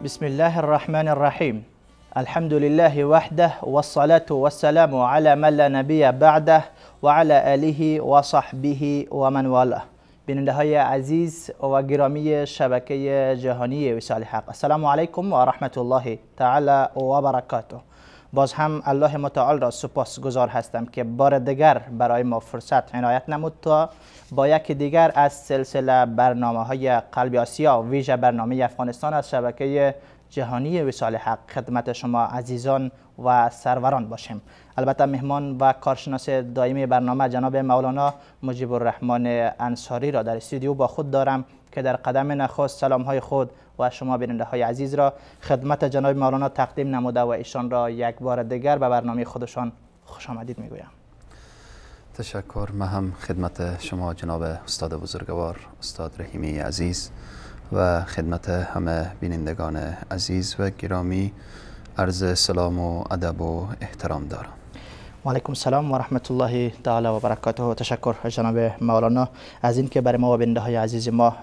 بسم الله الرحمن الرحیم. الحمد لله وحده والصلاة والسلام على من لا نبی بعده وعلى آله و صحبه و من والاه. بیننده های عزیز و گرامی شبکه جهانی وصال حق، السلام علیکم و رحمت الله تعالی و برکاته. باز هم الله متعال را سپاسگزار هستم که بار دیگر برای ما فرصت عنایت نمود تا با یکی دیگر از سلسله برنامه های قلب آسیا ویژه برنامه افغانستان از شبکه جهانی وصال حق خدمت شما عزیزان و سروران باشیم. البته مهمان و کارشناس دائمی برنامه جناب مولانا مجیب الرحمن انصاری را در استودیو با خود دارم که در قدم نخست سلام های خود و شما بیننده های عزیز را خدمت جناب مولانا تقدیم نموده و ایشان را یک بار دیگر به برنامه خودشان خوش آمدید میگویم. تشکر. من هم خدمت شما جناب استاد بزرگوار استاد رحیمی عزیز و خدمت همه بینندگان عزیز و گرامی عرض سلام و ادب و احترام دارم. و علیکم السلام و رحمت الله تعالی و برکاته. تشکر جناب مولانا از اینکه برای ما و بیننده های عزیز ما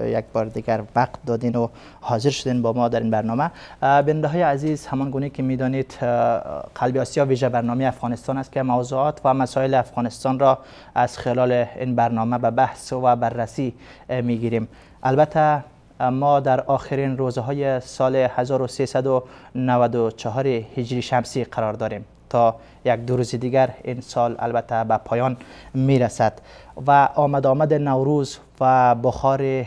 یک بار دیگر وقت دادین و حاضر شدین با ما در این برنامه. بیننده های عزیز، همان گونه که میدانید قلب آسیا ویژه برنامه افغانستان است که موضوعات و مسائل افغانستان را از خلال این برنامه به بحث و بررسی میگیریم. البته ما در آخرین روزهای سال 1394 هجری شمسی قرار داریم. تا یک دو روز دیگر این سال البته به پایان میرسد و آمد آمد نوروز و بخار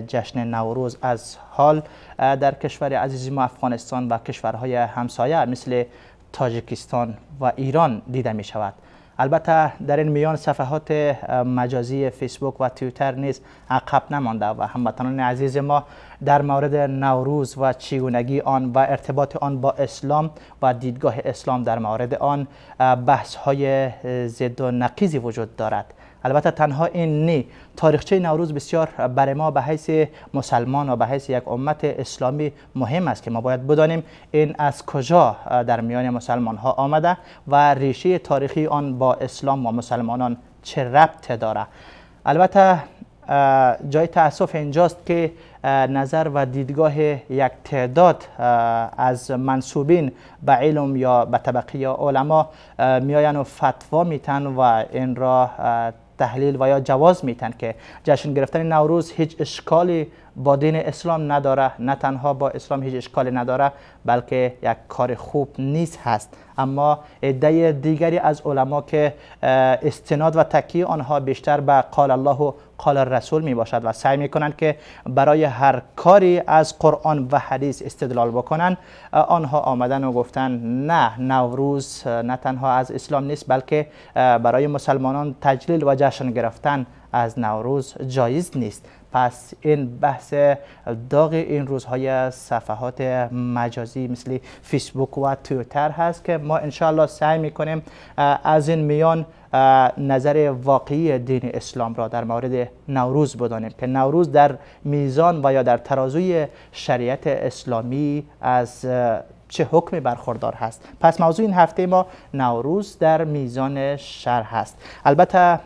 جشن نوروز از حال در کشور عزیز ما افغانستان و کشورهای همسایه مثل تاجیکستان و ایران دیده می شود. البته در این میان صفحات مجازی فیسبوک و توییتر نیز عقب نمانده و هموطنان عزیز ما در مورد نوروز و چگونگی آن و ارتباط آن با اسلام و دیدگاه اسلام در مورد آن بحث های ضد و نقیضی وجود دارد. البته تنها این نی، تاریخچه نوروز بسیار برای ما به حیث مسلمان و به حیث یک امت اسلامی مهم است که ما باید بدانیم این از کجا در میان مسلمان ها آمده و ریشه تاریخی آن با اسلام و مسلمانان چه ربط داره. البته جای تأسف اینجاست که نظر و دیدگاه یک تعداد از منسوبین به علم یا به طبقه یا علما میآیند و فتوا میتن و این را تحلیل و یا جواز میتن که جشن گرفتن نوروز هیچ اشکالی با دین اسلام نداره، نه تنها با اسلام هیچ اشکالی نداره بلکه یک کار خوب نیز هست. اما عده دیگری از علما که استناد و تکیه آنها بیشتر به قال الله و قال الرسول می باشد و سعی میکنند که برای هر کاری از قرآن و حدیث استدلال بکنند، آنها آمدن و گفتن نه، نوروز نه تنها از اسلام نیست بلکه برای مسلمانان تجلیل و جشن گرفتن از نوروز جایز نیست. پس این بحث داغ این روزهای صفحات مجازی مثل فیسبوک و توییتر هست که ما انشاءالله سعی میکنیم از این میان نظر واقعی دین اسلام را در مورد نوروز بدانیم که نوروز در میزان و یا در ترازوی شریعت اسلامی از چه حکمی برخوردار هست. پس موضوع این هفته ما نوروز در میزان شرع هست. البته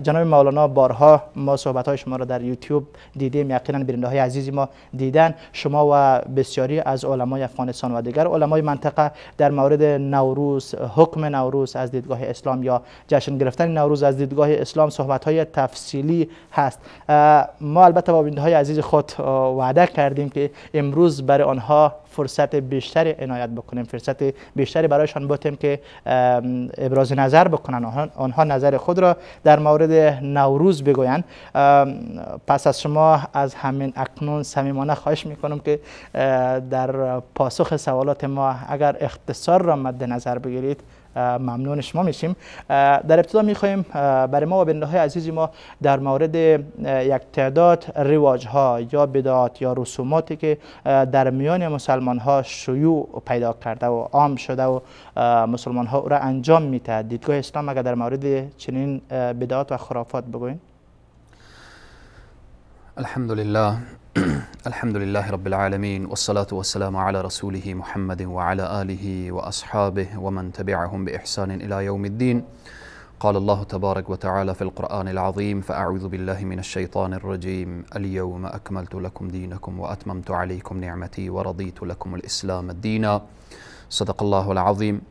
جناب مولانا بارها ما صحبت های شما را در یوتیوب دیدیم، یقینا بیننده های عزیز ما دیدن شما و بسیاری از علمای افغانستان و دیگر علمای منطقه در مورد نوروز، حکم نوروز از دیدگاه اسلام یا جشن گرفتن نوروز از دیدگاه اسلام صحبت های تفصیلی هست. ما البته با بیننده های عزیز خود وعده کردیم که امروز برای آنها فرصت بیشتری عنایت بکنیم، فرصت بیشتری برایشان بتیم که ابراز نظر بکنن، آنها نظر خود را در مورد نوروز بگویند. پس از شما از همین اکنون صمیمانه خواهش میکنم که در پاسخ سوالات ما اگر اختصار را مد نظر بگیرید ممنون شما میشیم. در ابتدا میخوایم برای ما و بیننده های عزیز ما در مورد یک تعداد رواج ها یا بدعات یا رسوماتی که در میان مسلمان ها شیوع پیدا کرده و عام شده و مسلمان ها او را انجام میده، دیدگاه اسلام اگر در مورد چنین بدعات و خرافات بگوین. الحمد لله الحمد لله رب العالمين والصلاة والسلام على رسوله محمد وعلى آله وأصحابه ومن تبعهم بإحسان إلى يوم الدين. قال الله تبارك وتعالى في القرآن العظيم: فأعوذ بالله من الشيطان الرجيم، اليوم أكملت لكم دينكم وأتممت عليكم نعمتي ورضيت لكم الإسلام دينا. صدق الله العظيم.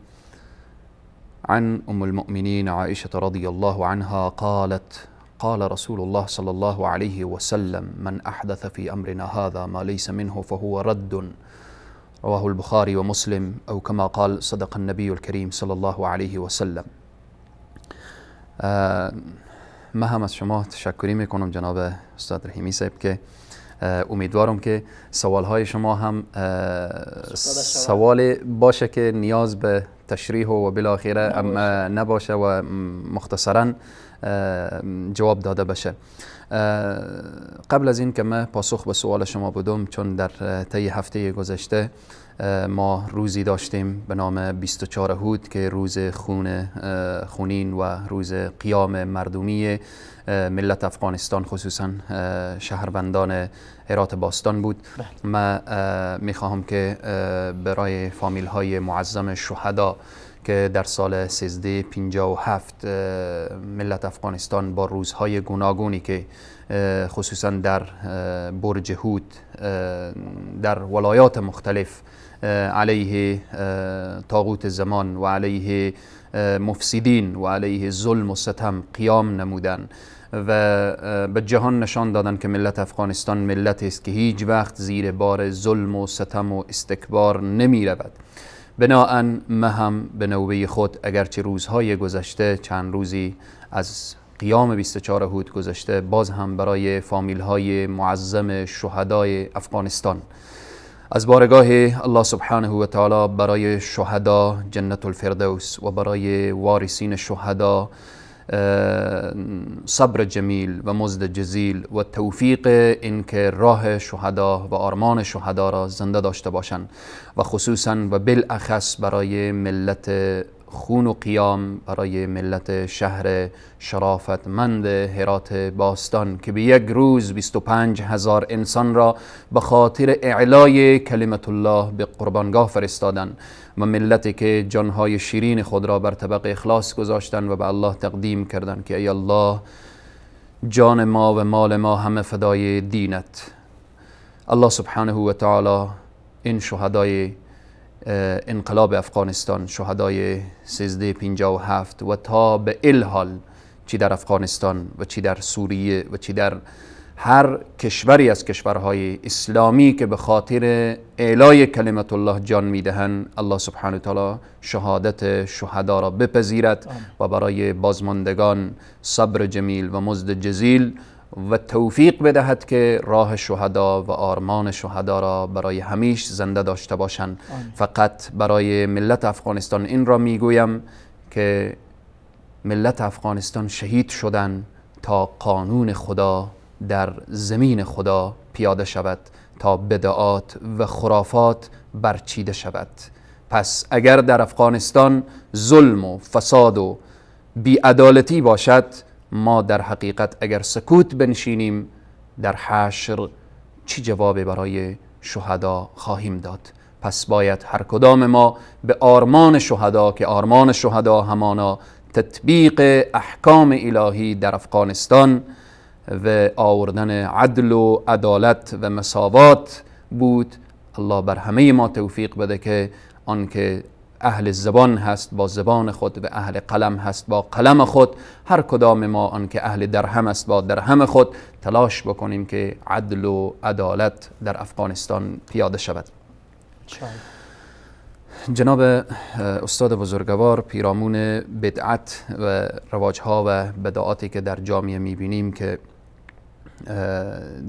عن أم المؤمنين عائشة رضي الله عنها قالت: قال رسول الله صلى الله عليه وسلم: من أحدث في أمرنا هذا ما ليس منه فهو رد. رواه البخاري ومسلم، أو كما قال صدق النبي الكريم صلى الله عليه وسلم. من هم از شما تشکری میکنم جناب استاد رحیمی صاحب که امیدوارم که سوالهای شما هم سوال باشه که نیاز به تشریح و بالاخره نباشه و مختصرا جواب داده بشه. قبل از این که من پاسخ به سوال شما بدم، چون در طی هفته گذشته ما روزی داشتیم به نام 24 هود که روز خونین و روز قیام مردمی ملت افغانستان، خصوصا شهروندان هرات باستان بود. من میخواهم که برای فامیل های معظم شهدا که در سال 1357 ملت افغانستان با روزهای گوناگونی که خصوصا در برج هود در ولایات مختلف علیه طاغوت زمان و علیه مفسدین و علیه ظلم و ستم قیام نمودن و به جهان نشان دادن که ملت افغانستان ملت است که هیچ وقت زیر بار ظلم و ستم و استکبار نمی رود. بناءً ما هم به نوبه خود، اگرچه روزهای گذشته چند روزی از قیام 24 هود گذشته، باز هم برای فامیل‌های معظم شهدای افغانستان از بارگاه الله سبحانه و تعالی برای شهدا جنت الفردوس و برای وارثین شهدا صبر جمیل و مزد جزیل و توفیق اینکه راه شهدا و آرمان شهدا را زنده داشته باشند، و خصوصا و بالاخص برای ملت خون و قیام، برای ملت شهر شرافتمند هرات باستان که به یک روز 25,000 انسان را به خاطر اعلای کلمت الله به قربانگاه فرستادند، و ملتی که جانهای شیرین خود را بر طبق اخلاص گذاشتند و به الله تقدیم کردند که ای الله جان ما و مال ما همه فدای دینت. الله سبحانه و تعالی این شهدای انقلاب افغانستان، شهدای 1357 و تا به الحال چی در افغانستان و چی در سوریه و چی در هر کشوری از کشورهای اسلامی که به خاطر اعلای کلمت الله جان میدهند، الله سبحانه و تعالی شهادت شهدا را بپذیرد و برای بازماندگان صبر جمیل و مزد جزیل و توفیق بدهد که راه شهدا و آرمان شهدا را برای همیش زنده داشته باشند. فقط برای ملت افغانستان این را میگویم که ملت افغانستان شهید شدند تا قانون خدا در زمین خدا پیاده شود، تا بدعات و خرافات برچیده شود. پس اگر در افغانستان ظلم و فساد و بی‌عدالتی باشد، ما در حقیقت اگر سکوت بنشینیم در حشر چی جواب برای شهدا خواهیم داد؟ پس باید هر کدام ما به آرمان شهدا، که آرمان شهدا همانا تطبیق احکام الهی در افغانستان و آوردن عدل و عدالت و مساوات بود، الله بر همه ما توفیق بده که آنکه اهل زبان هست با زبان خود و اهل قلم هست با قلم خود، هر کدام ما آنکه اهل درهم است با درهم خود تلاش بکنیم که عدل و عدالت در افغانستان پیاده شود. جناب استاد بزرگوار، پیرامون بدعت و رواجها و بدعاتی که در جامعه میبینیم که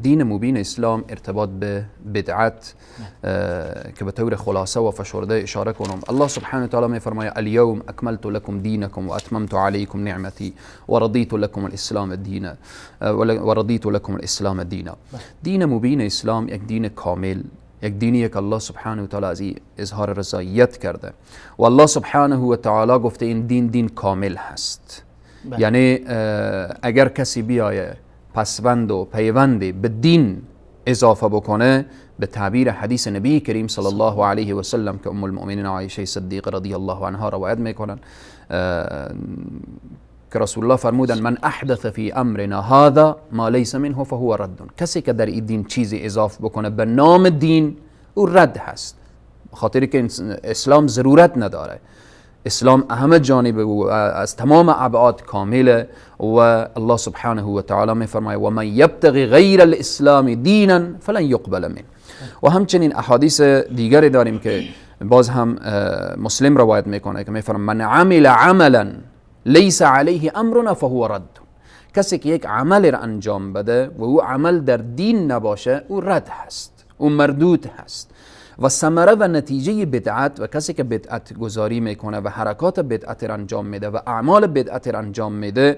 دین مبین اسلام ارتباط به بدعت که به طور خلاصه و فشرده اشاره کنم، الله سبحانه و تعالی میفرماید: الیوم اکملت لکم دینکم و اتممت علیکم نعمتی و رضیت لکم الاسلام دینا و رضیت لکم الاسلام دینا. دین مبین اسلام یک دین کامل، یک دینی که الله سبحانه و تعالی از این اظهار رضایت کرده و الله سبحانه و تعالی گفته این دین دین کامل هست. یعنی اگر کسی بیایه پسوند و پیوندی به دین اضافه بکنه، به تعبیر حدیث نبی کریم صلی الله علیه و سلم که ام المؤمنین عایشه صدیقه رضی الله عنها روایت میکنن، که رسول الله فرمودن من احدث فی امرنا هذا ما لیس منه فهو رد. کسی که در این دین چیزی اضافه بکنه به نام دین، او رد هست. خاطری که اسلام ضرورت نداره، اسلام همه جانب و از تمام ابعاد کامله و الله سبحانه و تعالی میفرماید و من یبتغی غیر الاسلام دینا فلن یقبل منه. و همچنین احادیث دیگری داریم که باز هم مسلم روایت میکنه که میفرماید من عمل عملا لیس علیه امرنا فهو رد. کسی که یک عمل را انجام بده و او عمل در دین نباشه، او رد هست، او مردود هست. و ثمره و نتیجه بدعت و کسی که بدعت گذاری میکنه و حرکات بدعت را انجام میده و اعمال بدعت را انجام میده،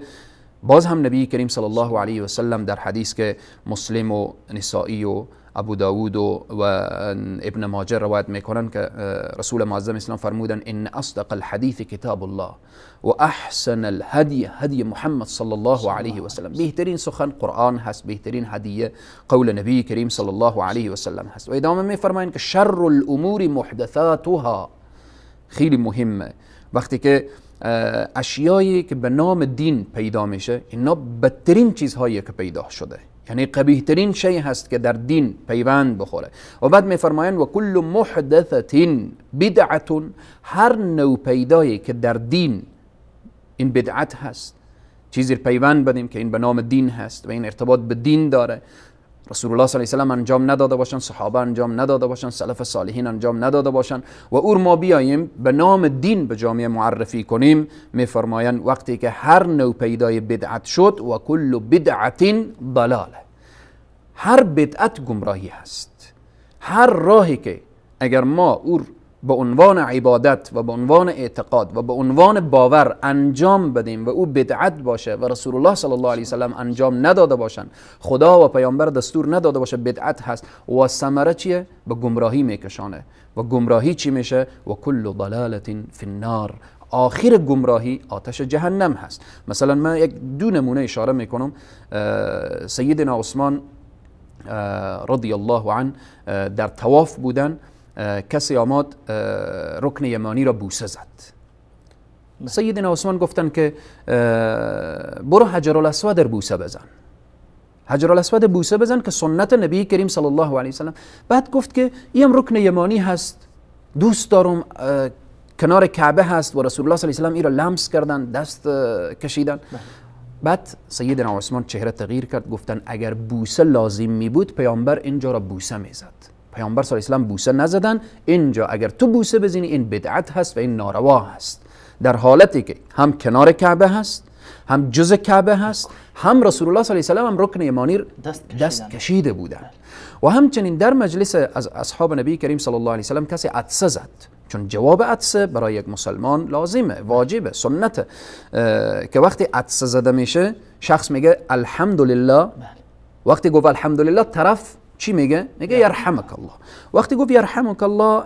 باز هم نبی کریم صلی الله علیه و سلم در حدیث که مسلم و نسائی و ابو داود و ابن ماجه روایت میکنن که رسول معظم اسلام فرمودن ان اصدق الحدیث کتاب الله و احسن الهدی هدی محمد صلی الله علیه و سلم. بهترین سخن قرآن هست، بهترین هدیه قول نبی کریم صلی الله علیه و سلم هست. و ادامه میفرمایند که شر الامور محدثاتها. خیلی مهمه وقتی که اشیایی که به نام دین پیدا میشه، اینا بدترین چیزهایی که پیدا شده، یعنی قبیح ترین شی هست که در دین پیوند بخوره. و بعد میفرمایند و کل محدثه بدعه، هر نوع پیدایی که در دین این بدعت هست، چیزی پیوند بدیم که این به نام دین هست و این ارتباط به دین داره، رسول الله صلی الله علیه و سلم انجام نداده باشن، صحابه انجام نداده باشن، سلف صالحین انجام نداده باشن و اور ما بیاییم به نام دین به جامعه معرفی کنیم، میفرمایند وقتی که هر نوع پیدای بدعت شد و کل بدعت ضلاله، هر بدعت گمراهی هست. هر راهی که اگر ما اور به عنوان عبادت و به عنوان اعتقاد و به عنوان باور انجام بدیم و او بدعت باشه و رسول الله صلی الله علیه و سلم انجام نداده باشن، خدا و پیامبر دستور نداده باشه، بدعت هست. و ثمره چیه؟ به گمراهی میکشانه. و گمراهی چی میشه؟ و کل ضلاله فی النار. آخر گمراهی آتش جهنم هست. مثلا من یک دو نمونه اشاره میکنم. سیدنا عثمان رضی الله عنه در طواف بودن، کسی آمد رکن یمانی را بوسه زد. سیدنا عثمان گفتن که برو حجر الاسود را بوسه بزن، حجر الاسود بوسه بزن که سنت نبی کریم صلی الله علیه وسلم. بعد گفت که این رکن یمانی هست، دوست دارم، کنار کعبه هست و رسول الله صلی الله علیه وسلم این را لمس کردن، دست کشیدن. بعد سیدنا عثمان چهره تغییر کرد، گفتن اگر بوسه لازم می بود پیامبر اینجا را بوسه میزد. پیامبر صلی الله علیه و سلم بوسه نزدن، اینجا اگر تو بوسه بزنی این بدعت هست و این ناروا هست. در حالتی که هم کنار کعبه هست، هم جز کعبه هست، هم رسول الله صلی الله علیه و سلم هم رکن یمانی دست کشیده بودن. و همچنین در مجلس از اصحاب نبی کریم صلی الله علیه و سلم کسی عطسه زد، چون جواب عطسه برای یک مسلمان لازمه، واجبه، سنته، که وقتی عطسه زده میشه شخص میگه الحمدلله. وقتی گفت الحمدلله طرف چی میگه؟ میگه یرحمک الله. وقتی گفت یرحمک الله،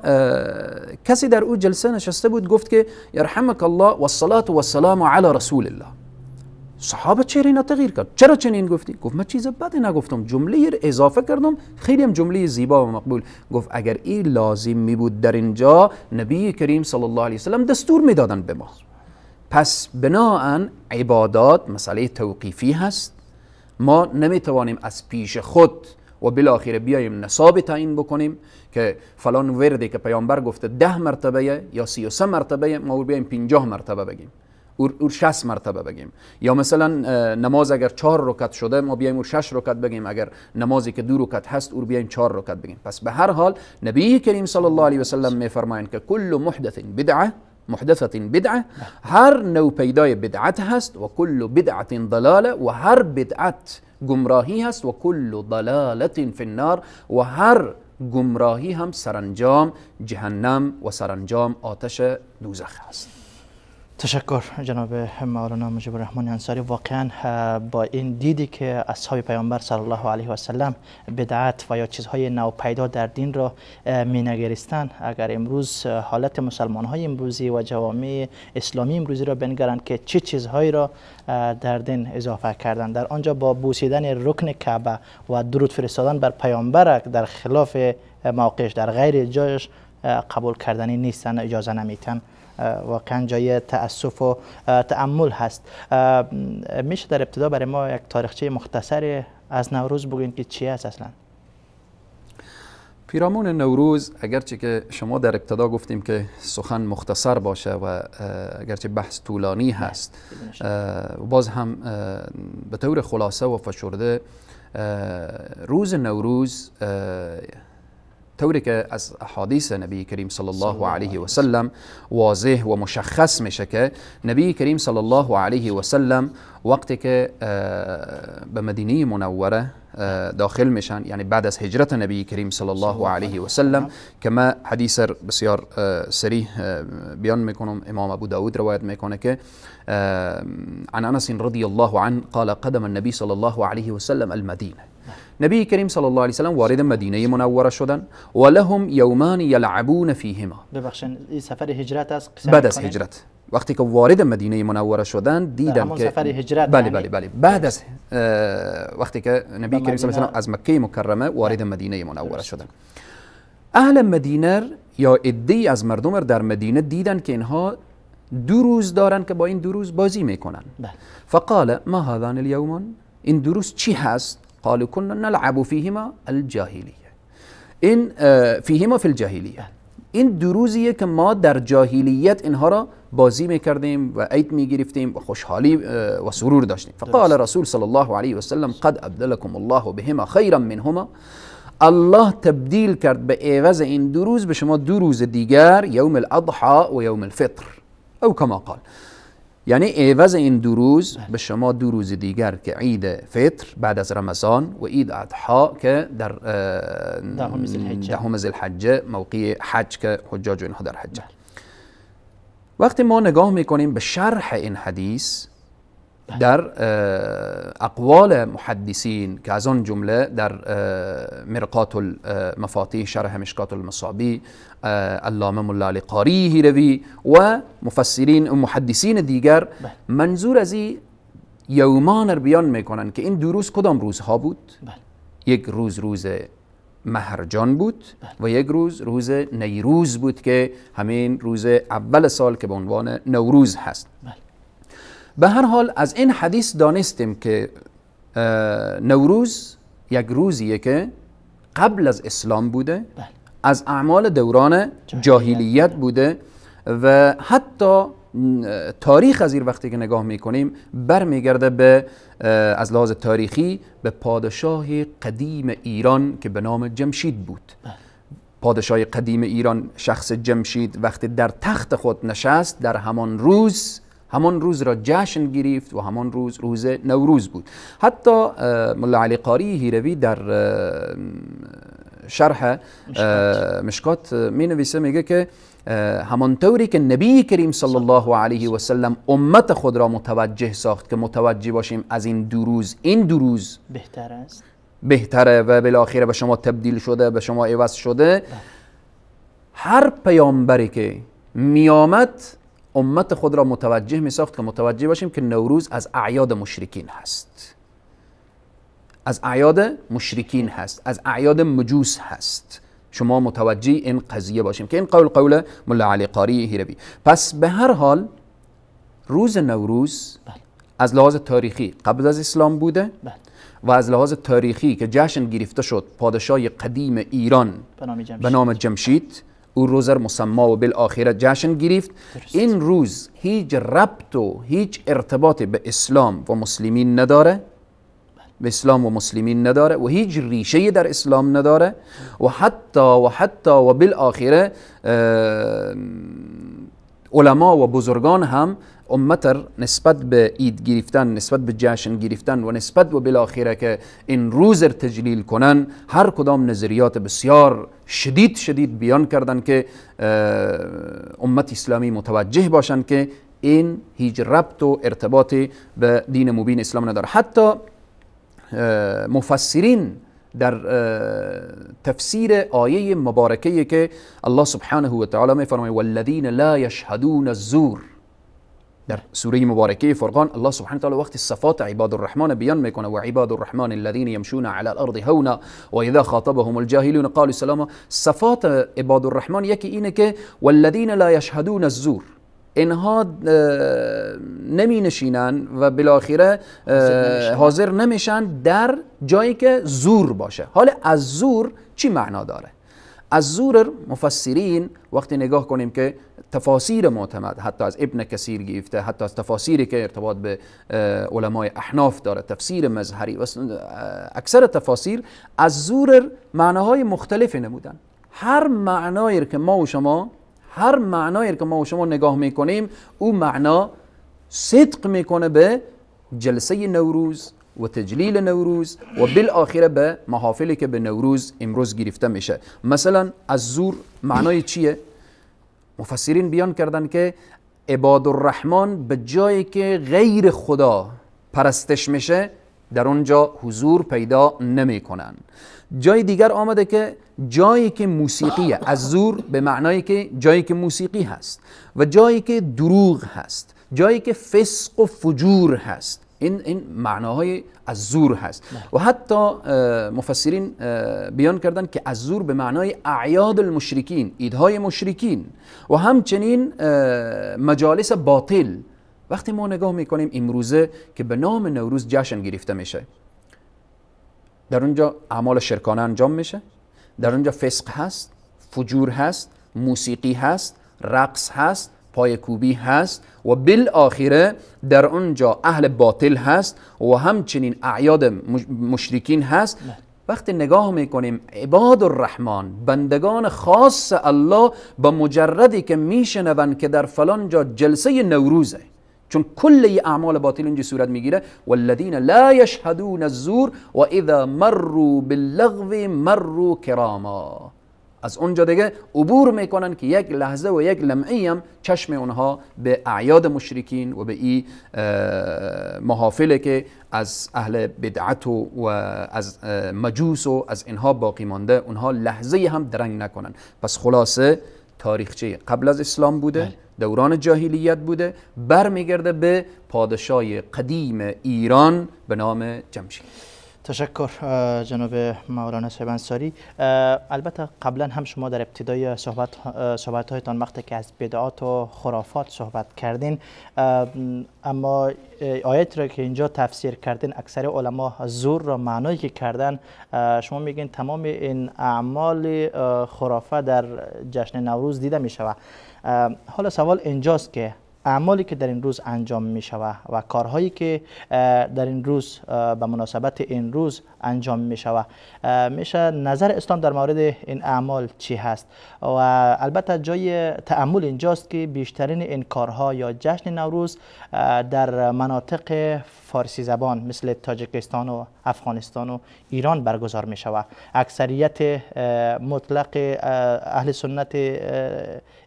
کسی در او جلسه نشسته بود گفت که یرحمک الله و الصلاة و السلام علی رسول الله. صحابه چهره اینا تغییر کرد. چرا چنین گفتی؟ گفت من چیز بدی نگفتم، جمله اضافه کردم، خیلی هم جمله زیبا و مقبول. گفت اگر این لازم می بود در اینجا نبی کریم صلی الله علیه وسلم دستور میدادن به ما. پس بناهن عبادات مسئله توقیفی هست، ما نمیتوانیم از پیش خود و بالاخره بیایم نصاب تعیین بکنیم که فلان وردی که پیامبر گفته 10 مرتبه یا 33 مرتبه، ما بیایم 50 مرتبه بگیم، اور 60 مرتبه بگیم. یا مثلا نماز اگر 4 رکعت شده ما بیایم اور 6 رکعت بگیم، اگر نمازی که 2 رکعت هست اور بیایم 4 رکعت بگیم. پس به هر حال نبی کریم صلی الله علیه و سلم میفرمایند که کل محدث بدعه، محدثه بدعه، هر نوع پیدای بدعت هست، و کل بدعت ضلاله، و هر بدعت گمراهی هست، و کل ضلاله فی النار، و هر گمراهی هم سرانجام جهنم و سرانجام آتش دوزخ هست. تشکر جناب مولانا مجیب الرحمن انصاری. واقعا با این دیدی که اصحاب پیامبر صلی الله علیه و سلم بدعت و یا چیزهای نو پیدا در دین را مینگریستند، اگر امروز حالت مسلمان های امروزی و جوامع اسلامی امروزی را بنگرند که چه چیزهایی را در دین اضافه کردند، در آنجا با بوسیدن رکن کعبه و درود فرستادن بر پیامبر در خلاف موقعش، در غیر جایش قبول کردنی نیستن، اجازه نمیتن. واقعا جای تأسف و تأمل هست. میشه در ابتدا برای ما یک تاریخچه مختصر از نوروز بگوین که چی هست اصلا؟ پیرامون نوروز اگرچه که شما در ابتدا گفتیم که سخن مختصر باشه و اگرچه بحث طولانی هست، باز هم به طور خلاصه و فشرده روز نوروز طوری که از احادیث نبی کریم صلی الله علیه و سلم واضح و مشخص میشه که نبی کریم صلی الله علیه و سلم وقتی که به مدینه منوره داخل میشن، یعنی بعد از هجرت نبی کریم صلی الله علیه و سلم، که ما حدیث بسیار صریح بیان میکنم، امام ابو داود روایت میکنه که عن انس رضی الله عنه قال قدم النبی صلی الله علیه و سلم المدینه. نبی کریم صلی الله علیه و سلم وارد مدینه منوره شدن و لهم یومان یلعبون فیهما. ببخشید این سفر هجرت است؟ بعد از هجرت وقتی که وارد مدینه منوره شدن دیدن که سفر هجرت، بله بله بله، بعد از وقتی که نبی کریم صلی الله علیه و سلم از مکه مکرمه وارد مدینه منوره شدن، اهل مدینه یا عده‌ای از مردم در مدینه دیدن که اینها دو روز دارن که با این دو روز بازی میکنن. فقال ما هذان اليومان، این دو روز چی هست؟ قالوا كنا نلعب فيهما الجاهلیه، این فيهما فی الجاهلیه، این دو روزیه که ما در جاهلیت اینها را بازی میکردیم و عید میگرفتیم و خوشحالی و سرور داشتیم. فقال رسول صلی الله علیه و سلم قد ابدلکم الله بهما خیرا منهما، الله تبدیل کرد به عوض این دو روز به شما دو روز دیگر، یوم الاضحی و یوم الفطر او کما قال، یعنی عوض این دو روز به شما دو روز دیگر که عید فطر بعد از رمضان و عید اضحی که در دهم ذوالحجه موقع حج که حجاج و اینها در حج. وقتی ما نگاه میکنیم به شرح این حدیث در اقوال محدثین که از آن جمله در مرقات المفاتیح شرح مشکات المصابی علامه ملا علی قاری هیروی و مفسرین و محدثین دیگر، منظور از این یومان رو بیان میکنن که این دو روز کدام روزها بود؟ یک روز روز مهرجان بود و یک روز روز نیروز بود که همین روز اول سال که به عنوان نوروز هست. به هر حال از این حدیث دانستیم که نوروز یک روزیه که قبل از اسلام بوده، از اعمال دوران جاهلیت بوده و حتی تاریخ از این وقتی که نگاه میکنیم برمیگرده به از لحاظ تاریخی به پادشاه قدیم ایران که به نام جمشید بود. پادشاه قدیم ایران شخص جمشید وقتی در تخت خود نشست در همان روز، همان روز را جشن گرفت و همان روز روز نوروز بود. حتی ملا علی قاری هیروی در شرح مشکات می نویسه، میگه که همان طوری که نبی کریم صلی الله علیه و سلم امت خود را متوجه ساخت که متوجه باشیم از این دو روز، این دو روز بهتر است، بهتره و بالاخره به شما تبدیل شده، به شما عوض شده. هر پیامبری که میآمد امت خود را متوجه می ساخت که متوجه باشیم که نوروز از اعیاد مشرکین هست، از اعیاد مشرکین هست، از اعیاد مجوس هست. شما متوجه این قضیه باشیم که این قول قول ملا علی قاری هیروی. پس به هر حال روز نوروز از لحاظ تاریخی قبل از اسلام بوده و از لحاظ تاریخی که جشن گرفته شد پادشاه قدیم ایران به نام جمشید، او روز مسما و بالآخره جشن گرفت. این روز هیچ ربط و هیچ ارتباطی به اسلام و مسلمین نداره، به اسلام و مسلمین نداره و هیچ ریشه در اسلام نداره و حتی و حتی و بالآخره علما و بزرگان هم امت نسبت به عید گرفتن، نسبت به جشن گرفتن و نسبت و بالاخره که این روز تجلیل کنن، هر کدام نظریات بسیار شدید شدید بیان کردن که امت اسلامی متوجه باشن که این هیچ ربط و ارتباطی به دین مبین اسلام نداره. حتی مفسرین در تفسیر آیه مبارکه که الله سبحانه و تعالی میفرماید والذین لا یشهدون الزور، در سوره مبارکه فرقان الله سبحانه و تعالی وقتی صفات عباد الرحمن بیان میکنه و عباد الرحمن الذين يمشون على الارض هونا و اذا خاطبهم الجاهلون قالوا سلاما، صفات عباد الرحمن یکی اینه که والذین لا یشهدون الزور، اینها نمی نشینن و بالاخره حاضر نمیشن در جایی که زور باشه. حالا از زور چی معنا داره؟ از زور مفسرین وقتی نگاه کنیم که تفاسیر معتمد، حتی از ابن کثیر گرفته، حتی از تفاسیری که ارتباط به علمای احناف داره، تفسیر مظهری و اکثر تفاسیر از زور معناهای مختلف نمودن. هر معنایی که ما و شما نگاه میکنیم، او معنا صدق میکنه به جلسه نوروز و تجلیل نوروز و بالآخره به محافلی که به نوروز امروز گرفته میشه. مثلا از زور معنای چیه؟ مفسرین بیان کردن که عباد الرحمن به جایی که غیر خدا پرستش میشه در اونجا حضور پیدا نمیکنن. جای دیگر آمده که جایی که موسیقیه، از زور به معنایی که جایی که موسیقی هست و جایی که دروغ هست، جایی که فسق و فجور هست، این معناهای از زور هست. و حتی مفسرین بیان کردن که از زور به معنای اعیاد المشرکین، عیدهای مشرکین و همچنین مجالس باطل. وقتی ما نگاه میکنیم امروزه که به نام نوروز جشن گرفته میشه، در اونجا اعمال شرکانه انجام میشه، در اونجا فسق هست، فجور هست، موسیقی هست، رقص هست، پایکوبی هست و بالآخره در اونجا اهل باطل هست و همچنین اعیاد مشرکین هست. وقتی نگاه میکنیم عباد الرحمن، بندگان خاص الله، با مجردی که میشنون که در فلان جا جلسه نوروزه، چون کل اعمال باطل اونجا صورت میگیره، والذین لا یشهدون الزور و اذا مروا باللغو مروا کراما، از اونجا دیگه عبور میکنن که یک لحظه و یک لمعی هم چشم اونها به اعیاد مشرکین و به این محافل که از اهل بدعت و از مجوس و از اینها باقی مانده، اونها لحظه هم درنگ نکنن. پس خلاصه تاریخچه قبل از اسلام بوده، دوران جاهلیت بوده، برمیگرده به پادشاه قدیم ایران به نام جمشید. تشکر جناب مولانا صاحب انصاری. البته قبلا هم شما در ابتدای صحبت هایتان وقتی که از بدعات و خرافات صحبت کردین، اما آیت را که اینجا تفسیر کردین اکثر علما زور را معنایی که کردن، شما میگین تمام این اعمال خرافه در جشن نوروز دیده می شود. حالا سوال اینجاست که اعمالی که در این روز انجام می شود و کارهایی که در این روز به مناسبت این روز انجام می شود، میشه نظر اسلام در مورد این اعمال چی هست؟ و البته جای تأمل اینجاست که بیشترین این کارها یا جشن نوروز در مناطق فارسی زبان مثل تاجیکستان و افغانستان و ایران برگزار می شود. اکثریت مطلق اهل سنت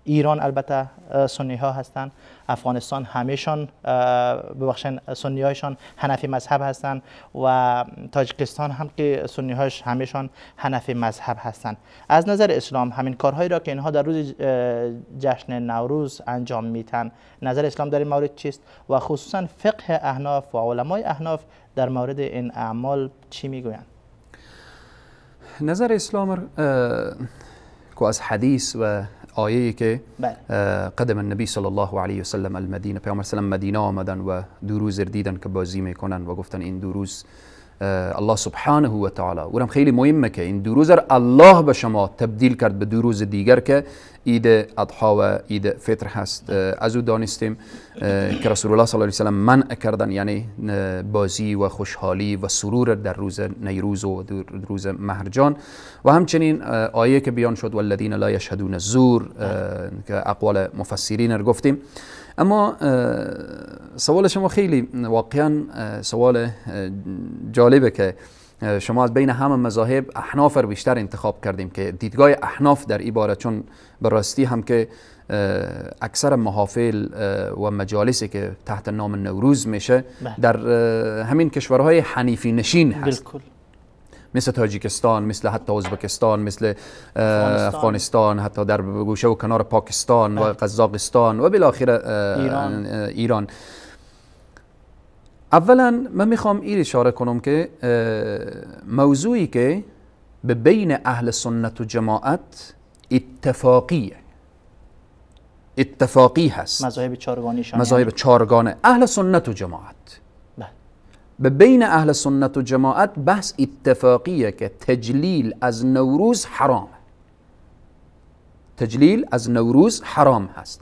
ایران البته سنی ها هستند، افغانستان همیشان ببخشید سنی هایشان حنفی مذهب هستند و تاجیکستان هم که سنی هایش همیشان حنفی مذهب هستند. از نظر اسلام همین کارهایی را که اینها در روز جشن نوروز انجام میتن، نظر اسلام در این مورد چیست و خصوصا فقه احناف و علمای احناف در مورد این اعمال چی میگویند؟ نظر اسلام که از حدیث و آیه که قدم النبی صلی الله علیه و سلم المدینه، پیامبر سلام مدینه آمدن و دو روز دیدن که بازی میکنن و گفتن این دو روز الله سبحانه و تعالی، اونم خیلی مهمه که این دو روز الله به شما تبدیل کرد به دو روز دیگر که عید اضحی و عید فطر هست. از او دانستیم که رسول الله صلی الله علیه و سلم منع کردن، یعنی بازی و خوشحالی و سرور در روز نیروز و روز مهرجان. و همچنین آیه که بیان شد والذین لا یشهدون الزور که اقوال مفسرین رو گفتیم. اما سوال شما خیلی واقعا سوال جالبه که شما از بین همه مذاهب احناف رو بیشتر انتخاب کردیم که دیدگاه احناف در این باره، چون به راستی هم که اکثر محافل و مجالسی که تحت نام نوروز میشه در همین کشورهای حنیفی نشین هست، بالکل. مثل تاجیکستان، مثل حتی ازبکستان، مثل افغانستان، حتی در گوشه و کنار پاکستان و قزاقستان و بالاخره ایران. اولا من میخوام این اشاره کنم که موضوعی که به بین اهل سنت و جماعت اتفاقیه، اتفاقی هست. مذاهب چهارگانه، مذاهب چهارگانه اهل سنت و جماعت. بله. به بین اهل سنت و جماعت بحث اتفاقیه که تجلیل از نوروز حرامه. تجلیل از نوروز حرام هست.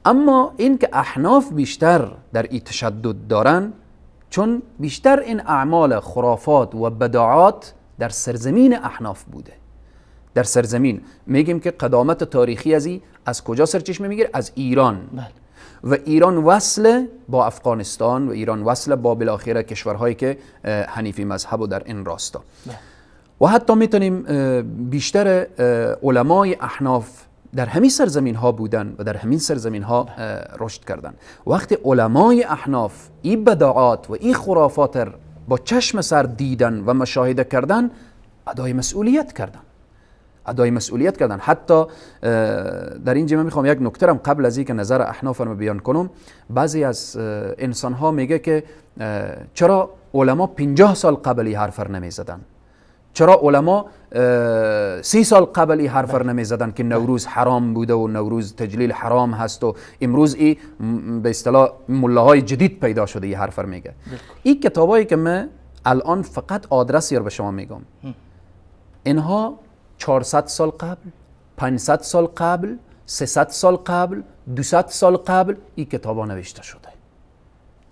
اما این که احناف بیشتر در این تشدد دارن، چون بیشتر این اعمال خرافات و بدعات در سرزمین احناف بوده. در سرزمین میگیم که قدامت تاریخی از از کجا سرچشمه میگیره؟ از ایران. بله. و ایران وصل با افغانستان و ایران وصل با بالاخره کشورهایی که حنیفی مذهب و در این راستا. بله. و حتی میتونیم بیشتر علمای احناف در همین سرزمین ها بودن و در همین سرزمین ها رشد کردن. وقتی علمای احناف این بدعات و این خرافات با چشم سر دیدن و مشاهده کردن، ادای مسئولیت کردن. ادای مسئولیت کردن. حتی در اینجا من میخوام یک نکته هم قبل از اینکه نظر احناف رو بیان کنم، بعضی از انسان ها میگه که چرا علما 50 سال قبل این حرف رو نمیزدن؟ چرا علما 30 سال قبل این حرف رو نمیزدن که نوروز حرام بوده و نوروز تجلیل حرام هست و امروز ای به اصطلاح ملاهای جدید پیدا شده این حرف رو میگه؟ این کتابایی که من الان فقط آدرسی رو به شما میگم، اینها 400 سال قبل، 500 سال قبل، 300 سال قبل، 200 سال قبل این کتابا نوشته شده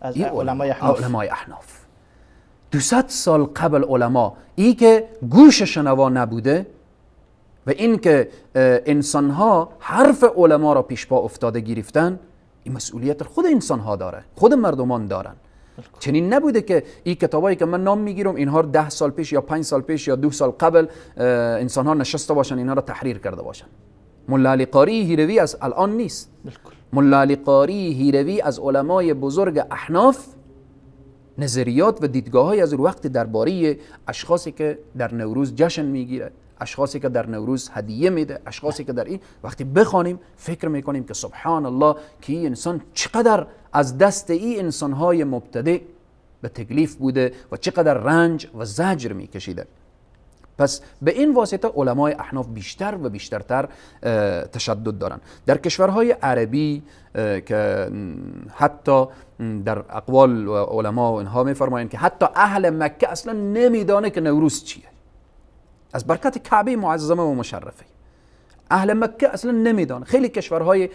از علمای احناف. علمای احناف 200 سال قبل علما، ای که گوش شنوا نبوده و این که انسانها حرف علما را پیش پا افتاده گرفتن، این مسئولیت خود انسانها داره، خود مردمان دارن. چنین نبوده که این کتابایی که من نام میگیرم اینها رو 10 سال پیش یا 5 سال پیش یا 2 سال قبل انسانها نشسته باشن اینها رو تحریر کرده باشن. ملا علی قاری هیروی از الان نیست. ملا علی قاری هیروی از علمای بزرگ احناف نظریات و دیدگاه‌های از وقت درباره اشخاصی که در نوروز جشن میگیره، اشخاصی که در نوروز هدیه میده، اشخاصی که در این وقتی بخوانیم فکر میکنیم که سبحان الله که این انسان چقدر از دست این انسانهای مبتدع به تکلیف بوده و چقدر رنج و زجر میکشیده. پس به این واسطه علمای احناف بیشتر و بیشترتر تشدد دارن. در کشورهای عربی که حتی در اقوال و علما و اینها میفرمایند که حتی اهل مکه اصلا نمیدانه که نوروز چیه، از برکت کعبه معظمه و مشرفه اهل مکه اصلا نمیدان. خیلی کشورهای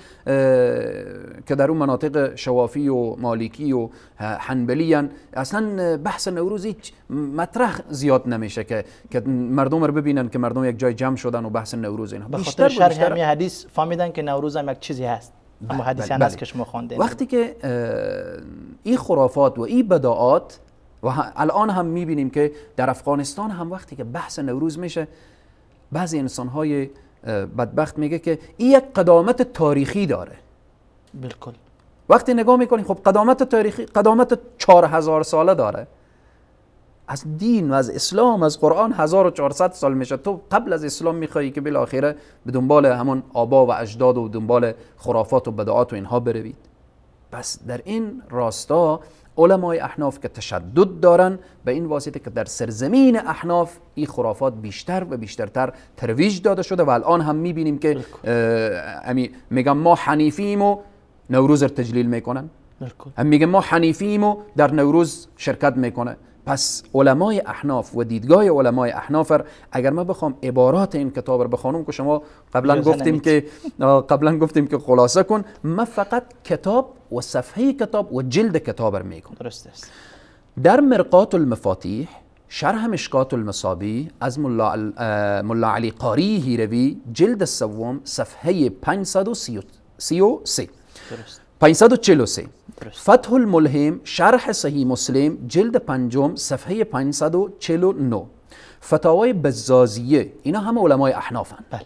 که در اون مناطق شوافی و مالکی و حنبلی اصلا بحث نوروز هیچ مطرح زیاد نمیشه که مردم رو ببینن که مردم یک جای جمع شدن و بحث نوروز اینها. به خاطر شرح همین حدیث فهمیدن که نوروز هم یک چیزی هست، اما حدیث هست که شما خواندین. وقتی که این خرافات و این بدعات و الان هم میبینیم که در افغانستان هم وقتی که بحث نوروز میشه بعضی انسان‌های بدبخت میگه که این یک قدامت تاریخی داره. بالکل. وقتی نگاه میکنیم خب قدامت تاریخی، قدامت 4000 ساله داره. از دین و از اسلام، از قرآن 1400 سال میشه. تو قبل از اسلام میخوایی که بالاخره به دنبال همون آبا و اجداد و دنبال خرافات و بدعات و اینها بروید. پس در این راستا علمای احناف که تشدد دارن به این واسطه که در سرزمین احناف این خرافات بیشتر و بیشترتر ترویج داده شده و الان هم میبینیم که میگن ما حنیفیم و نوروز رو تجلیل میکنن، هم میگن ما حنیفیم و در نوروز شرکت میکنه. پس علمای احناف و دیدگاه علمای احناف اگر ما بخوام عبارات این کتاب رو بخوانم که شما قبلا گفتیم که خلاصه کن، ما فقط کتاب و صفحه کتاب و جلد کتاب رو میگم. درست است. در مرقات المفاتیح شرح مشکات المصابیح از ملا علی قاری هیروی جلد سوم صفحه 533. درست. 543. فتح الملهم شرح صحیح مسلم جلد پنجم صفحه 549. فتاوای بزازیه، اینا همه علمای احنافن. بله.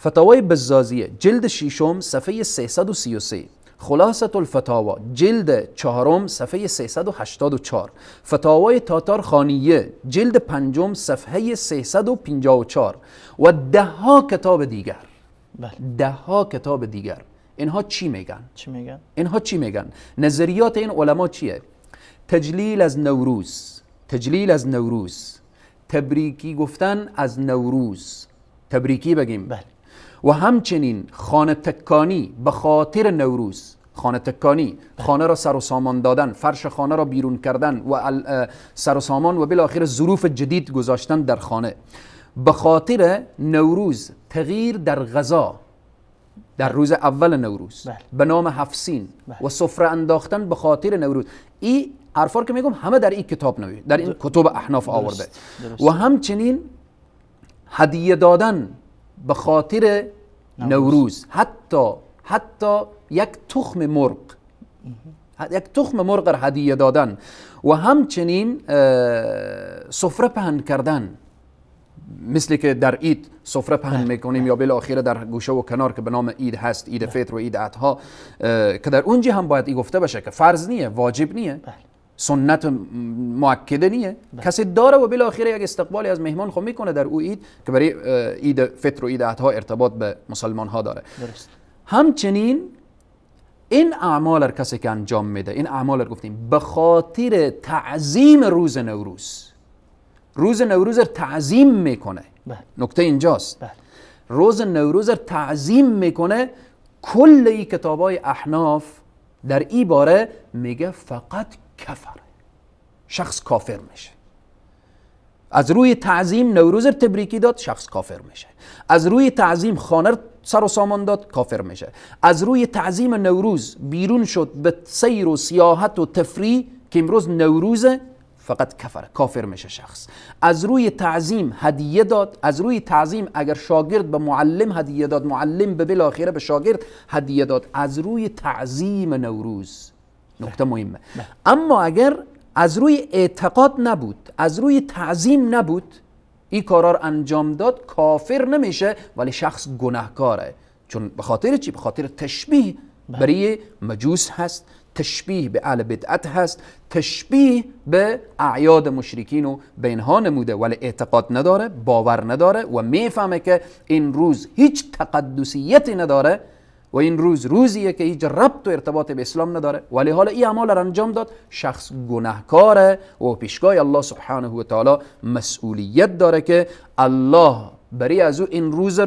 فتاوای بزازیه جلد ششم صفحه 333. خلاصة الفتاوا جلد چهارم صفحه 384. فتاوای تاتار خانیه جلد پنجم صفحه 354 و ده ها کتاب دیگر. بله. ده ها کتاب دیگر. اینها چی میگن؟ چی میگن؟ اینها چی میگن؟ نظریات این علما چیه؟ تجلیل از نوروز، تجلیل از نوروز، تبریکی گفتن از نوروز، تبریکی بگیم. بله. و همچنین خانه تکانی به خاطر نوروز، خانه تکانی، خانه را سر و سامان دادن، فرش خانه را بیرون کردن و سر و سامان و بالاخره ظروف جدید گذاشتن در خانه به خاطر نوروز، تغییر در غذا در روز اول نوروز به نام هفسین و سفره انداختن به خاطر نوروز، این حرفا که میگم همه در این کتاب نوشته، در این کتب احناف آورده. و همچنین هدیه دادن به خاطر نوروز، حتی یک تخم مرغ، یک تخم مرغ را هدیه دادن، و همچنین سفره پهن کردن، مثل که در عید سفره پهن میکنیم یا بالاخره در گوشه و کنار که به نام عید هست، عید فطر و عید اضحی، که در اونجا هم باید ای گفته باشه که فرض نیه، واجب نیه، سنت مؤکده نیه، کسی داره و بالاخره یک استقبالی از مهمان خو میکنه در او عید که برای عید فطر و عید اضحی ارتباط به مسلمان ها داره. درست. همچنین این اعمال را کسی که انجام میده، این اعمال را گفتیم به خاطر تعظیم روز نوروز، روز نوروز را تعظیم میکنه. نکته اینجاست. روز نوروز را تعظیم میکنه. کل این کتابای احناف در این باره میگه فقط کفر، شخص کافر میشه. از روی تعظیم نوروز را تبریکی داد، شخص کافر میشه. از روی تعظیم خانه سر و سامان داد، کافر میشه. از روی تعظیم نوروز بیرون شد به سیر و سیاحت و تفریح که امروز نوروزه، فقط کفر، کافر میشه شخص. از روی تعظیم هدیه داد، از روی تعظیم اگر شاگرد به معلم هدیه داد، معلم به بالاخره به شاگرد هدیه داد، از روی تعظیم نوروز. نکته مهمه. اما اگر از روی اعتقاد نبود، از روی تعظیم نبود، این کارا رو انجام داد، کافر نمیشه ولی شخص گناهکاره. چون به خاطر چی؟ به خاطر تشبیه برای مجوس هست، تشبیه به اهل بدعت هست، تشبیه به اعیاد مشرکین و به اینها نموده، ولی اعتقاد نداره، باور نداره و میفهمه که این روز هیچ تقدسیتی نداره و این روز روزیه که هیچ ربط و ارتباط به اسلام نداره، ولی حالا این اعمال را انجام داد، شخص گناهکاره و پیشگاه الله سبحانه و تعالی مسئولیت داره که الله برای از او این روز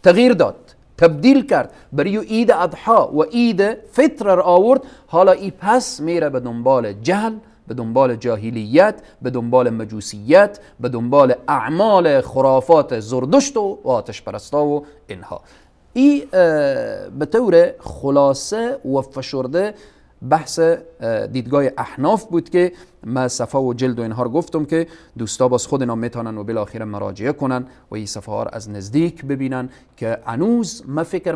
تغییر داد، تبدیل کرد، برای عید اضحی و عید فطر را آورد. حالا ای پس میره به دنبال جهل، به دنبال جاهلیت، به دنبال مجوسیت، به دنبال اعمال خرافات زردشت و آتش پرستا و اینها. ای به طور خلاصه و فشرده بحث دیدگاه احناف بود که ما صفحه و جلد و اینها رو گفتم که دوستا باز خود اینا میتونن و بالاخره مراجعه کنن و این صفحه ها رو از نزدیک ببینن که هنوز ما فکر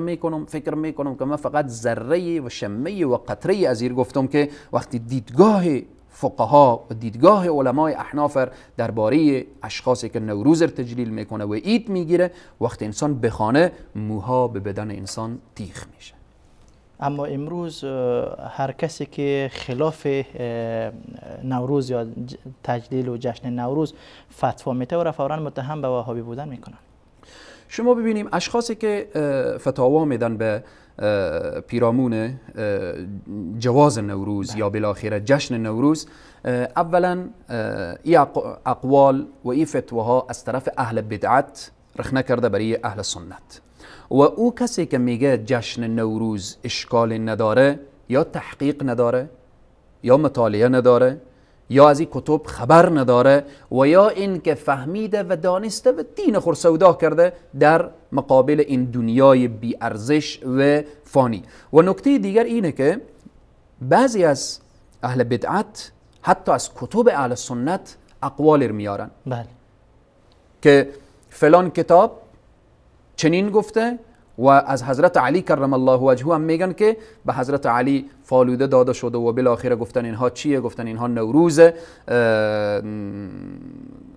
میکنم که ما فقط ذره و شمه و قطره از این گفتم که وقتی دیدگاه فقها و دیدگاه علمای احناف درباره اشخاصی که نوروز رو تجلیل میکنه و عید میگیره، وقتی انسان بخانه موها به بدن انسان تیخ میشه. اما امروز هر کسی که خلاف نوروز یا تجلیل و جشن نوروز فتوا میده و را فوراً متهم به وهابی بودن میکنن. شما ببینیم اشخاصی که فتاوا میدن به پیرامون جواز نوروز یا بالاخره جشن نوروز، اولا ای اقوال و ای فتواها از طرف اهل بدعت رخنه کرده برای اهل سنت، و او کسی که میگه جشن نوروز اشکال نداره، یا تحقیق نداره، یا مطالعه نداره، یا از این کتب خبر نداره، و یا این که فهمیده و دانسته و دین خود سودا کرده در مقابل این دنیای بی ارزش و فانی. و نکته دیگر اینه که بعضی از اهل بدعت حتی از کتب اهل سنت اقوال رو میارن، بله، که فلان کتاب چنین گفته و از حضرت علی کرم الله وجهه هم میگن که به حضرت علی فالوده داده شده و بالاخره گفتن اینها چیه، گفتن اینها نوروزه،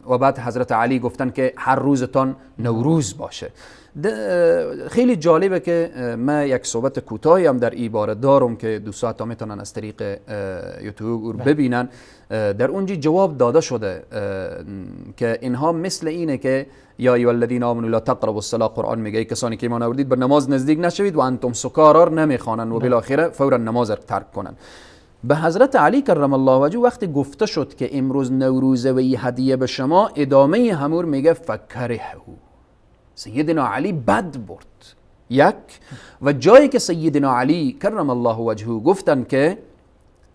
و بعد حضرت علی گفتن که هر روزتان نوروز باشه. خیلی جالبه که من یک صحبت کوتاهی هم در این باره دارم که دوستان تا میتونن از طریق یوتیوب او ببینن. در اونجا جواب داده شده که اینها مثل اینه که یا ایها الذین آمنوا لا تقربوا الصلاه، قرآن میگه کسانی که ایمان آوردید به نماز نزدیک نشوید و انتم سکارا نمیخوانن و بالاخره فورا نماز را ترک کنن. به حضرت علی کرم الله وجهه وقتی گفته شد که امروز نوروزه و این هدیه به شما، ادامه همور میگه فکرهو، سیدنا علی بد برد. یک و جایی که سیدنا علی کرم الله وجهه گفتن که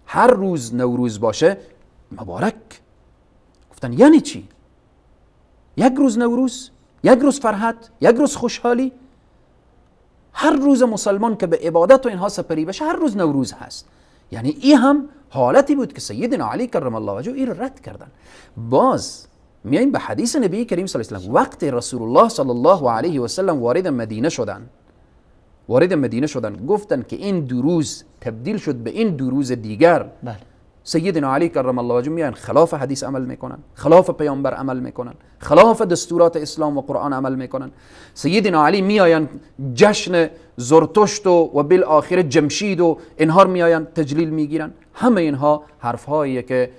هر روز نوروز باشه مبارک، گفتن یعنی چی؟ یک روز نوروز، یک روز فرحت، یک روز خوشحالی. هر روز مسلمان که به عبادت و اینها سپری بشه هر روز نوروز هست. یعنی این هم حالتی بود که سیدنا علی کرم الله وجهه این رد کردن. باز میایم به حدیث نبی کریم صلی الله علیه و سلم، وقتی رسول الله صلی الله علیه و سلم وارد مدینه شدن، وارد مدینه شدن، گفتن که این دو روز تبدیل شد به این دو روز دیگر. بله. سیدنا علی کرم الله وجهه میان خلاف حدیث عمل میکنن، خلاف پیامبر عمل میکنن، خلاف دستورات اسلام و قرآن عمل میکنن. سیدنا علی میآیند جشن زرتشت و بالآخره جمشید و اینها میآیند تجلیل میگیرن. همه اینها حرفهاییه که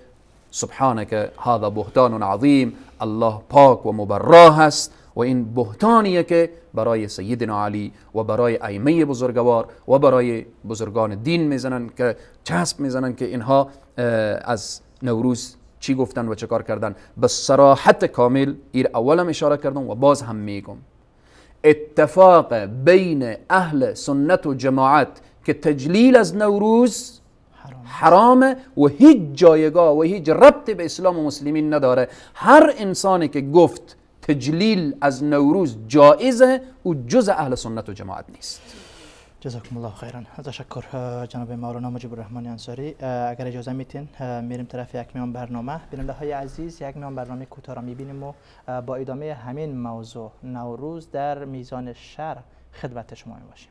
سبحانك هذا بهتان عظیم، الله پاک و مبرا هست و این بهتانیه که برای سیدنا علی و برای ائمه بزرگوار و برای بزرگان دین میزنن، که چسب میزنن که اینها از نوروز چی گفتن و چه کار کردن. به صراحت کامل ایر اولم اشاره کردم و باز هم میگم، اتفاق بین اهل سنت و جماعت که تجلیل از نوروز حرامه و هیچ جایگاه و هیچ ربط به اسلام و مسلمین نداره. هر انسانی که گفت تجلیل از نوروز جایزه، او جز اهل سنت و جماعت نیست. جزاکم الله خیرا. تشکر جناب مولانا مجیب الرحمن انصاری. اگر اجازه میتین میریم طرف یک میان برنامه. بیننده های عزیز، یک میان برنامه کوتاه را میبینیم و با ادامه همین موضوع نوروز در میزان شرع خدمت شما میباشیم.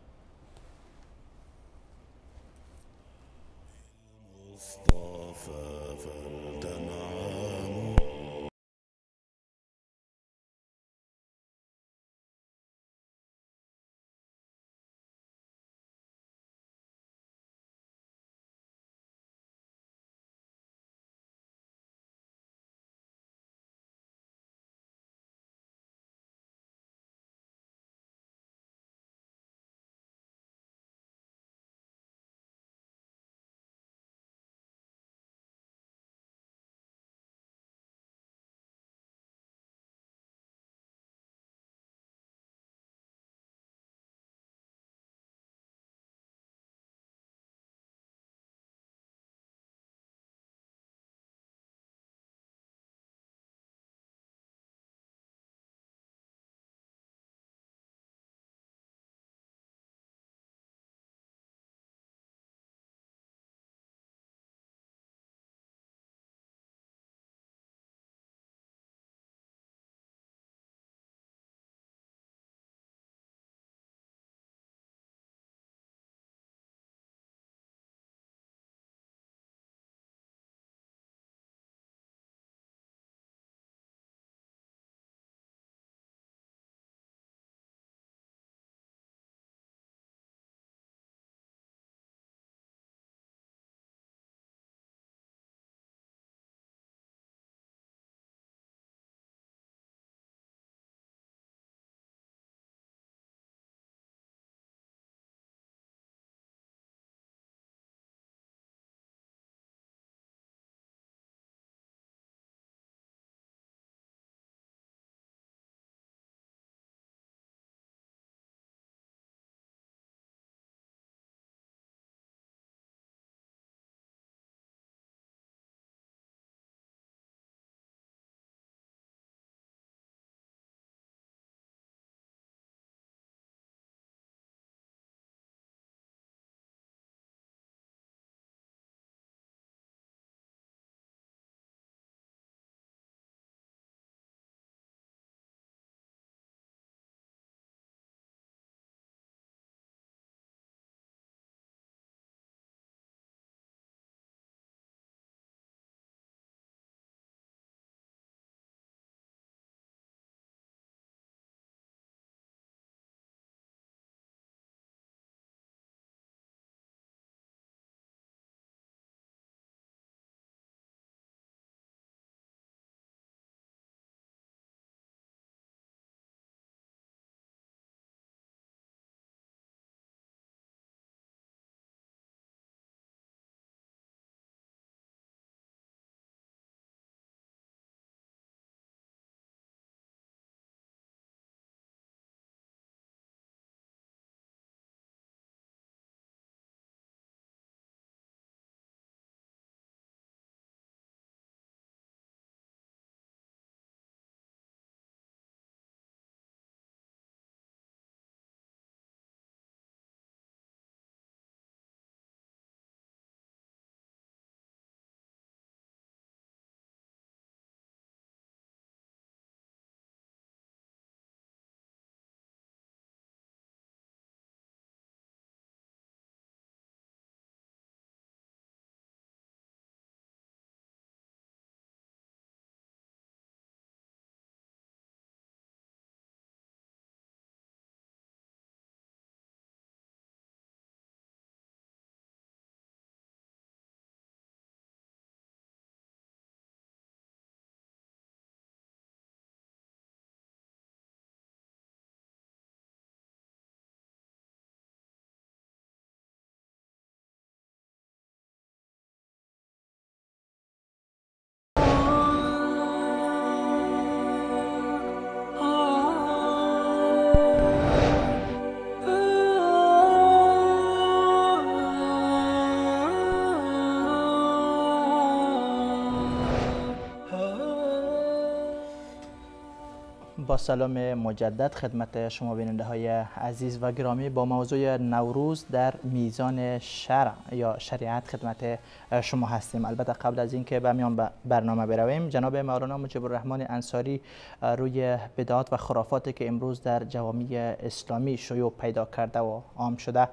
با سلام مجدد خدمت شما بیننده های عزیز و گرامی با موضوع نوروز در میزان شرع یا شریعت خدمت شما هستیم. البته قبل از اینکه به میان برنامه برویم، جناب مولانا مجیب الرحمن انصاری روی بدعات و خرافاتی که امروز در جوامع اسلامی شیوع پیدا کرده و عام شده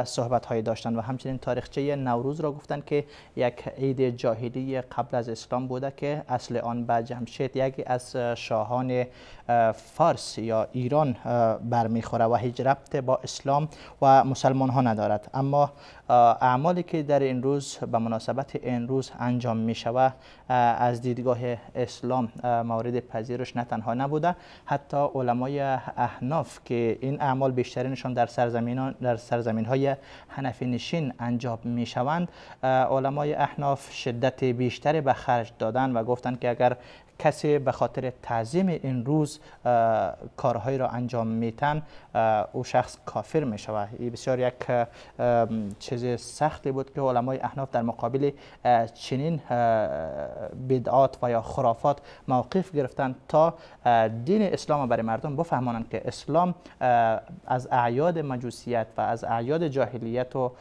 صحبت های داشتند و همچنین تاریخچه نوروز را گفتند که یک عید جاهلی قبل از اسلام بوده که اصل آن به جمشید، یکی از شاهان فارس یا ایران، برمیخوره و هیچ ربط با اسلام و مسلمان ها ندارد. اما اعمالی که در این روز به مناسبت این روز انجام می شود از دیدگاه اسلام مورد پذیرش نه تنها نبوده، حتی علمای احناف که این اعمال بیشترینشان در سرزمین های حنفی نشین انجام می شوند، علمای احناف شدت بیشتری به خرج دادن و گفتند که اگر کسی به خاطر تعظیم این روز کارهایی را انجام میتن، او شخص کافر می شود. این بسیار یک چیز سختی بود که علمای احناف در مقابل چنین بدعات و یا خرافات موقف گرفتند تا دین اسلام برای مردم بفهمانند که اسلام از اعیاد مجوسیت و از اعیاد جاهلیت و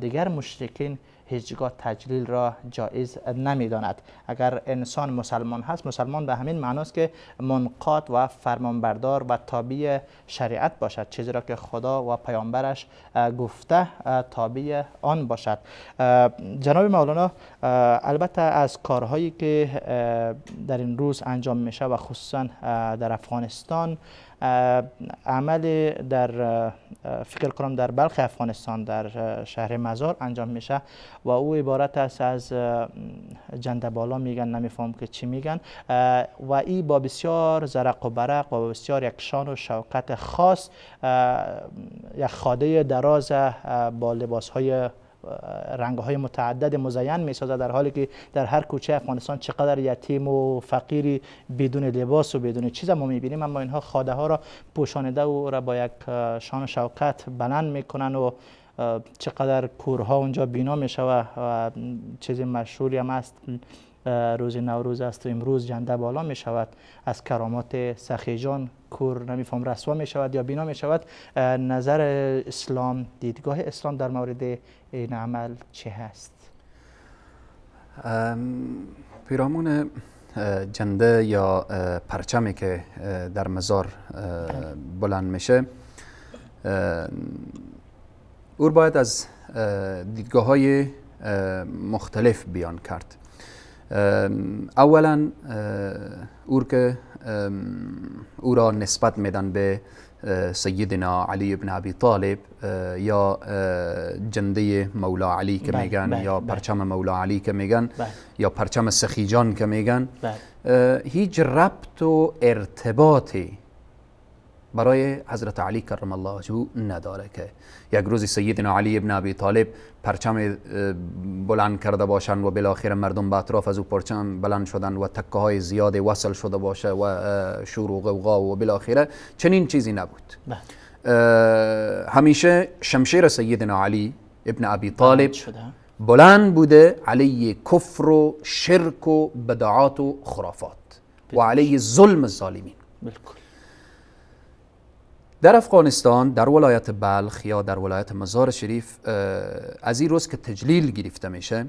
دیگر مشرکین هیچگاه تجلیل را جایز نمیداند. اگر انسان مسلمان هست، مسلمان به همین معناست که منقاد و فرمانبردار و تابع شریعت باشد، چیزی را که خدا و پیامبرش گفته تابع آن باشد. جناب مولانا، البته از کارهایی که در این روز انجام میشه و خصوصا در افغانستان، عمل در فکر کنم در بلخ افغانستان در شهر مزار انجام میشه و او عبارت است از جنده بالا میگن، نمیفهم که چی میگن، و ای با بسیار زرق و برق و بسیار یک شان و شوکت خاص، یک خاده دراز با لباس های رنگ های متعدد مزین می سازد، در حالی که در هر کوچه افغانستان چقدر یتیم و فقیری بدون لباس و بدون چیز ما میبینیم، اما اینها خاده ها را پوشانده و را با یک شان و شوکت بلند میکنن و چقدر کورها اونجا بینا میشه و چیز مشهوری هم است، روز نوروز است و امروز جنده بالا می شود، از کرامات سخی جان کور نمیفهم رسوا می شود یا بینا می شود. نظر اسلام، دیدگاه اسلام در مورد این عمل چه هست؟ پیرامون جنده یا پرچمی که در مزار بلند میشه، او باید از دیدگاه های مختلف بیان کرد. اولا او که او را نسبت میدن به سیدنا علی بن ابی طالب یا جنده مولا علی که میگن، یا پرچم مولا علی که میگن، یا پرچم سخی جان که میگن، هیچ ربط و ارتباطی برای حضرت علی کرم الله وجهه نداره که یک روز سیدنا علی ابن ابی طالب پرچم بلند کرده باشند و بالاخره مردم به اطراف از او پرچم بلند شدن و تکه های زیاد وصل شده باشه و شور و غوغا و بالاخره چنین چیزی نبود. همیشه شمشیر سیدنا علی ابن ابی طالب بلند بوده علیه کفر و شرک و بدعات و خرافات و علیه ظلم الظالمین. بالکل. در افغانستان در ولایت بلخ یا در ولایت مزار شریف از این روز که تجلیل گرفته میشه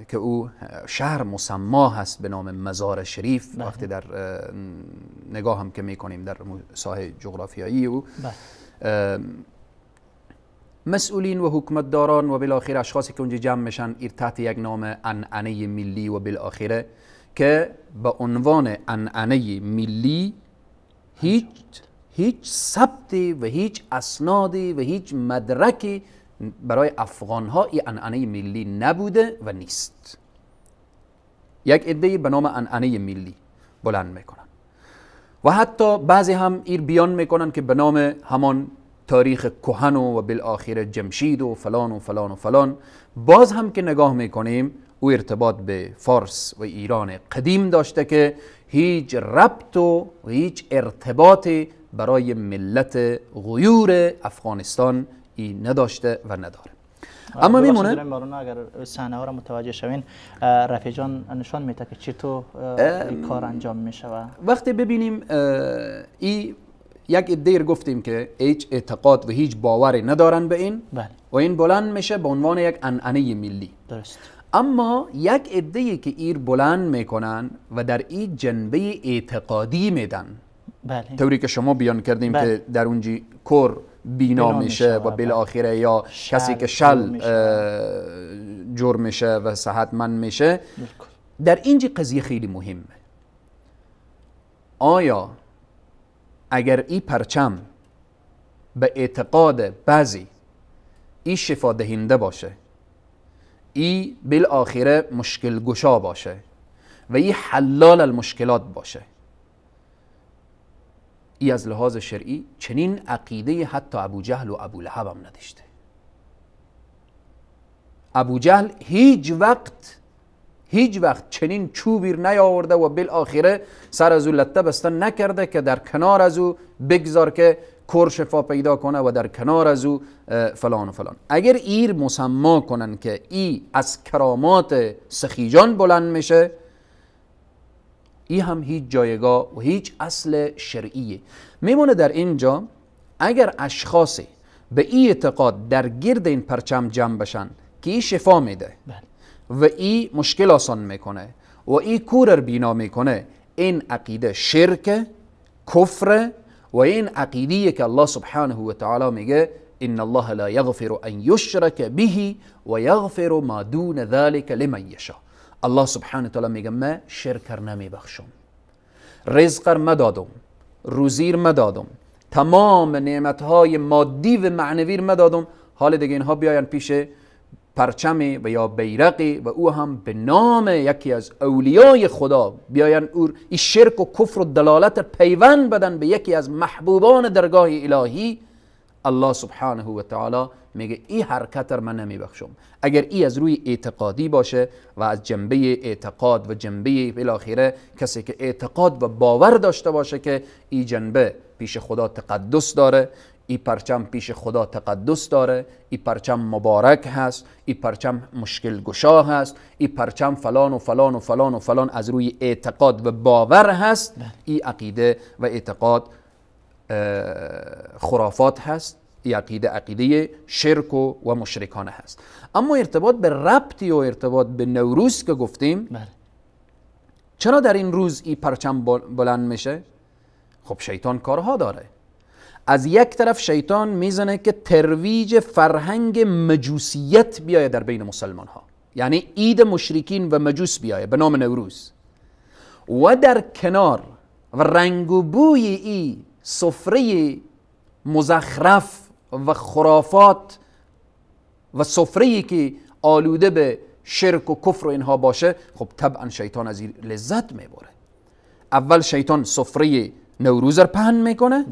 که او شهر مسما هست به نام مزار شریف، وقتی در نگاه هم که میکنیم در ساحه جغرافیایی او، مسئولین و حکومتداران و بالاخره اشخاصی که اونجا جمع میشن ایر تحت یک نام عنعنه ملی و بالاخره که به عنوان عنعنه ملی هیچ ثبتی و هیچ اسنادی و هیچ مدرکی برای افغانها این عنعنه ملی نبوده و نیست. یک عده به نام عنعنه ملی بلند میکنن و حتی بعضی هم ایر بیان میکنن که به نام همان تاریخ کهن و بالاخره جمشید و فلان و فلان و فلان. باز هم که نگاه میکنیم او ارتباط به فارس و ایران قدیم داشته که هیچ ربط و هیچ ارتباطی برای ملت غیور افغانستان ای نداشته و نداره. اما میمونه اگر صحنه ها را متوجه شوین، رفیع جان نشان میده که چطور این کار انجام میشه. وقتی ببینیم ای یک عده گفتیم که هیچ اعتقاد و هیچ باوری ندارن به این، بله. و این بلند میشه به عنوان یک عنعنه ملی، درست. اما یک عده که ایر بلند میکنن و در این جنبه اعتقادی میدن، بله. طوری که شما بیان کردیم، بله. که در اونجی کور بینا میشه و بالاخره یا کسی که شل جور میشه و صحتمند میشه. در اینجا قضیه خیلی مهمه. آیا اگر این پرچم به اعتقاد بعضی ای شفا دهنده باشه، ای بالاخره مشکل گشا باشه و ای حلال المشکلات باشه، ای از لحاظ شرعی چنین عقیده حتی ابو جهل و ابو لهب هم نداشته. ابو جهل هیچ وقت چنین چوبی نیاورده و بالاخره سر از او لته بسته نکرده که در کنار از او بگذار که کور شفا پیدا کنه و در کنار از او فلان و فلان. اگر ایر مسما کنن که ای از کرامات سخیجان بلند میشه، ای هم هیچ جایگاه و هیچ اصل شرعیه میمونه. در اینجا اگر اشخاصی به ای اعتقاد در گرد این پرچم جمع بشن که ای شفا میده و ای مشکل آسان میکنه و ای کور بینا میکنه، این عقیده شرک، کفر و این عقیده که الله سبحانه و تعالی میگه ان الله لا یغفر ان یشرک به و یغفر ما دون ذلك لمن یشاء. الله سبحانه و تعالی میگه من شرک را نمیبخشم، رزق را مدادم، روزی را مدادم، تمام نعمتهای مادی و معنوی را مدادم، حال دیگه اینها بیاین پیش پرچمی و یا بیرقی و او هم به نام یکی از اولیای خدا بیاین اور این شرک و کفر و دلالت پیوند بدن به یکی از محبوبان درگاه الهی، الله سبحانه و تعالی میگه این حرکت را من نمیبخشم. اگر ای از روی اعتقادی باشه و از جنبه اعتقاد و جنبه بالاخره کسی که اعتقاد و باور داشته باشه که ای جنبه پیش خدا تقدس داره، ای پرچم پیش خدا تقدس داره، ای پرچم مبارک هست، ای پرچم مشکل گشا هست، ای پرچم فلان و فلان و فلان و فلان از روی اعتقاد و باور هست، ای عقیده و اعتقاد خرافات هست، ای عقیده عقیده شرک و مشرکانه هست. اما ارتباط به ربطی و ارتباط به نوروز که گفتیم، چرا در این روز ای پرچم بلند میشه؟ خب شیطان کارها داره. از یک طرف شیطان میزنه که ترویج فرهنگ مجوسیت بیایه در بین مسلمان ها، یعنی عید مشرکین و مجوس بیایه به نام نوروز، و در کنار و رنگ و بوی ای سفره مزخرف و خرافات و سفره‌ای که آلوده به شرک و کفر و اینها باشه، خب طبعا شیطان از این لذت میبره. اول شیطان سفره نوروز رو پهن میکنه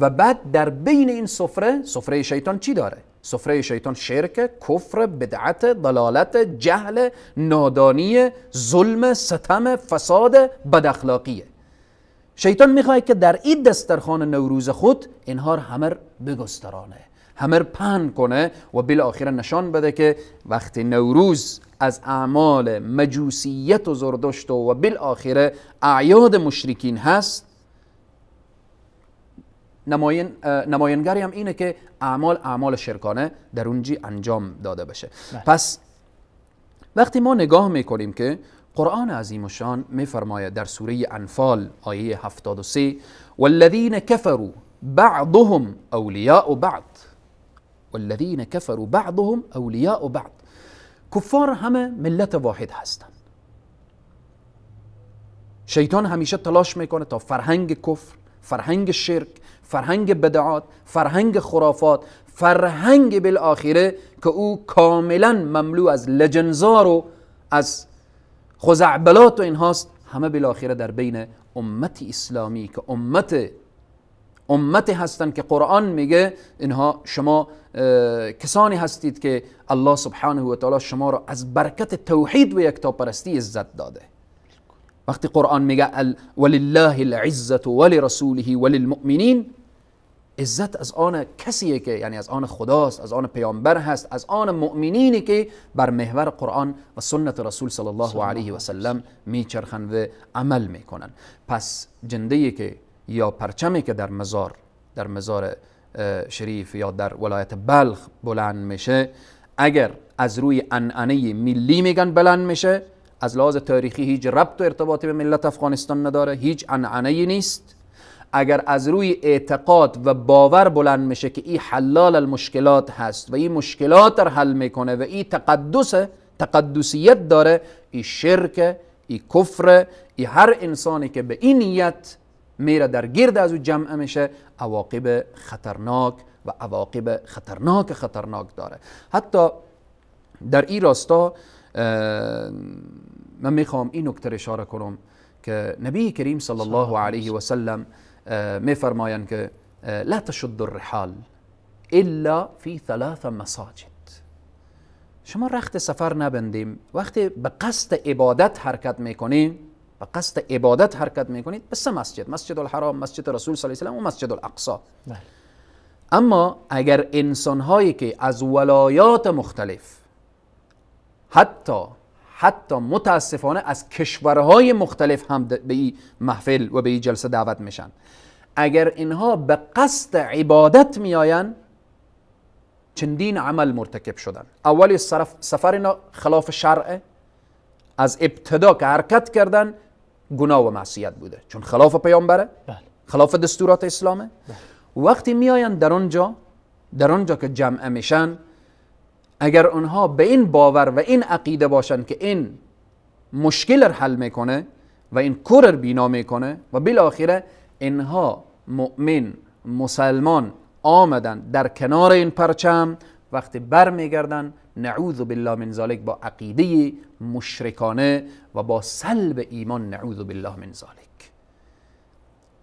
و بعد در بین این سفره، سفره شیطان چی داره؟ سفره شیطان شرک، کفر، بدعت، ضلالت، جهل، نادانی، ظلم، ستم، فساد، بد اخلاقیه. شیطان میخواد که در این دسترخوان نوروز خود اینها رو همه بگسترانه، همه رو پهن کنه و بالاخره نشان بده که وقتی نوروز از اعمال مجوسیت و زردشت و بالاخره اعیاد مشرکین هست، نماینگری هم اینه که اعمال شرکانه در اونجی انجام داده بشه. پس وقتی ما نگاه میکنیم که قرآن عظیم الشان میفرماید در سوره انفال آیه 73 والذین كفروا بعضهم اولیاء بعض، والذین كفروا بعضهم اولیاء بعض. کفار همه ملت واحد هستند. شیطان همیشه تلاش میکنه تا فرهنگ کفر، فرهنگ شرک، فرهنگ بدعات، فرهنگ خرافات، فرهنگ بالآخره که او کاملا مملو از لجنزار و از خزعبلات و اینهاست، همه بالاخره در بین امت اسلامی که امت هستند که قرآن میگه اینها شما کسانی هستید که الله سبحانه و تعالی شما را از برکت توحید و یکتاپرستی عزت داده. وقتی قرآن میگه ولله العزة ولرسوله وللمؤمنین، عزت از آن کسیه که، یعنی از آن خداست، از آن پیامبر هست، از آن مؤمنینی که بر محور قرآن و سنت رسول صلی الله علیه و سلم میچرخن و عمل میکنن. پس جنده‌ای که یا پرچمی که در مزار شریف یا در ولایت بلخ بلند میشه، اگر از روی عنعنه ملی میگن بلند میشه، از لحاظ تاریخی هیچ ربط و ارتباطی به ملت افغانستان نداره، هیچ عنعنه‌ای نیست. اگر از روی اعتقاد و باور بلند میشه که این حلال المشکلات هست و این مشکلات رو حل میکنه و این تقدسیت داره، این شرک، این کفر، این هر انسانی که به این نیت میره در گرد از او جمع میشه، عواقب خطرناک و عواقب خطرناک خطرناک داره. حتی در این راستا من میخوام این نکته اشاره کنم که نبی کریم صلی الله علیه و سلم میفرمایند که لا تشد الرحال الا فی ثلاث مساجد. شما رخت سفر نبندیم، وقتی به قصد عبادت حرکت میکنیم، به قصد عبادت حرکت میکنید به سه مسجد، مسجد الحرام، مسجد رسول صلی الله علیه و سلم و مسجد الاقصی. اما اگر انسانهایی که از ولایات مختلف، حتی متاسفانه از کشورهای مختلف هم به این محفل و به این جلسه دعوت میشن، اگر اینها به قصد عبادت میآیند، چندین عمل مرتکب شدن. اولی سفر اینا خلاف شرع، از ابتدا که حرکت کردن گناه و معصیت بوده، چون خلاف پیامبره، خلاف دستورات اسلامه. وقتی میآیند در آنجا که جمع میشن، اگر آنها به این باور و این عقیده باشن که این مشکل رو حل میکنه و این کور رو بینا میکنه و بالاخره اینها مؤمن مسلمان آمدن در کنار این پرچم، وقتی بر میگردن نعوذ بالله من ذلک با عقیده مشرکانه و با سلب ایمان، نعوذ بالله من ذلک.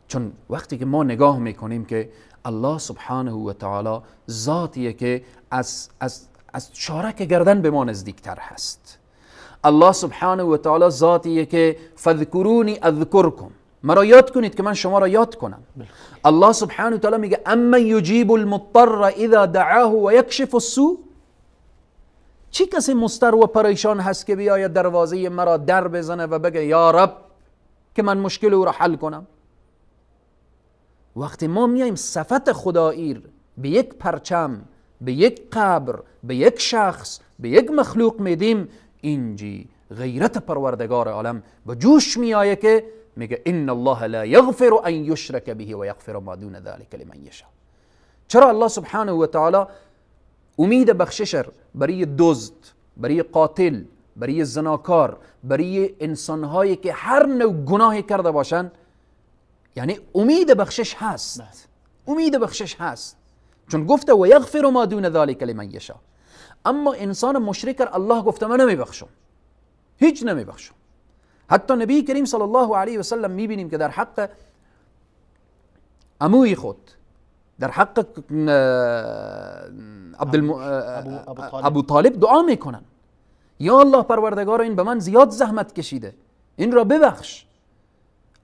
چون وقتی که ما نگاه میکنیم که الله سبحانه و تعالی ذاتیه که از شارک گردن به ما نزدیکتر هست، الله سبحانه و تعالی ذاتیه که فذکرونی اذکرکم، مرا یاد کنید که من شما را یاد کنم. الله سبحانه و تعالی میگه اما یجیب المضطر اذا دعاه و یکشف السوء. چی کسی مضطر و پریشان هست که بیاید دروازه مرا در بزنه و بگه یا رب که من مشکل او را حل کنم؟ وقتی ما میایم صفت خدایی به یک پرچم، به یک قبر، به یک شخص، به یک مخلوق میدیم، اینجی غیرت پروردگار عالم به جوش میآیه که میگه ان الله لا یغفر ان یشرک به و یغفر ما دون ذلك لمن یشاء. چرا الله سبحانه و تعالی امید بخشش برای دزد، برای قاتل، برای زناکار، برای انسانهایی که هر نوع گناهی کرده باشن، یعنی امید بخشش هست، امید بخشش هست، چون گفته و یغفر ما دون ذلك لمن یشاء. اما انسان مشرک الله گفته من نمیبخشم، هیچ نمیبخشم. حتی نبی کریم صلی الله علیه و سلم میبینیم که در حق عموی خود، در حق ابو طالب دعا میکنن، یا الله پروردگار این به من زیاد زحمت کشیده، این را ببخش.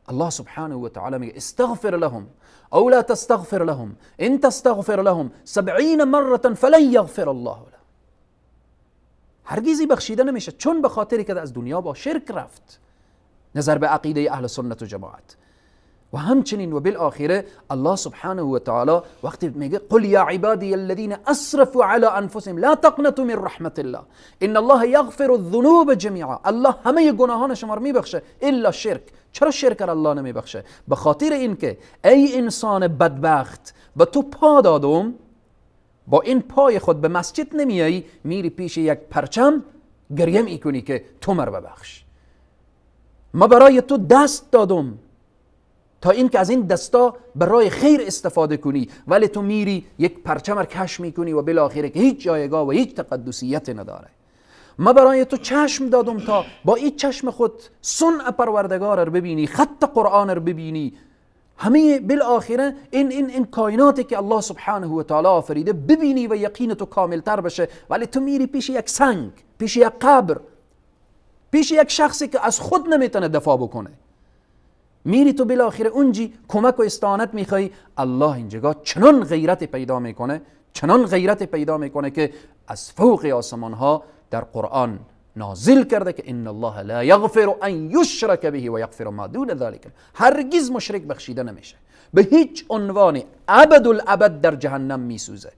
الله سبحانه و تعالی میگه استغفر لهم او لا تستغفر لهم ان تستغفر لهم 70 مرة فلن یغفر الله لهم. هرگزی بخشیده نمیشه، چون به خاطری که از دنیا با شرک رفت، نظر به عقیده اهل سنت و جماعت. و همچنین و بالآخره الله سبحانه و تعالی وقتی میگه قل یا عبادی الذین اسرفوا علی انفسهم لا تقنطوا من رحمت الله ان الله یغفر الذنوب جمیعا. الله همه گناهان شما رو میبخشه الا شرک. چرا شرک را الله نمیبخشه؟ به خاطر اینکه ای انسان بدبخت، به تو پا دادم، با این پای خود به مسجد نمیایی، میری پیش یک پرچم گریه میکنی که تو مر ببخش. ما برای تو دست دادم تا اینکه از این دستا برای خیر استفاده کنی، ولی تو میری یک پرچم را کش میکنی و بالاخره که هیچ جایگاه و هیچ تقدسیت نداره. ما برای تو چشم دادم تا با این چشم خود صنع پروردگار رو ببینی، خط قرآن رو ببینی، همه بالاخره این کائناتی که الله سبحانه و تعالی آفریده ببینی و یقین تو کاملتر بشه، ولی تو میری پیش یک سنگ، پیش یک قبر، پیش یک شخصی که از خود نمیتونه دفاع بکنه. میری تو بالاخره اونجی کمک و استعانت میخوای، الله اینجا چنان غیرت پیدا میکنه، چنان غیرت پیدا میکنه که از فوق آسمان ها در قرآن نازل کرده که ان الله لا یغفر ان یشرک به و یغفر ما دون ذلك. هرگز مشرک بخشیده نمیشه به هیچ عنوان، ابد الابد در جهنم میسوزه،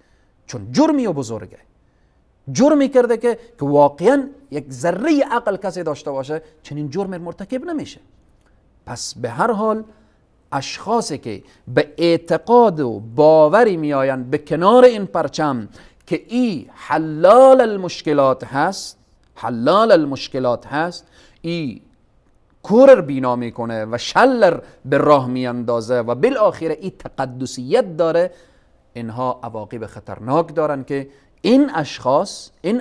چون جرمی و بزرگه، جرمی کرده که واقعا یک ذره عقل کسی داشته باشه چنین جرم مرتکب نمیشه. پس به هر حال اشخاصی که به اعتقاد و باوری میآیند به کنار این پرچم که ای حلال المشکلات هست، حلال المشکلات هست، ای کور بینا میکنه و شلر به راه میاندازه و بالاخره ای تقدسیت داره، اینها عواقب خطرناک دارن که این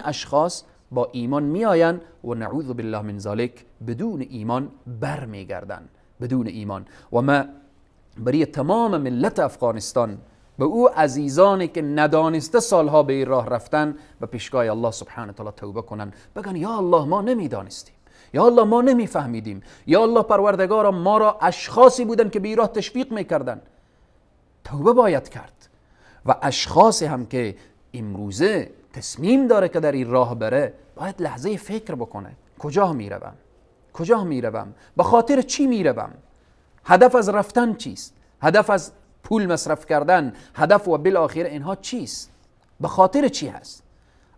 اشخاص با ایمان میآیند و نعوذ بالله من ذلک بدون ایمان برمیگردن، بدون ایمان. و ما برای تمام ملت افغانستان، به او عزیزانی که ندانسته سالها به این راه رفتن، به پیشگاه الله سبحانه تعالی توبه کنن، بگن یا الله ما نمیدانستیم، یا الله ما نمیفهمیدیم، یا الله پروردگارا ما را اشخاصی بودن که به این راه تشویق میکردن. توبه باید کرد. و اشخاصی هم که امروزه تصمیم داره که در این راه بره، باید لحظه فکر بکنه کجا میروم، کجا میروم، به خاطر چی میروم، هدف از رفتن چیست، هدف از پول مصرف کردن، هدف و بالاخره اینها چیست، به خاطر چی هست.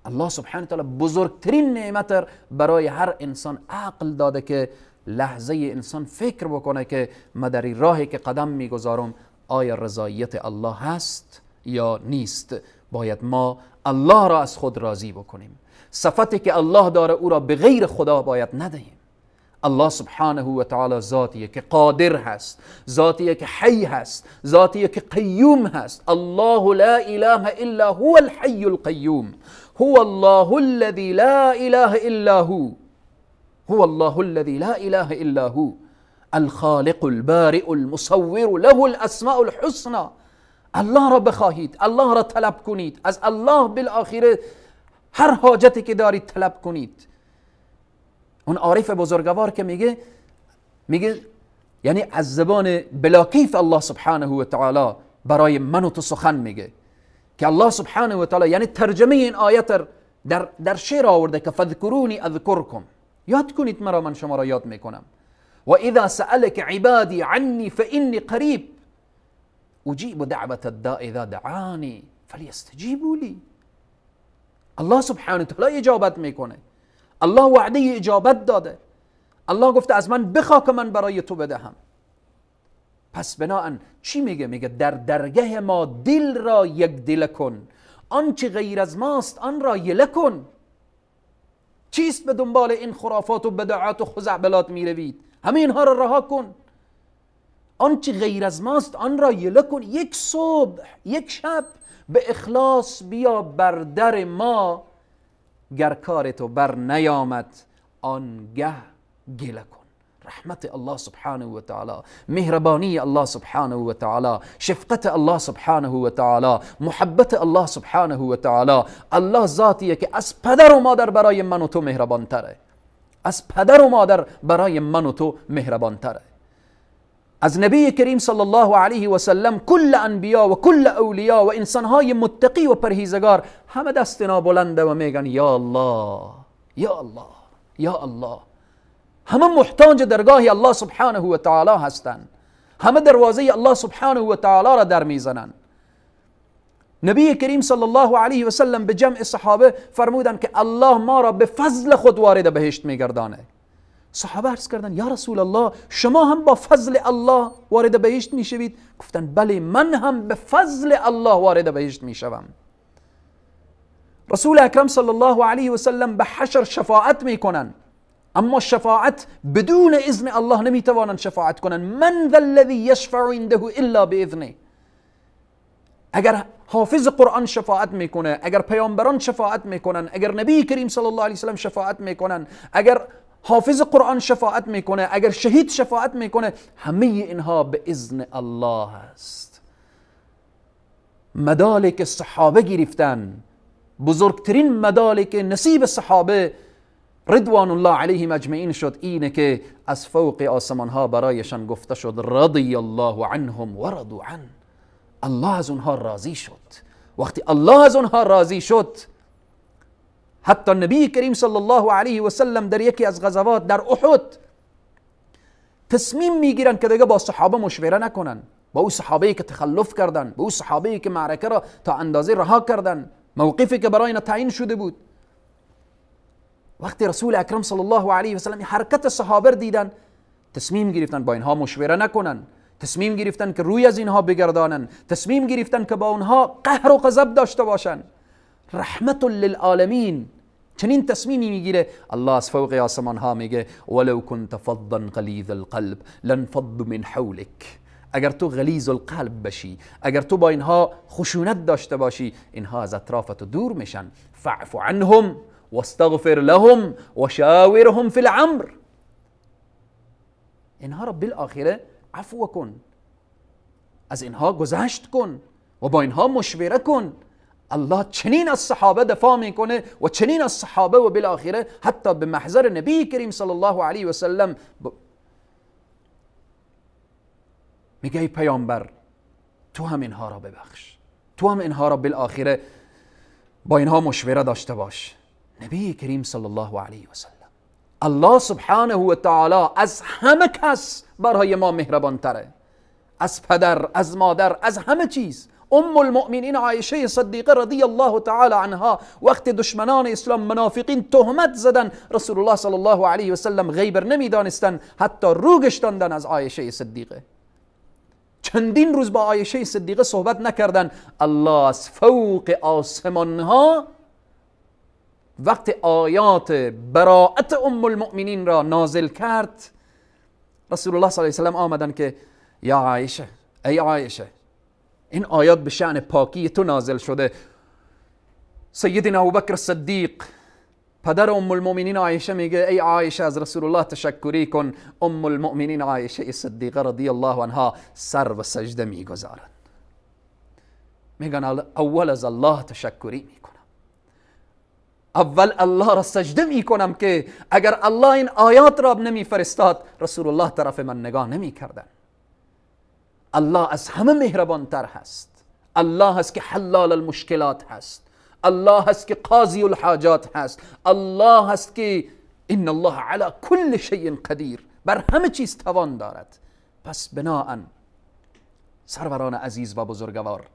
الله سبحانه تعالی بزرگترین نعمت برای هر انسان عقل داده که لحظه انسان فکر بکنه که ما در این راهی که قدم میگذارم آیا رضایت الله هست یا نیست. باید ما الله را از خود راضی بکنیم. صفتی که الله داره او را به غیر خدا باید ندهیم. الله سبحانه و تعالی ذاتیه که قادر هست، ذاتیه که حی هست، ذاتیه که قیوم هست. الله لا اله الا هو الحی القیوم، هو الله الذي لا اله الا هو، هو الله الذي لا اله الا هو الخالق البارئ المصور له الاسماء الحسنى. الله را بخواهید، الله را طلب کنید، از الله بالآخره هر حاجتی که دارید طلب کنید. اون عارف بزرگوار که میگه یعنی از زبان بلاکیف الله سبحانه و تعالی برای من و تو سخن میگه که الله سبحانه و تعالی، یعنی ترجمه این آیت در شعر آورده که فذکرونی اذکرکم، یاد کنید مرا من شما را یاد میکنم. و اذا سألک عبادی عنی فانی قریب اجیب دعوة الداع اذا دعانی فلیستجیبوا لی. الله سبحانه و تعالی اجابت میکنه، الله وعده اجابت داده، الله گفته از من بخوا که من برای تو بدهم. پس بناهن چی میگه؟ میگه در درگه ما دل را یک دل کن، آنچه غیر از ماست آن را یله کن. چیست به دنبال این خرافات و بدعات و خزعبلات میروید؟ همه اینها را رها کن، آنچه غیر از ماست آن را یله کن. یک صبح یک شب به اخلاص بیا بر در ما، گر کار تو بر نیامد آنگه گله کن. رحمت الله سبحانه و تعالی، مهربانی الله سبحانه و تعالی، شفقت الله سبحانه و تعالی، محبت الله سبحانه و تعالی. الله ذاتیه که از پدر و مادر برای من و تو مهربان تره، از پدر و مادر برای من و تو مهربان تره. از نبی کریم صلی الله علیه و سلم کل انبیا و کل اولیا و انسانهای متقی و پرهیزگار همه دست نابلنده و میگن یا الله یا الله یا الله. همه محتاج درگاه الله سبحانه و تعالی هستند، همه دروازه الله سبحانه و تعالی را در میزنند. نبی کریم صلی الله علیه و سلم به جمع صحابه فرمودند که الله ما را به فضل خود وارد بهشت میگردانه. صحابه عرض کردن یا رسول الله شما هم با فضل الله وارد بهشت میشوید؟ گفتن بله من هم به فضل الله وارد بهشت میشوم. رسول اکرم صلی الله علیه و سلم به حشر شفاعت میکنن، اما شفاعت بدون اذن الله نمیتوانند شفاعت کنند. من ذا الذی یشفع عنده الا باذنه. اگر حافظ قرآن شفاعت میکنه، اگر پیامبران شفاعت میکنن، اگر نبی کریم صلی الله علیه و سلم شفاعت میکنن، اگر حافظ قرآن شفاعت میکنه، اگر شهید شفاعت میکنه، همه اینها به اذن الله است. مدالی که صحابه گرفتن، بزرگترین مدالی که نصیب صحابه رضوان الله علیهم اجمعین شد، اینه که از فوق آسمان ها برایشان گفته شد رضی الله عنهم و رضوا عنه. الله از اونها راضی شد. وقتی الله از اونها راضی شد، حتی نبی کریم صلی الله علیه و سلم در یکی از غزوات در احد تصمیم میگیرن که دیگه با صحابه مشوره نکنن، با او صحابه‌ای که تخلف کردن، با او صحابه‌ای که معرکه را تا اندازه رها کردن، موقفی که برای اینا تعیین شده بود. وقتی رسول اکرم صلی الله علیه و سلم حرکت صحابه دیدن، تصمیم گرفتن با اینها مشوره نکنن، تصمیم گرفتن که روی از اینها بگردانن، تصمیم گرفتن که با اونها قهر و غضب داشته باشن. رحمت للعالمین چنین تصمیمی میگیره. الله از فوق آسمان ها میگه ولو كنت فظا غلیظ القلب لانفضوا من حولک. اگر تو غلیظ القلب بشی، اگر تو با اینها خشونت داشته باشی، اینها از اطرافت دور میشن. فاعف عنهم واستغفر لهم وشاورهم فی الامر. اینها را بالآخره عفو کن، از اینها گذشت کن و با اینها مشوره کن. الله چنین از صحابه دفاع میکنه و چنین از صحابه و بالاخره حتی به محضر نبی کریم صلی الله علیه و سلم میگه ای پیامبر تو هم اینها را ببخش، تو هم اینها را بالاخره با اینها مشوره داشته باش. نبی کریم صلی الله علیه و سلم، الله سبحانه و تعالی از همه کس برای ما مهربان تره، از پدر، از مادر، از همه چیز. ام المؤمنین عایشه صدیقه رضی الله تعالی عنها وقت دشمنان اسلام منافقین تهمت زدن، رسول الله صلی الله علیه و سلم غیبر نمیدانستن، حتی رو گشتاندن از عایشه صدیقه. چندین روز با عایشه صدیقه صحبت نکردن. الله از فوق آسمان ها وقت آیات براءت ام المؤمنین را نازل کرد، رسول الله صلی الله علیه و سلم آمدن که یا عایشه، ای عایشه، این آیات به شأن پاکی تو نازل شده. سیدنا ابوبکر صدیق پدر ام المؤمنین عایشه میگه ای عایشه از رسول الله تشکری کن. ام المؤمنین عایشه صدیقه رضی الله عنها سر و سجده میگذارند، میگن اول از الله تشکری میکنم، اول الله را سجده میکنم که اگر الله این آیات را نمیفرستاد رسول الله طرف من نگاه نمیکردن. الله از همه مهربان تر هست، الله هست که حلال المشکلات هست، الله هست که قاضی الحاجات هست، الله هست که ان الله علی کل شیء قدیر، بر همه چیز توان دارد. پس بناءً سروران عزیز و بزرگوار،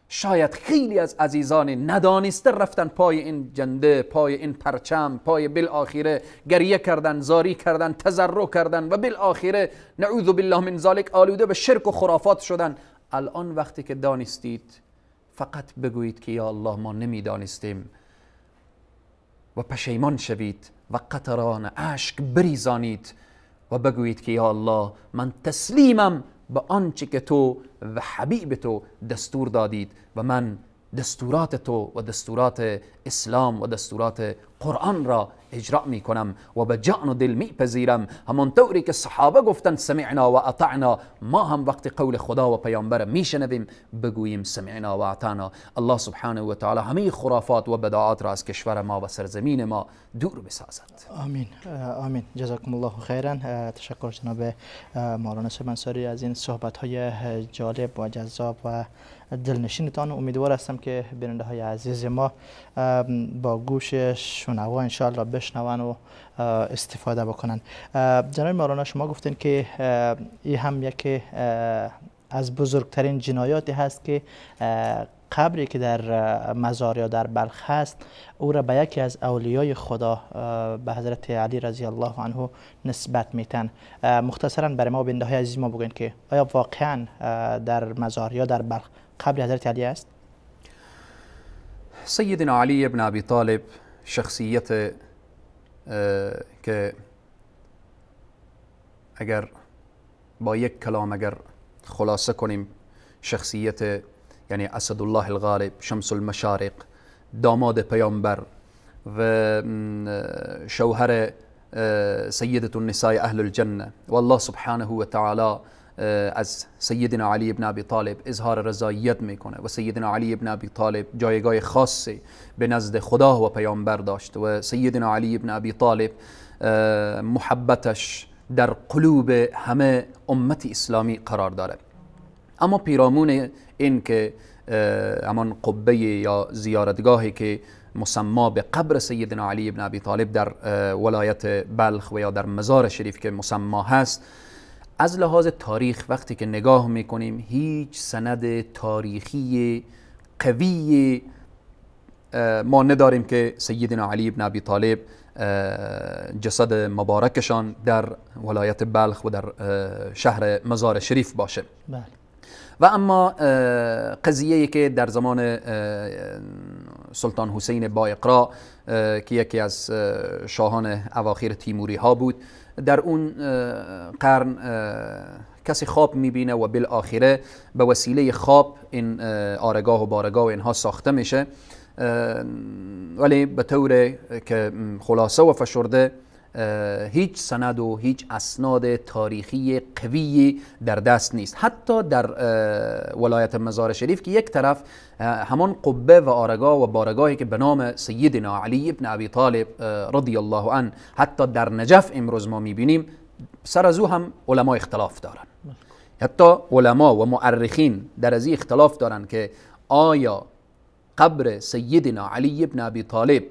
شاید خیلی از عزیزان ندانسته رفتن پای این جنده، پای این پرچم، پای بالآخره گریه کردن، زاری کردن، تضرع کردن و بالآخره نعوذ بالله من ذلک آلوده به شرک و خرافات شدن. الان وقتی که دانستید فقط بگویید که یا الله ما نمیدانستیم و پشیمان شوید و قطران اشک بریزانید و بگویید که یا الله من تسلیمم به آنچه که تو و حبیب تو دستور دادید و من دستورات تو و دستورات اسلام و دستورات قرآن را اجرا می کنم و به جان و دل می پذیرم. همانطوری که صحابه گفتند سمعنا و اطعنا، ما هم وقت قول خدا و پیامبر می شنویم بگوییم سمعنا و اطعنا. الله سبحانه و تعالی همه خرافات و بدعات را از کشور ما و سرزمین ما دور بسازد. آمین آمین. جزاکم الله خیرا. تشکر جناب مولانا صاحب انصاری از این صحبت های جالب و جذاب و دلنشینتان. امیدوار هستم که بیننده های عزیز ما با گوش شنوا انشاءالله بشنون و استفاده بکنن. جناب مولانا شما گفتین که این هم یکی از بزرگترین جنایاتی هست که قبری که در مزار یا در بلخ هست او را به یکی از اولیای خدا به حضرت علی رضی الله عنه نسبت میتن. مختصرا برای ما بیننده های عزیز ما بگوین که آیا واقعا در مزار یا در بلخ قبر حضرت علی است؟ سیدنا علی بن ابی طالب شخصیت که اگر با یک کلام اگر خلاصه کنیم، شخصیت یعنی اسدالله الغالب، شمس المشارق، داماد پیامبر و شوهر سیدة النساء اهل الجنه، و الله سبحانه و تعالی از سیدنا علی ابن ابی طالب اظهار رضایت میکنه و سیدنا علی ابن ابی طالب جایگاه خاصی به نزد خدا و پیامبر داشت و سیدنا علی ابن ابی طالب محبتش در قلوب همه امت اسلامی قرار داره. اما پیرامون این که همان قبه یا زیارتگاهی که مسما به قبر سیدنا علی ابن ابی طالب در ولایت بلخ و یا در مزار شریف که مسما هست، از لحاظ تاریخ وقتی که نگاه میکنیم هیچ سند تاریخی قوی ما نداریم که سیدنا علی ابن ابی طالب جسد مبارکشان در ولایت بلخ و در شهر مزار شریف باشه. بله. و اما قضیه که در زمان سلطان حسین بایقرا که یکی از شاهان اواخر تیموری ها بود، در اون قرن کسی خواب میبینه و بالآخره به وسیله خواب این آرگاه و بارگاه و اینها ساخته میشه، ولی به طور که خلاصه و فشرده هیچ سند و هیچ اسناد تاریخی قوی در دست نیست. حتی در ولایت مزار شریف که یک طرف همان قبه و آرگاه و بارگاهی که به نام سیدنا علی ابن ابی طالب رضی الله عنه حتی در نجف امروز ما میبینیم، سر از او هم علما اختلاف دارن. حتی علما و مؤرخین در از این اختلاف دارن که آیا قبر سیدنا علی ابن ابی طالب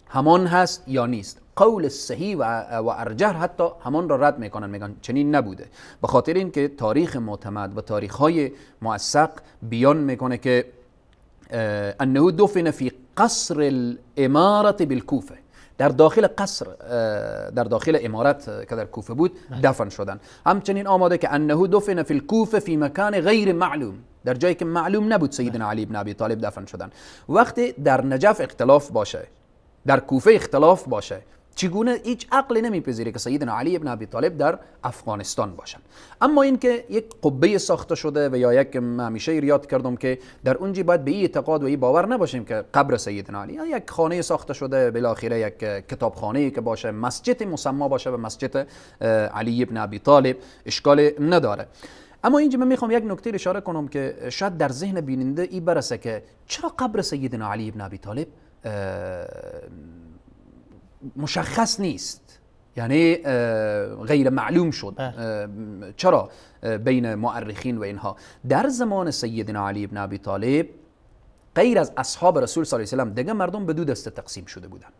همان هست یا نیست. قول صحیح و ارجح حتی همان را رد میکنن، میگن چنین نبوده، به خاطر اینکه تاریخ معتمد و تاریخ های موثق بیان میکنه که انه دفن فی قصر الامارت بالکوفه، در داخل قصر، در داخل امارت که در کوفه بود دفن شدن. همچنین آماده که انه دفن فی الکوفه فی مکان غیر معلوم، در جایی که معلوم نبود سیدنا علی بن ابی طالب دفن شدن. وقتی در نجف اختلاف باشه، در کوفه اختلاف باشه، چگونه هیچ عقلی نمیپذیره که سیدنا علی ابن ابی طالب در افغانستان باشن. اما اینکه یک قبه ساخته شده و یا یک همیشه یاد کردم که در اونجا باید به این اعتقاد و این باور نباشیم که قبر سیدنا علی، یک خانه ساخته شده، بالاخره یک کتابخانه که باشه، مسجد مسما باشه به مسجد علی ابن ابی طالب، اشکال نداره. اما اینجا من میخوام یک نکته اشاره کنم که شاید در ذهن بیننده ای برسه که چرا قبر سیدنا علی ابن ابی طالب مشخص نیست، یعنی غیر معلوم شد. چرا بین مؤرخین و اینها در زمان سیدنا علی ابن ابی طالب غیر از اصحاب رسول صلی الله علیه و سلم دیگه مردم به دو دسته تقسیم شده بودند.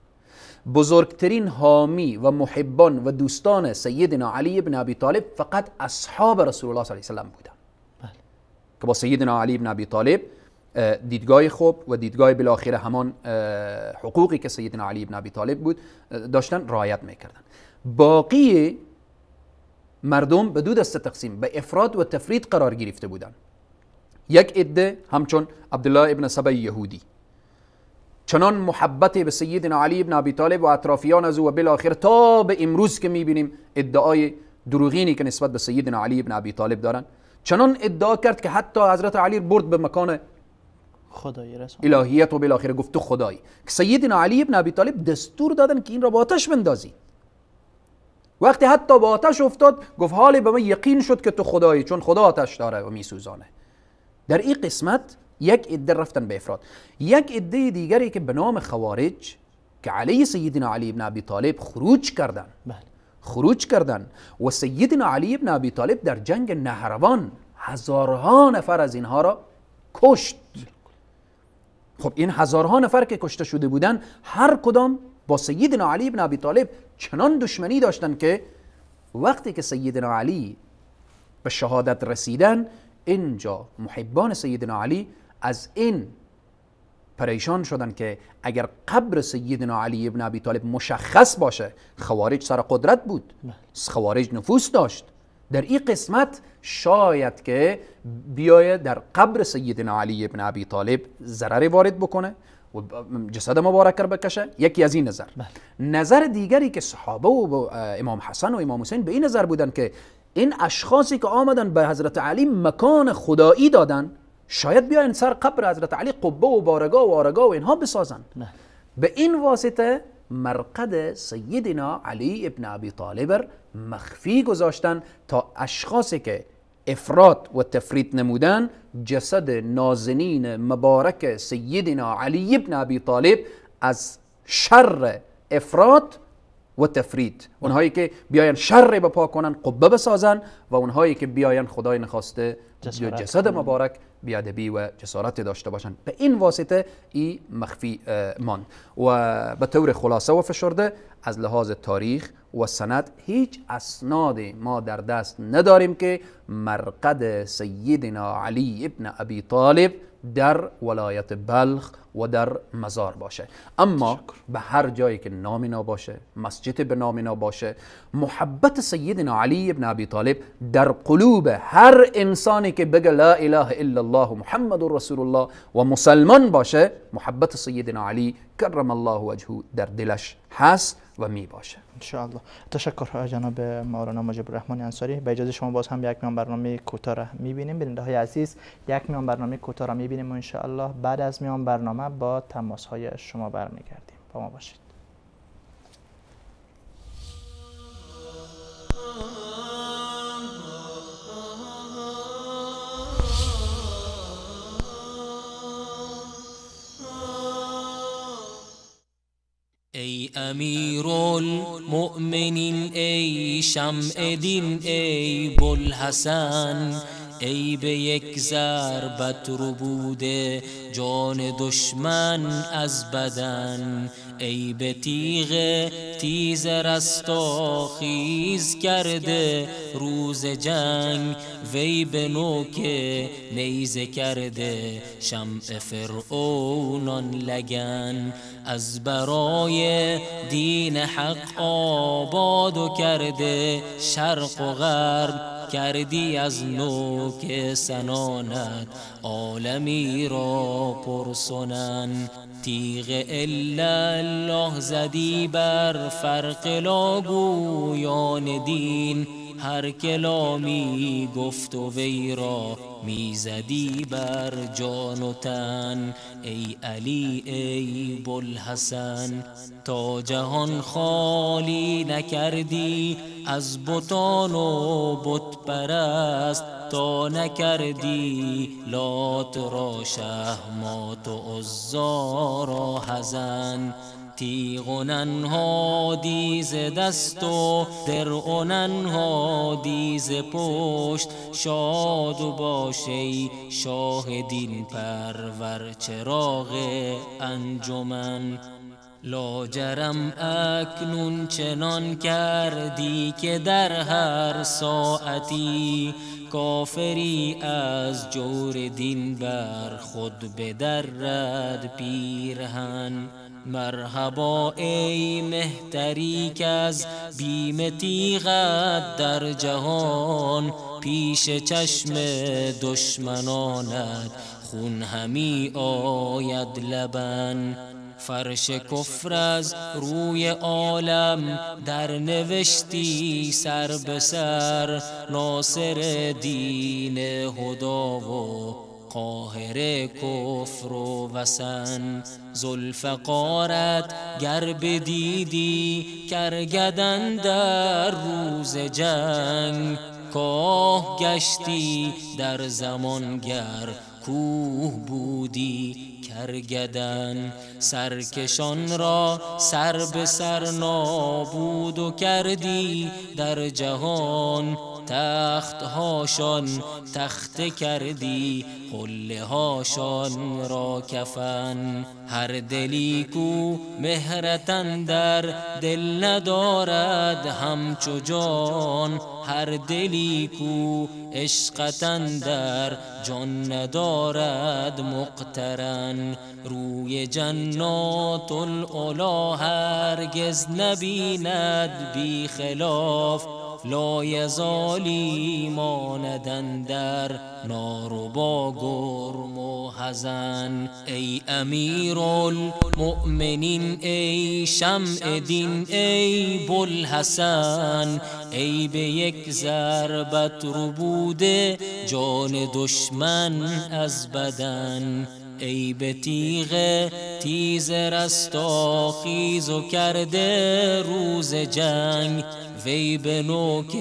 بزرگترین حامی و محبان و دوستان سیدنا علی ابن ابی طالب فقط اصحاب رسول الله صلی الله علیه و سلم بودند که با سیدنا علی ابن ابی طالب دیدگاه خوب و دیدگاه بالاخره همان حقوقی که سیدنا علی ابن ابی طالب بود داشتن رعایت میکردن. باقی مردم به دو دسته تقسیم به افراد و تفرید قرار گرفته بودند. یک عده همچون عبدالله ابن سبا یهودی چنان محبت به سیدنا علی ابن ابی طالب و اطرافیان از او و بالاخره تا به امروز که میبینیم ادعای دروغینی که نسبت به سیدنا علی ابن ابی طالب دارن، چنان ادعا کرد که حتی حضرت علی برد به مکان خدایی رسون الهیت و بالاخره گفت تو خدایی. سیدنا علی ابن ابی طالب دستور دادن که این را با آتش بندازی. وقتی حتی با آتش افتاد گفت حالی به من یقین شد که تو خدایی، چون خدا آتش داره و میسوزانه. در این قسمت یک عده رفتن به افراد. یک عده دیگری که به نام خوارج که علی سیدنا علی ابن ابی طالب خروج کردن، بله. خروج کردن و سیدنا علی ابن ابی طالب در جنگ نهروان هزارها نفر از اینها را کشت. خب این هزارها نفر که کشته شده بودن هر کدام با سیدنا علی ابن ابی طالب چنان دشمنی داشتن که وقتی که سیدنا علی به شهادت رسیدن، اینجا محبان سیدنا علی از این پریشان شدن که اگر قبر سیدنا علی ابن ابی طالب مشخص باشه، خوارج سر قدرت بود، خوارج نفوذ داشت، در این قسمت شاید که بیایه در قبر سیدنا علی ابن ابی طالب ضرر وارد بکنه و جسد مبارک را بکشه. یکی از این نظر. بله. نظر دیگری که صحابه و امام حسن و امام حسین به این نظر بودن که این اشخاصی که آمدن به حضرت علی مکان خدایی دادن، شاید بیاین سر قبر حضرت علی قبه و بارگاه و آرگاه و اینها بسازن. نه. به این واسطه مرقد سیدنا علی ابن ابی طالب مخفی گذاشتن تا اشخاصی که افراط و تفریط نمودن، جسد نازنین مبارک سیدنا علی ابن ابی طالب از شر افراط و تفریط، اونهایی که بیاین شر بپا کنن، قبه بسازن، و اونهایی که بیاین خدای نخواسته جسد مبارک بیادبی و جسارت داشته باشن. به این واسطه ای مخفی ماند. و به طور خلاصه و فشرده از لحاظ تاریخ و سند هیچ اسنادی ما در دست نداریم که مرقد سیدنا علی ابن ابی طالب در ولایت بلخ و در مزار باشه. اما به هر جایی که نام اینا باشه، مسجد به نام اینا باشه، محبت سیدنا علی ابن ابی طالب در قلوب هر انسانی که بگه لا اله الا الله محمد رسول الله و مسلمان باشه، محبت سیدنا علی کرم الله وجهه در دلش هست و می باشه انشاءالله. تشکر جناب مولانا مجیب الرحمن انصاری. به اجازه شما باز هم یک میان برنامه کوتاه را می‌بینیم. بیننده های عزیز، یک میان برنامه کوتاه را می‌بینیم و انشاءالله بعد از میان برنامه با تماس های شما برمیگردیم. با ما باشید. ای امیرالمؤمنین، ای شمع دین، ای بوالحسن، ای به یک ضربت ربوده جان دشمن از بدن، ای به تیغ تیز رستاخیز کرده روز جنگ، وی به نوک نیزه کرده شمع فرعونان لگن، از برای دین حق آباد و کرده شرق و غرب، کردی از نوک سنانت عالمی را پرسنن، تیغ الا الله زدی بر فرق لاگویان دین، هر کلامی گفت و وی را میزدی بر جان و تن، ای علی ای بوالحسن، تا جهان خالی نکردی از بتان و بت پرست، تا نکردی لات را شهمات و عزی را حزن، تیغ و ننهادی ز دست و درع و ننهادی ز پشت، شاد و باش ای شاه دین پرور چراغ انجمن، لاجرم اکنون چنان کردی که در هر ساعتی، کافری از جور دین بر خود بدرد پیرهن، مرحبا ای مهتری که از بیم تیغت در جهان، پیش چشم دشمنانت خون همی آید لبن، فرش کفر از روی عالم در نوشتی سر به سر، ناصر دین هدا و قاهر کفر و وثن، ذوالفقارت گر بدیدی کرگدن در روز جنگ، کاه گشتی در زمان گر کوه بودی کرگدن، سرکشان را سر به سر نابود و کردی در جهان، تخت هاشان تخته کردی حله هاشان را کفن، هر دلی کو مهرتن در دل ندارد همچو جان، هر دلی کو عشقتن در جان ندارد مقترن، روی جنات العلا هرگز نبیند بی خلاف، لا یزالی ماندن در نار و با گرم و حزن، ای امیرالمؤمنین ای شمع دین ای بوالحسن، ای به یک ضربت ربوده جان دشمن از بدن، ای به تیغ تیز رستاخیز و کرده روز جنگ، وی به نوک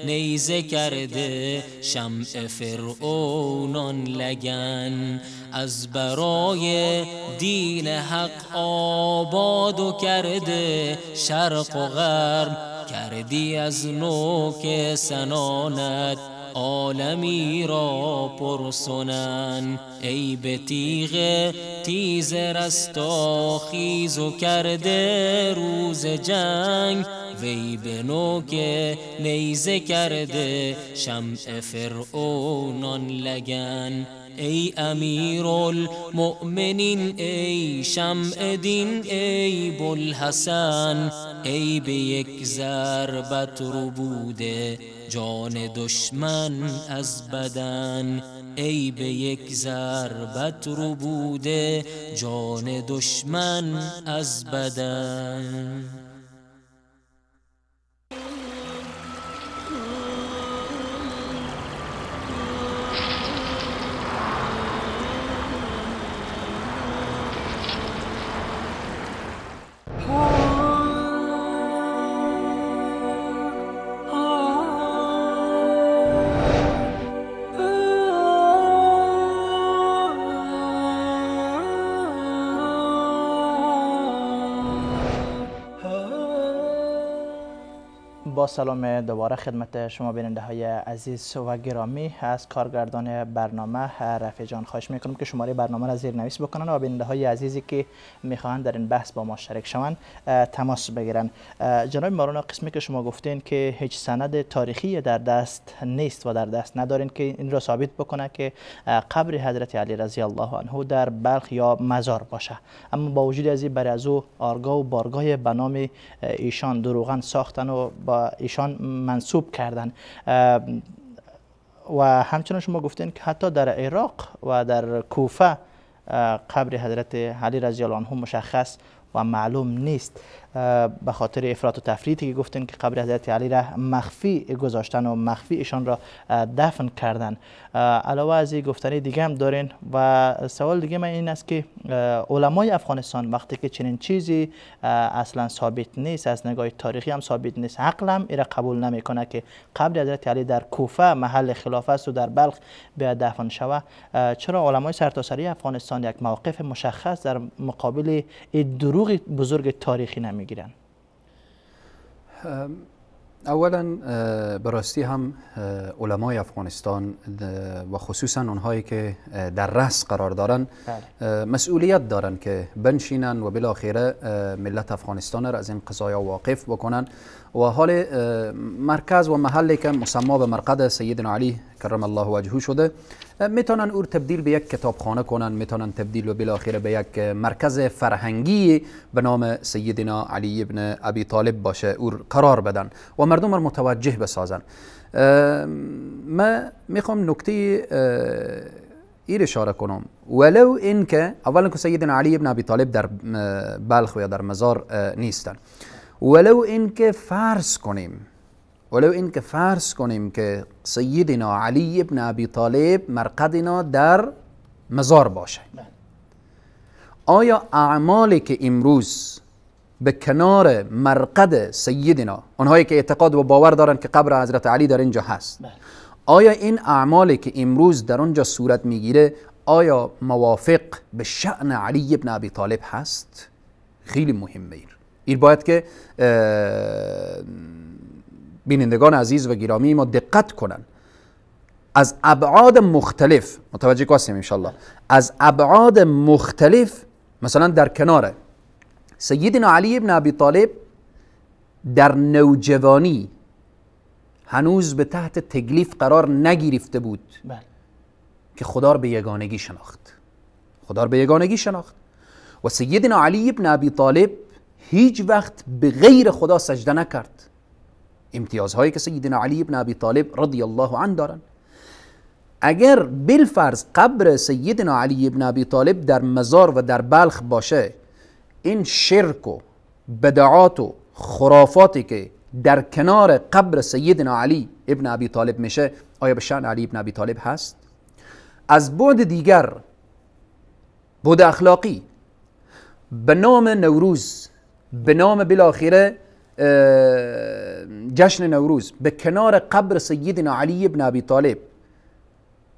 نیزه کرده شمع فرعونان لگن. از برای دین حق آباد و کرده شرق و غرب، کردی از نوک سنانت عالمی را پرسنن. ای به تیغ تیز رستاخیز و کرده روز جنگ، وی به نوک نیزه کرده شمع فرعونان لگن. ای امیرالمؤمنین ای شمع دین ای بوالحسن، ای به یک ضربت ربوده جان دشمن از بدن. ای به یک ضربت ربوده جان دشمن از بدن. با سلام دوباره خدمت شما بیننده های عزیز و گرامی. از کارگردان برنامه رفیع جان خواهش میکنم که شماره برنامه را زیر نویس بکنن و بیننده های عزیزی که میخواهند در این بحث با ما شریک شوند تماس بگیرن. جناب مارونا، قسمی که شما گفتین که هیچ سند تاریخی در دست نیست و در دست ندارین که این را ثابت بکنه که قبر حضرت علی رضی الله عنه در بلخ یا مزار باشه، اما با وجود از این برای از او آرگاه و بارگاه به نام ایشان دروغن ساختن و با ایشان منسوب کردن. و همچنان شما گفتین که حتی در عراق و در کوفه قبر حضرت علی رضی الله عنه مشخص و معلوم نیست، به خاطر افراط و تفریطی که گفتین که قبر حضرت علی را مخفی گذاشتن و مخفی ایشان را دفن کردن. علاوه از این گفتنی دیگه هم دارین و سوال دیگه من این است که علمای افغانستان وقتی که چنین چیزی اصلا ثابت نیست، از نگاه تاریخی هم ثابت نیست، عقل هم ایرا قبول نمیکنه که قبر حضرت علی در کوفه محل خلافه است و در بلخ به دفن شوه، چرا علمای سرتاسری افغانستان یک موقف مشخص در مقابل این دروغ بزرگ تاریخی نمیگیرن؟ اولا براستی هم علمای افغانستان و خصوصا اونهایی که در رأس قرار دارن مسئولیت دارن که بنشینن و بالاخره ملت افغانستان را از این قضایا واقف بکنن و حال مرکز و محلی که مسما به مرقد سیدنا علی کرم الله وجهه شده میتونن او تبدیل به یک کتابخانه کنن، میتونن تبدیل و بالاخره به یک مرکز فرهنگی به نام سیدنا علی ابن ابی طالب باشه او قرار بدن و مردم را متوجه بسازن. من میخوام نکته ایر اشاره کنم، ولو اینکه اولا که سیدنا علی ابن ابی طالب در بلخ یا در مزار نیستن، ولو اینکه فرض کنیم، ولو اینکه فرض کنیم که سیدنا علی ابن ابی طالب مرقدنا در مزار باشه، آیا اعمالی که امروز به کنار مرقد سیدنا، آنهایی که اعتقاد و باور دارن که قبر حضرت علی در اینجا هست، آیا این اعمالی که امروز در اونجا صورت میگیره آیا موافق به شأن علی ابن ابی طالب هست؟ خیلی مهمه. این باید که بینندگان عزیز و گرامی ما دقت کنن از ابعاد مختلف، متوجه هستیم انشالله، از ابعاد مختلف. مثلا در کنار سیدنا علی ابن ابی طالب در نوجوانی هنوز به تحت تکلیف قرار نگرفته بود که خدا را به یگانگی شناخت، خدا را به یگانگی شناخت و سیدنا علی ابن ابی طالب هیچ وقت به غیر خدا سجده نکرد. امتیازهایی که سیدنا علی ابن ابی طالب رضی الله عنه دارن، اگر بالفرض قبر سیدنا علی ابن ابی طالب در مزار و در بلخ باشه، این شرک و بدعات و خرافاتی که در کنار قبر سیدنا علی ابن ابی طالب میشه آیا به شأن علی ابن ابی طالب هست؟ از بعد دیگر، بعد اخلاقی، به نام نوروز، به نام بالاخره جشن نوروز به کنار قبر سیدنا علی ابن ابی طالب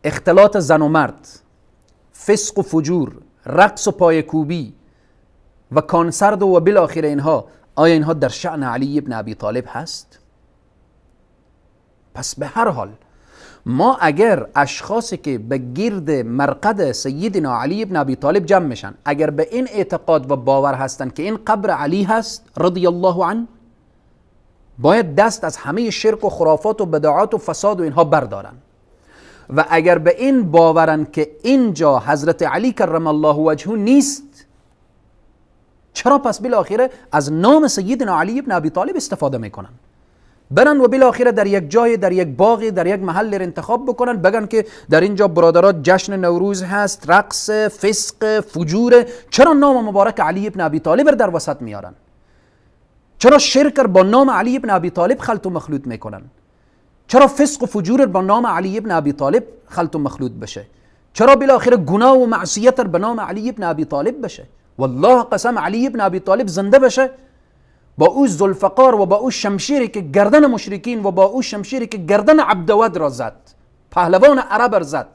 اختلاط زن و مرد، فسق و فجور، رقص و پایکوبی و کانسرد و بالاخره اینها، آیا اینها در شأن علی ابن ابی طالب هست؟ پس به هر حال ما اگر اشخاصی که به گرد مرقد سیدنا علی ابن ابی طالب جمع میشن، اگر به این اعتقاد و باور هستن که این قبر علی هست رضی الله عنه، باید دست از همه شرک و خرافات و بدعات و فساد و اینها بردارن. و اگر به این باورن که اینجا حضرت علی کرم الله وجهه نیست، چرا پس بالاخره از نام سیدنا علی ابن ابی طالب استفاده میکنن؟ برن و بالاخره در یک جای، در یک باغی، در یک محل رو انتخاب بکنن، بگن که در اینجا برادرات جشن نوروز هست، رقص، فسق، فجور. چرا نام مبارک علی ابن ابی طالب رو در وسط میارن؟ چرا شرک با نام علی ابن ابی طالب خلط و مخلوط میکنن؟ چرا فسق و فجور با نام علی ابن ابی طالب خلط و مخلوط بشه؟ چرا بالاخره گناه و معصیت به نام علی ابن ابی طالب بشه؟ والله قسم علی ابن ابی طالب زنده بشه با او ذوالفقار و با او شمشیری که گردن مشرکین و با او شمشیری که گردن عبدود را زد، پهلوان عرب را زد،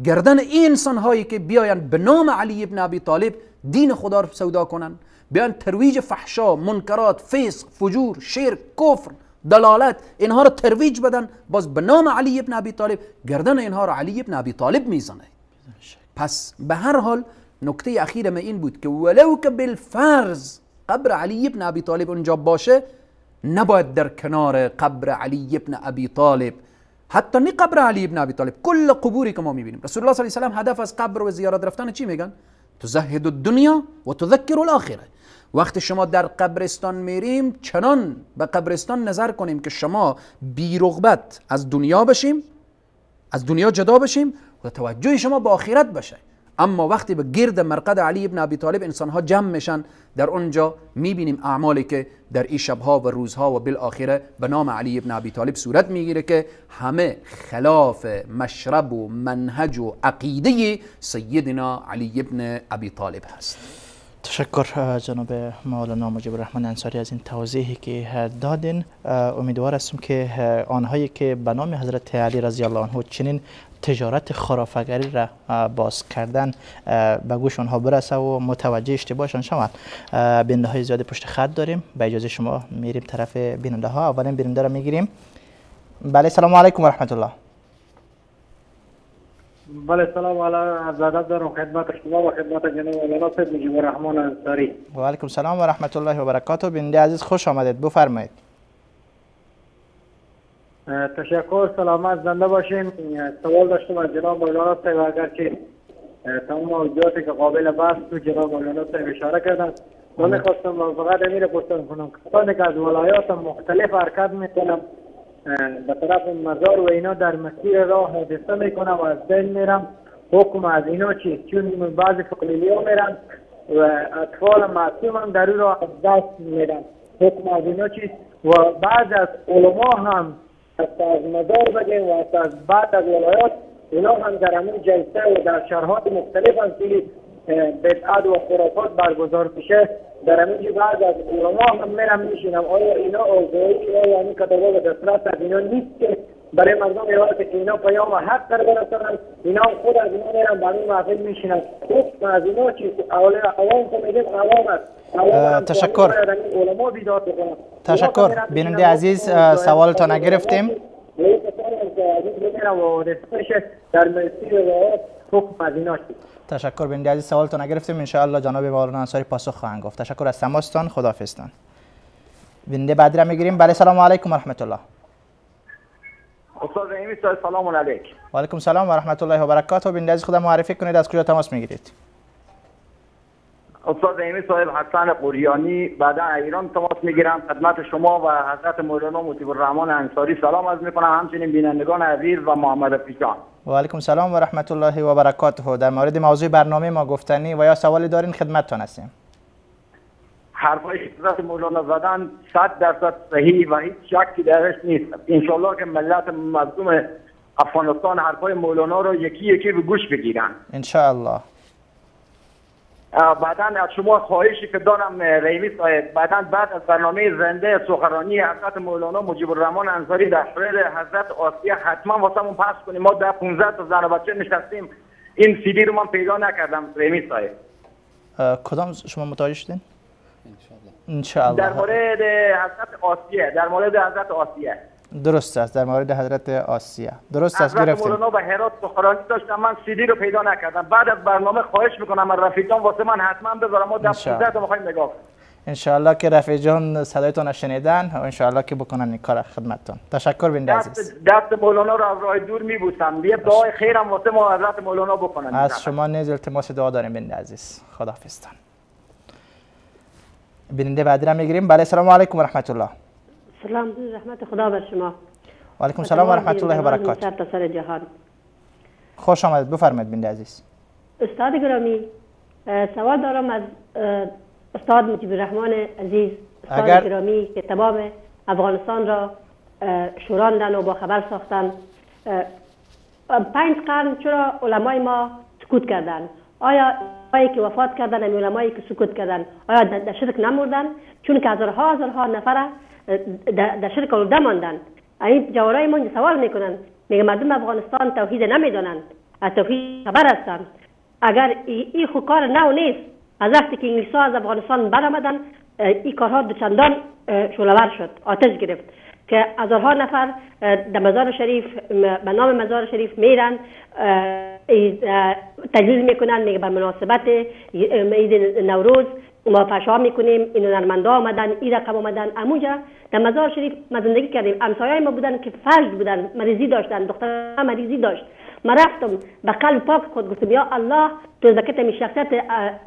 گردن این انسان هایی که بیاین به نام علی ابن ابی طالب دین خدا را سودا کنن، بیان ترویج فحشا، منکرات، فسق، فجور، شرک، کفر، دلالت، اینها را ترویج بدن، باز به نام علی ابن ابی طالب گردن اینها را علی ابن ابی طالب میزنه. پس به هر حال نکته اخیر ما این بود که ولو که بالفرض قبر علی ابن ابی طالب اونجا باشه، نباید در کنار قبر علی ابن ابی طالب، حتی نه قبر علی ابن ابی طالب، کل قبوری که ما میبینیم، رسول الله صلی الله علیه و سلم هدف از قبر و زیارت رفتن چی میگن؟ تزهد الدنیا و تذکر الاخره. وقتی شما در قبرستان میریم، چنان به قبرستان نظر کنیم که شما بی رغبت از دنیا بشیم، از دنیا جدا بشیم و توجه شما به آخرت باشه. اما وقتی به گرد مرقد علی ابن ابی طالب انسانها جمع میشن، در اونجا میبینیم اعمالی که در این شبها و روزها و بالآخره به نام علی ابن ابی طالب صورت میگیره که همه خلاف مشرب و منهج و عقیده سیدنا علی ابن ابی طالب هست. تشکر جناب مولانا مجیب الرحمن انصاری از این توضیحی که دادین. امیدوار هستم که آنهایی که به نام حضرت علی رضی الله عنه چنین تجارت خرافگری را باز کردن به گوش آنها برسه و متوجه اشتباهشان شوند. بیننده های زیاد پشت خط داریم، به اجازه شما میریم طرف بیننده ها. اولین بیننده را میگیریم. بله، سلام علیکم و رحمت الله. بله، سلام علیکم، ادب دارم خدمت شما و خدمت جناب مولانا سید مجیب الرحمن انصاری. و علیکم سلام و رحمت الله و برکاته. بیننده عزیز خوش آمدید، بفرمایید. تشکر، سلامت زنده باشین. سوال داشتم از جناب مولانا صاحب، اگر که تمام موضوعاتی که قابل بحث تو جناب مولانا صاحب اشاره کردن، من میخواستم فقط امیر پرسان کنم کسانی که از ولایات مختلف حرکت میکنم به طرف مزار و اینا در مسیر راه حادثه میکنم و از بین میرم، حکم از اینا چیست؟ چون بعضی فقلیلی ها میرن و اطفال معصوم هم در راه از دست میرن، حکم از اینا چیست؟ و بعض از علما هم از مزار بگیم و از بعد از ولایات اینا هم در همین جلسه و در شهرهای مختلف هم که بدعت و خرافات برگزار میشه، در همین بعض از علما هم میرم میشینم، آیا اینا آگاهی یا یعنی کتابا به دسترس از اینا نیست که برای مردم روایت که اینا پیام حق رو برسانن، اینا خود از اینا میرن برای محفل میشینن، حکم از اینا چیست؟ عوام که میگیم عوام است. تشکر. تشکر بیننده عزیز، سوالتان نگرفتیم. تشکر بیننده عزیز، سوالتان نگرفتیم. ان شاء الله جناب مولانا انصاری پاسخ خواهند گفت. تشکر از تماستان، خداحافظتان. بیننده بعدی را میگیریم. بله، سلام علیکم و رحمت الله. استاد رحیمی سلام علیک. و علیکم سلام و رحمت الله و برکاته. بیننده عزیز خدا معرفی کنید، از کجا تماس میگیرید؟ استاد رحیمی صاحب، حسن قریانی، بعدا ایران تماس میگیرم. خدمت شما و حضرت مولانا مجیب الرحمن انصاری سلام عرض میکنم، همچنین بینندگان عزیز و محمد پیشان. و علیکم سلام و رحمت الله و برکاته. در مورد موضوع برنامه ما گفتنی و یا سوالی دارین خدمتتان هستیم. حرفای حضرت مولانا زدن 100% صحیح و هیچ شکی درش نیست. انشالله که ملت مظلوم افغانستان حرفای مولانا رو یکی یکی به گوش بگیرن انشاءالله. بعدا از شما خواهشی که دارم رحیمی صاحب، بعدا بعد از برنامه زنده سخنرانی حضرت مولانا مجیب الرحمن انصاری در مورد حضرت آسیه حتما واسمون پخش کنیم. ما در 15 تا زن و بچه نشستیم، این سی دی رو من پیدا نکردم رحیمی صاحب. کدام شما متوجه شدین؟ انشاءالله در مورد حضرت آسیه، در مورد حضرت آسیه. درست است، در مورد حضرت آسیه. درست است، گرفتیم. مولانا به هرات سخنرانی داشتم، من سی دی رو پیدا نکردم. بعد از برنامه خواهش میکنم از رفیق جان واسه من حتما بذارم، ما در 15 تا می‌خوایم نگاه کنیم. انشاءالله که رفیق جان صدایتون شنیدن و انشاءالله که بکنن این کار خدمتتون. تشکر بنده عزیز. دست مولانا رو از راه دور میبوسم. یه دعای خیرم واسه ما حضرت مولانا بکنن. از شما نیز التماس دعا داریم بنده عزیز. خداحافظتان. بیننده بعدی را میگیریم. بله، سلام علیکم و رحمت الله. سلام، رحمت خدا بر شما. و علیکم سلام و رحمت الله و برکاته. سر جهان. خوش آمدید، بفرمایید بیننده عزیز. استاد گرامی، سوال دارم از استاد مجیب الرحمن عزیز، استاد گرامی که تمام افغانستان را شوراندن و با خبر ساختن. 5 قرن چرا علمای ما سکوت کردن؟ آیا علمایی که وفات کردن، این علمایی که سکوت کردن، آیا در شرک نمردن؟ چون که هزارها نفر در شرک آلوده ماندن. این جوارای ما سوال میکنن، میگه مردم افغانستان توحید نمیدانند، از توحید خبر هستند. اگر این خو کار نو نیست، از وقتی که انگلیس ها از افغانستان برآمدن این کارها دوچندان شعله‌ور شد، آتش گرفت که هزارها نفر در مزار شریف به نام مزار شریف میرن، تجلیل میکنن، میگه به مناسبت عید نوروز ما فحشا میکنیم، این هنرمندا آمدن، این رقم آمدن. امونجا در مزار شریف ما زندگی کردیم، همسایه‌های ما بودن که فلج بودن، مریضی داشتن، دختر مریضی داشت. ما رفتم به قلب پاک خود گفتم یا الله تو زکت می شخصیت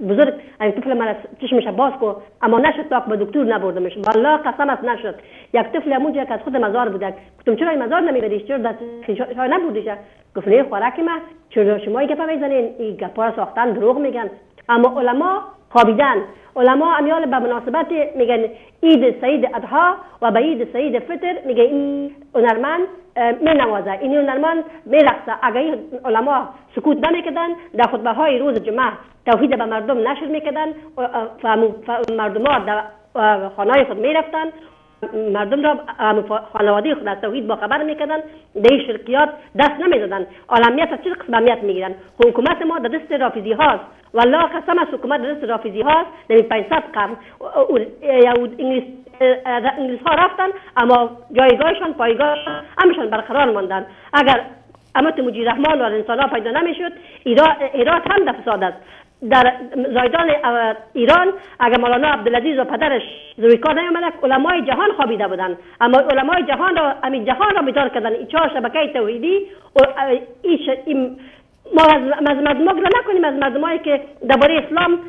بزرگ این طفل من چشمش باز کو، اما نشد، تا به دکتر نبردمش، والله قسم است نشد. یک طفل همونجا که از خود مزار بوده، گفتم چرا این مزار نمیبریش، چرا دست نبردیش؟ گفت نه خوراک ما، چرا شما این گپا میزنین، این گپا ساختن، دروغ میگن. اما علما خوابیدن، علما امیال به مناسبت میگن عید سعید اضحی و به عید سعید فطر، میگه این هنرمند می نوازه، این هنرمند می رقصه. اگر این علما سکوت نمیکردن، در خطبه های روز جمعه توحید به مردم نشر میکردن، مردم ها در خانه خود میرفتن، مردم را خانواده خود از توحید با خبر میکردن، در این شرکیات دست نمیدادن. عالمیت از چه قسم اهمیت میگیرن؟ حکومت ما در دست رافضی هاست، والله قسم از حکومت در دست رافضی هاست. در 500 قرن انگلیس ها رفتن، اما جایگاهشان، پایگاه همشان برقرار ماندن. اگر امت مجیب الرحمن و انسان ها پیدا نمیشد، ایران هم در فساد است. در زایدان ایران اگر مولانا عبدالعزیز و پدرش زویکار نیامده، علمای جهان خوابیده بودند، اما علمای جهان را، همین جهان را بیدار کردن. این 4 شبکه توحیدی، این ما از مردم گله نکنیم، از مردمایی که درباره اسلام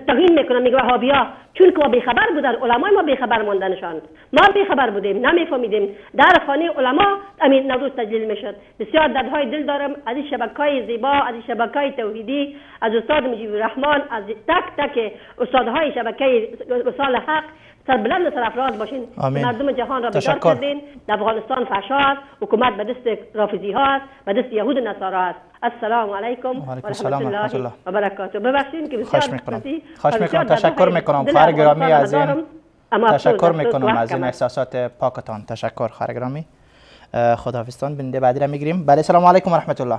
توهین میکنن، میگه وهابیا، چون که ما بیخبر بودن، علمای ما بیخبر ماندنشان، ما بیخبر بودیم، نمیفهمیدیم. در خانه علما همین نوروز تجلیل میشد. بسیار دردهای دل دارم از این شبکه‌های زیبا، از این شبکه‌های توحیدی، از استاد مجیب الرحمن، از تک تک استادهای شبکه وصال حق. سربلند و سرافراز باشین. آمین. مردم جهان را بیدار کردین. در افغانستان فحشا است، حکومت به دست رافضی ها است، به دست یهود و نصارا است. السلام علیکم و رحمت الله و برکاته. ببخشید که بسیار خواهش میکنم. تشکر میکنم خواهر گرامی از این، تشکر میکنم از این احساسات پاکتان. تشکر خواهر گرامی. خداحافظتان. بنده بعدی را میگیریم. بله، سلام علیکم و رحمت الله.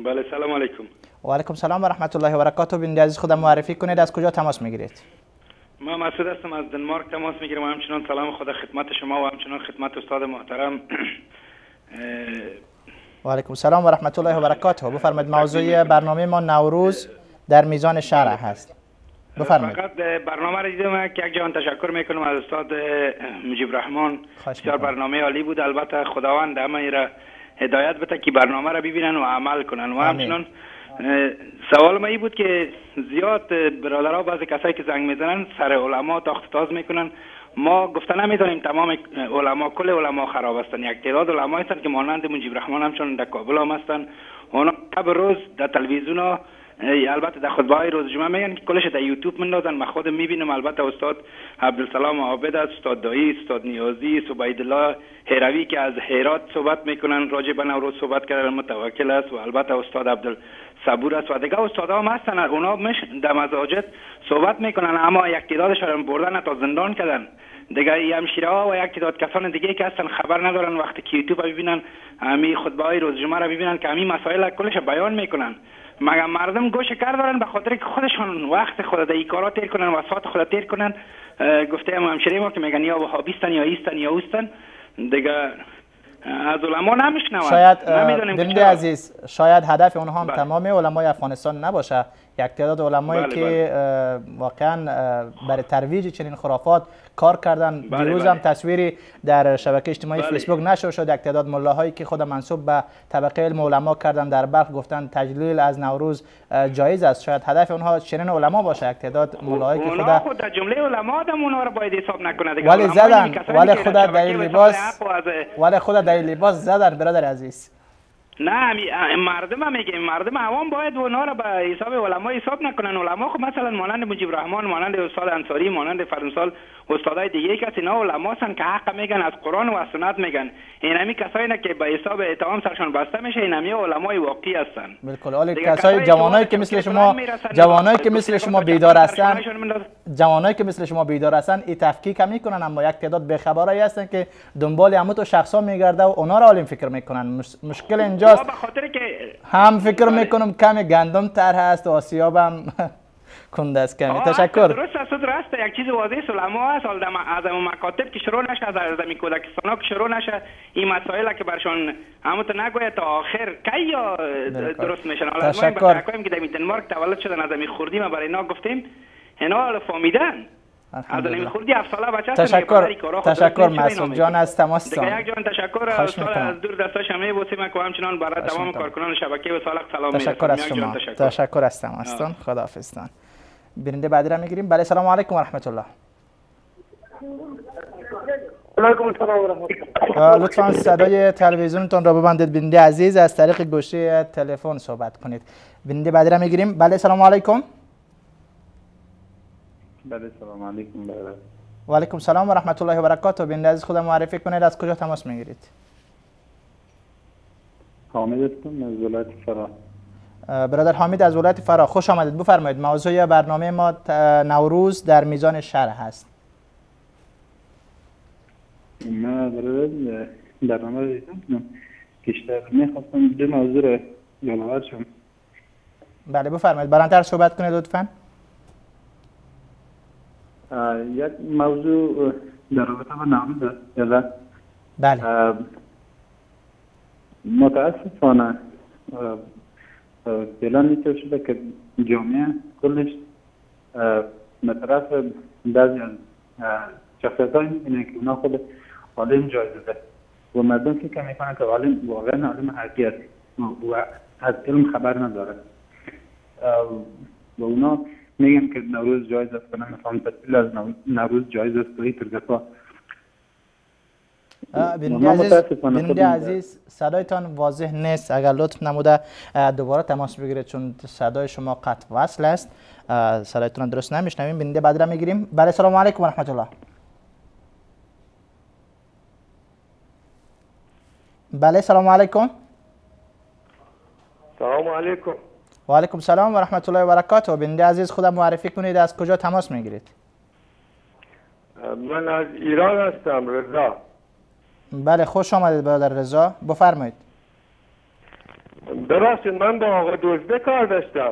بله، سلام علیکم. و علیکم سلام و رحمت الله و برکاته. بنده عزیز خودم معرفی کنید، از کجا تماس میگیرید؟ ما مسعود هستم، از دنمارک تماس میگیرم و همچنان سلام خدا خدمت شما و همچنان خدمت استاد محترم. و علیکم السلام و رحمت الله و برکاته. بفرمایید، موضوع برنامه ما نوروز در میزان شرع هست. بفرمایید. فقط برنامه را دیدم که یک جهان تشکر میکنم از استاد مجیب الرحمن، بسیار برنامه عالی بود. البته خداوند همه را هدایت بده که برنامه را ببینن و عمل کنن. و همچنان سوال ما این بود که زیاد برادرها، بعضی کسایی که زنگ میزنن سر علما تاخت تاز میکنن. ما گفته نمیتونیم تمام علما، کل علما خراب هستن. یک تعداد علما هستن که مانند مجیب الرحمن همچون در کابل هم هستن، اونا شب روز در تلویزیون ها، البته در خطبه های روز جمعه میگن که کلش در یوتیوب میندازن. من خودم میبینم. البته استاد عبدالسلام عابد است، استاد دایی، استاد نیازی، عبیدالله هروی که از هرات صحبت میکنن، راجع به نوروز صحبت کردن، متوکل است، و البته استاد عبدالسلام صبور است و دیگه استادا هم هستن، اونا مش در مساجد صحبت میکنن، اما یک تعدادشان بردن تا زندان کردن دیگه. همشیره ها و یک تعداد کسان دیگه که هستن خبر ندارن، وقتی که یوتیوب ببینن، همی خطبه های روز جمعه را ببینن که همین مسائل کلش بیان میکنن، مگر مردم گوش کر دارن به خاطر که خودشان وقت خود در این کارا تیر کنن و ساعت خود تیر کنن. گفته هم همشیره ما که میگن یا وهابیستن یا ایستن یا اوستن دیگه، از علما نمیشنون. شاید بنده عزیز، شاید هدف اونها هم تمام علمای افغانستان نباشه، یک تعداد علمایی که واقعا برای ترویج چنین خرافات کار کردن. دیروز هم تصویری در شبکه اجتماعی فیسبوک نشر شد، یک تعداد ملاهایی که خود منسوب به طبقه علم علما کردن در بلخ گفتن تجلیل از نوروز جایز است. شاید هدف اونها چنین علما باشه، یک تعداد ملاهایی که خود در جمله علما آدم اونها رو باید حساب نکنه دیگه. ولی زدن، ولی خود در لباس، ولی خود در لباس زدن برادر عزیز. نه مردم هم میگه، مردم عوام باید اونها را به حساب علما حساب نکنن. علما خب مثلا مانند مجیب رحمان، مانند استاد انصاری، مانند فرمسال استادای دیگه کسی، اینا علما هستن که حق میگن، از قرآن و سنت میگن. این همی کسایی نه که به حساب اتهام سرشان بسته میشه، این همی علمای واقعی هستن. بالکل. ولی کسای جوانایی که مثل شما، جوانایی که مثل شما بیدار هستن، جوانایی که مثل شما بیدار هستن این تفکیک هم میکنن، اما یک تعداد بی‌خبرایی هستن که دنبال همو تو شخصا میگرده و اونا را عالم فکر میکنن. مشکل اینجاست. که هم فکر میکنم کمی گندم تر هست و آسیابم کنده است کمی. تشکر. درست است، درست. یک چیز واضح است، علما هست از مکاتب که شروع نشه، از کودکستان ها که شروع نشه، این مسائل که برشان همون تو نگوید تا آخر کی یا درست میشن. حالا ما این که در دنمارک تولد شدن، از این خوردی ما برای اینا گفتیم، اینا حالا فهمیدن. از این خوردی 7 ساله بچه. تشکر، تشکر مسعود جان از تماستان. یک جان تشکر از دور دستاش همه بوسیم که همچنان برای تمام کارکنان شبکه و سالق سلام. تشکر از شما، تشکر از تماستان. خداحافظتان. بیننده بعدی را میگیریم. بله، سلام علیکم و رحمت الله. علیکم السلام و رحمت الله. لطفا صدای تلویزیونتون را ببندید بیننده عزیز، از طریق گوشی تلفن صحبت کنید. بیننده بعدی را میگیریم. بله، سلام علیکم. بله، سلام علیکم. بله. و علیکم سلام و رحمت الله و برکاته. بیننده عزیز خودم معرفی کنید، از کجا تماس میگیرید؟ حامد هستم از ولایت فراه. برادر حامد از ولایت فراه، خوش آمدید. بفرمایید، موضوع برنامه ما نوروز در میزان شرع هست. من برادر برنامه رو دیدم، بیشتر میخواستم دو موضوع رو یادآور شم. بله بفرمایید، بلندتر صحبت کنید لطفاً. یک موضوع در رابطه با نوروز است. بله. متاسفانه فعلا اینطور شده که جامعه کلش به طرف بعضی از شخصیت های میبینه که اونا خود عالم جای داده و مردم فکر میکنن که عالم واقعا عالم حقیقی است و از علم خبر نداره و اونا میگن که نوروز جایز است و نمیفهم تطبیل از نوروز جایز است و این طور گپا. بیننده عزیز صدایتان واضح نیست، اگر لطف نموده دوباره تماس بگیرید چون صدای شما قطع وصل است، صدایتون درست نمیشنویم. بیننده بعد را میگیریم. بله، سلام علیکم و رحمت الله. بله، سلام علیکم. سلام علیکم. و علیکم سلام و رحمت الله و برکاته. بیننده عزیز خودم معرفی کنید، از کجا تماس میگیرید؟ من از ایران هستم، رضا. بله، خوش آمدید برادر رضا، بفرمایید. ببخشید من با آقا دزده کار داشتم.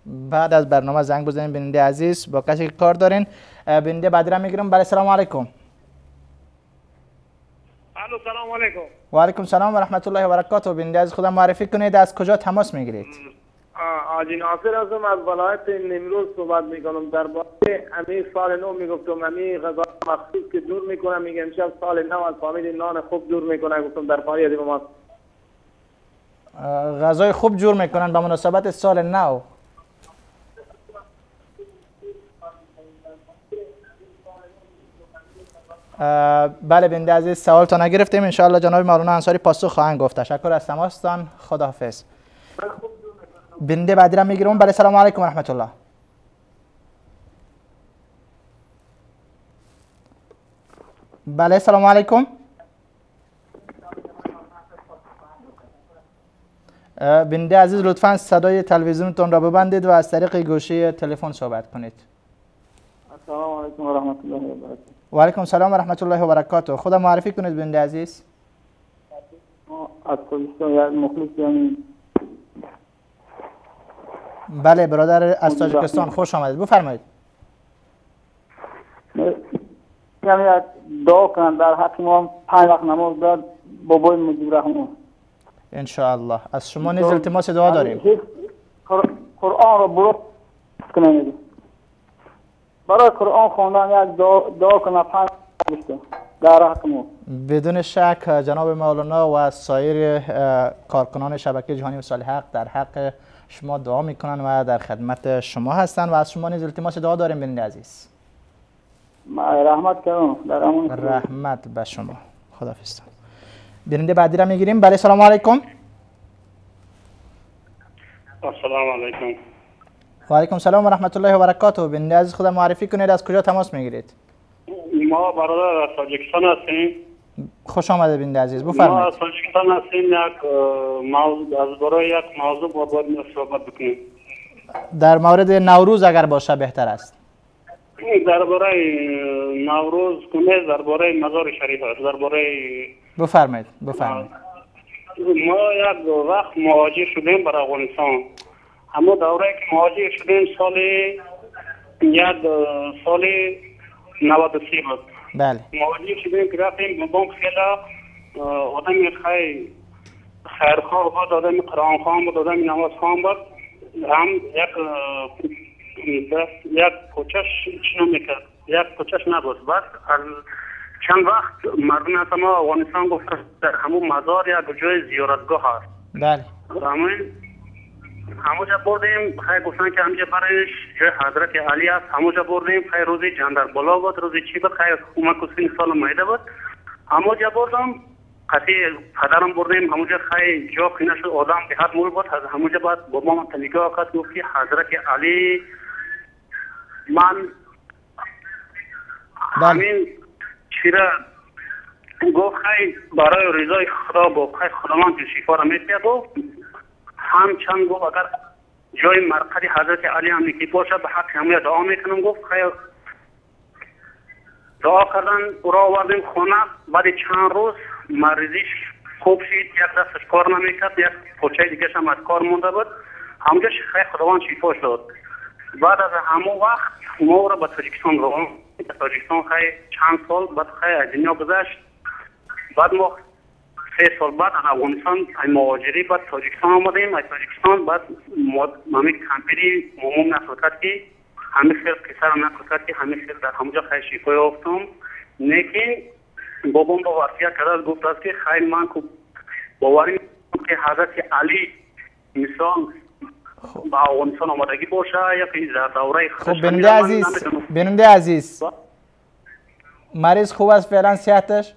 بعد از برنامه زنگ بزنید بیننده عزیز با کسی که کار دارین. بیننده بعدی را میگیرم. بله، سلام علیکم. الو، سلام علیکم. و علیکم سلام و رحمت الله و برکاته. بیننده عزیز خودم معرفی کنید، از کجا تماس میگیرید؟ حاجی ناصر هستم، از ولایت نمروز صحبت میکنم. درباره امی سال نو میگفتم، امی غذا مخصوص که دور میکنم، میگم امشب سال نو از فامیل نان خوب دور میکنن. گفتم در خانه از ما غذای خوب جور میکنن به مناسبت سال نو. بله بیننده عزیز سوالتان نگرفتیم، ان شاء الله جناب مولانا انصاری پاسخ خواهند گفت. تشکر از تماستان، خداحافظ. بیننده بعدی را میگیرم. بله، سلام علیکم و رحمت الله. بله، سلام علیکم. بیننده عزیز لطفاً صدای تلویزیونتون را ببندید و از طریق گوشی تلفن صحبت کنید. السلام علیکم و رحمت الله و برکاته. و علیکم السلام و رحمت الله و برکاته. خدا معرفی کنید بیننده عزیز. ما از تاجیکستان یک مخلص یعنی. بله برادر از تاجیکستان خوش آمدید، بفرمایید. یعنی دعا کنند در حق ما 5 وقت نماز داد بابای مجیب رحمان. ان شاء الله از شما نیز التماس دعا داریم. قرآن را برو کنید. برای قرآن خواندن یک دعا کنند 5 وقت در حق ما. بدون شک جناب مولانا و سایر کارکنان شبکه جهانی وصال حق در حق شما دعا میکنن و در خدمت شما هستند و از شما نیز التماس دعا داریم بیننده عزیز. رحمت کردم در امان. رحمت به شما، خداحافظ. بیننده بعدی را میگیریم. بله سلام علیکم. السلام علیکم. و علیکم السلام و رحمت الله و برکاته. بیننده عزیز خدا معرفی کنید، از کجا تماس میگیرید؟ ما برادر از تاجیکستان هستیم. خوش آمده بیننده عزیز، بفرمایید. ما از تاجیکستان هستیم، یک موضوع از برای یک موضوع باید صحبت بکنیم. در مورد نوروز اگر باشه بهتر است. درباره نوروز کنه، درباره مزار شریف است، درباره بفرمایید بفرمایید. ما یک وقت مهاجر شدیم بر افغانستان. اما دوره که مهاجر شدیم سال 93 بود. بله. مهاجر شدیم که رفتیم بابام خیلی آدم خیرخواه بود، آدم قرآن خوان بود، آدم نماز خوان بود. هم یک پوچش چنو میکرد، یک پوچش نبود. بعد از چند وقت مردم از ما افغانستان گفت در همون مزار یک جای زیارتگاه هست. بله. همونجا بردیم، خیلی گفتن که همونجا برایش جای حضرت علی است، همونجا بردیم. خیلی روزی جندر بالا بود، روزی چی بود، خیلی کمک و 3 سال مایده بود. همونجا بردم، قطعی پدرم بردیم همونجا، خیلی جا که نشد، آدم به حد مول بود. از همونجا بعد بابام نگاه کرد، گفت که حضرت علی من همین چیرا گفت خیلی برای رضای خدا گفت خیلی خداوند شفا را میده. گفت هم چند گفت اگر جای مرقد حضرت علی هم یکی باشه به حق همه دعا میکنم. گفت خیلی دعا کردن، او را آوردیم خانه. بعد چند روز مریضیش خوب شد، یک دستش کار نمیکرد، یک پوچه دیگه هم از کار مونده بود. همونجا خیلی خداوند شفا شد. بعد از همون وقت ما را به تاجیکستان روان. تاجیکستان خیلی چند سال بعد خیلی از دنیا گذشت. بعد ما 3 سال بعد از افغانستان مهاجری بعد تاجیکستان آمدیم. از تاجیکستان بعد همین کمپری موموم نقل کرد که همین خیلی قصه را نقل کرد که همین خیلی در همونجا خیلی شفا یافتم. لیکن بابام با وصیت کرد، گفت است که خیلی من باوری که حضرت علی مثال با افغانستان آمدگی باشه یا که در دوره خب. بیننده عزیز، بیننده عزیز مریض خوب است فعلا صحتش؟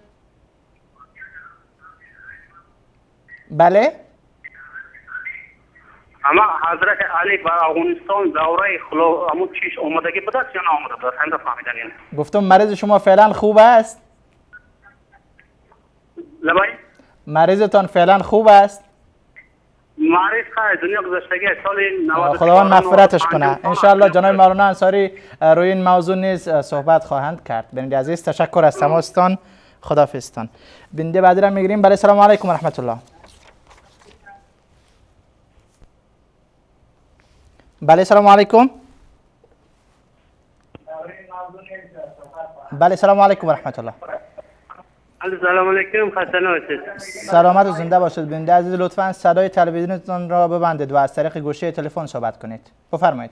بله. اما حضرت علی بر افغانستان دوره همون چیش آمدگی بوده یا نه آمده بوده؟ همین فهمیدن. گفتم مریض شما فعلا خوب است؟ لبای مریضتان فعلا خوب است؟ مریض خیلی دنیا گذشتگی سال 94. خداوند مغفرتش کنه ان شاء الله. جناب مولانا انصاری روی این موضوع نیز صحبت خواهند کرد. بیننده عزیز تشکر از تماستان، خداحافظتان. بیننده بعدی را میگیریم. بله سلام علیکم و رحمت الله. بله سلام علیکم. بله سلام علیکم و رحمت الله. السلام علیکم، خسته نباشید. سلامت و زنده باشید. بیننده عزیز لطفاً صدای تلویزیونتون را ببندید و از طریق گوشی تلفن صحبت کنید. بفرمایید.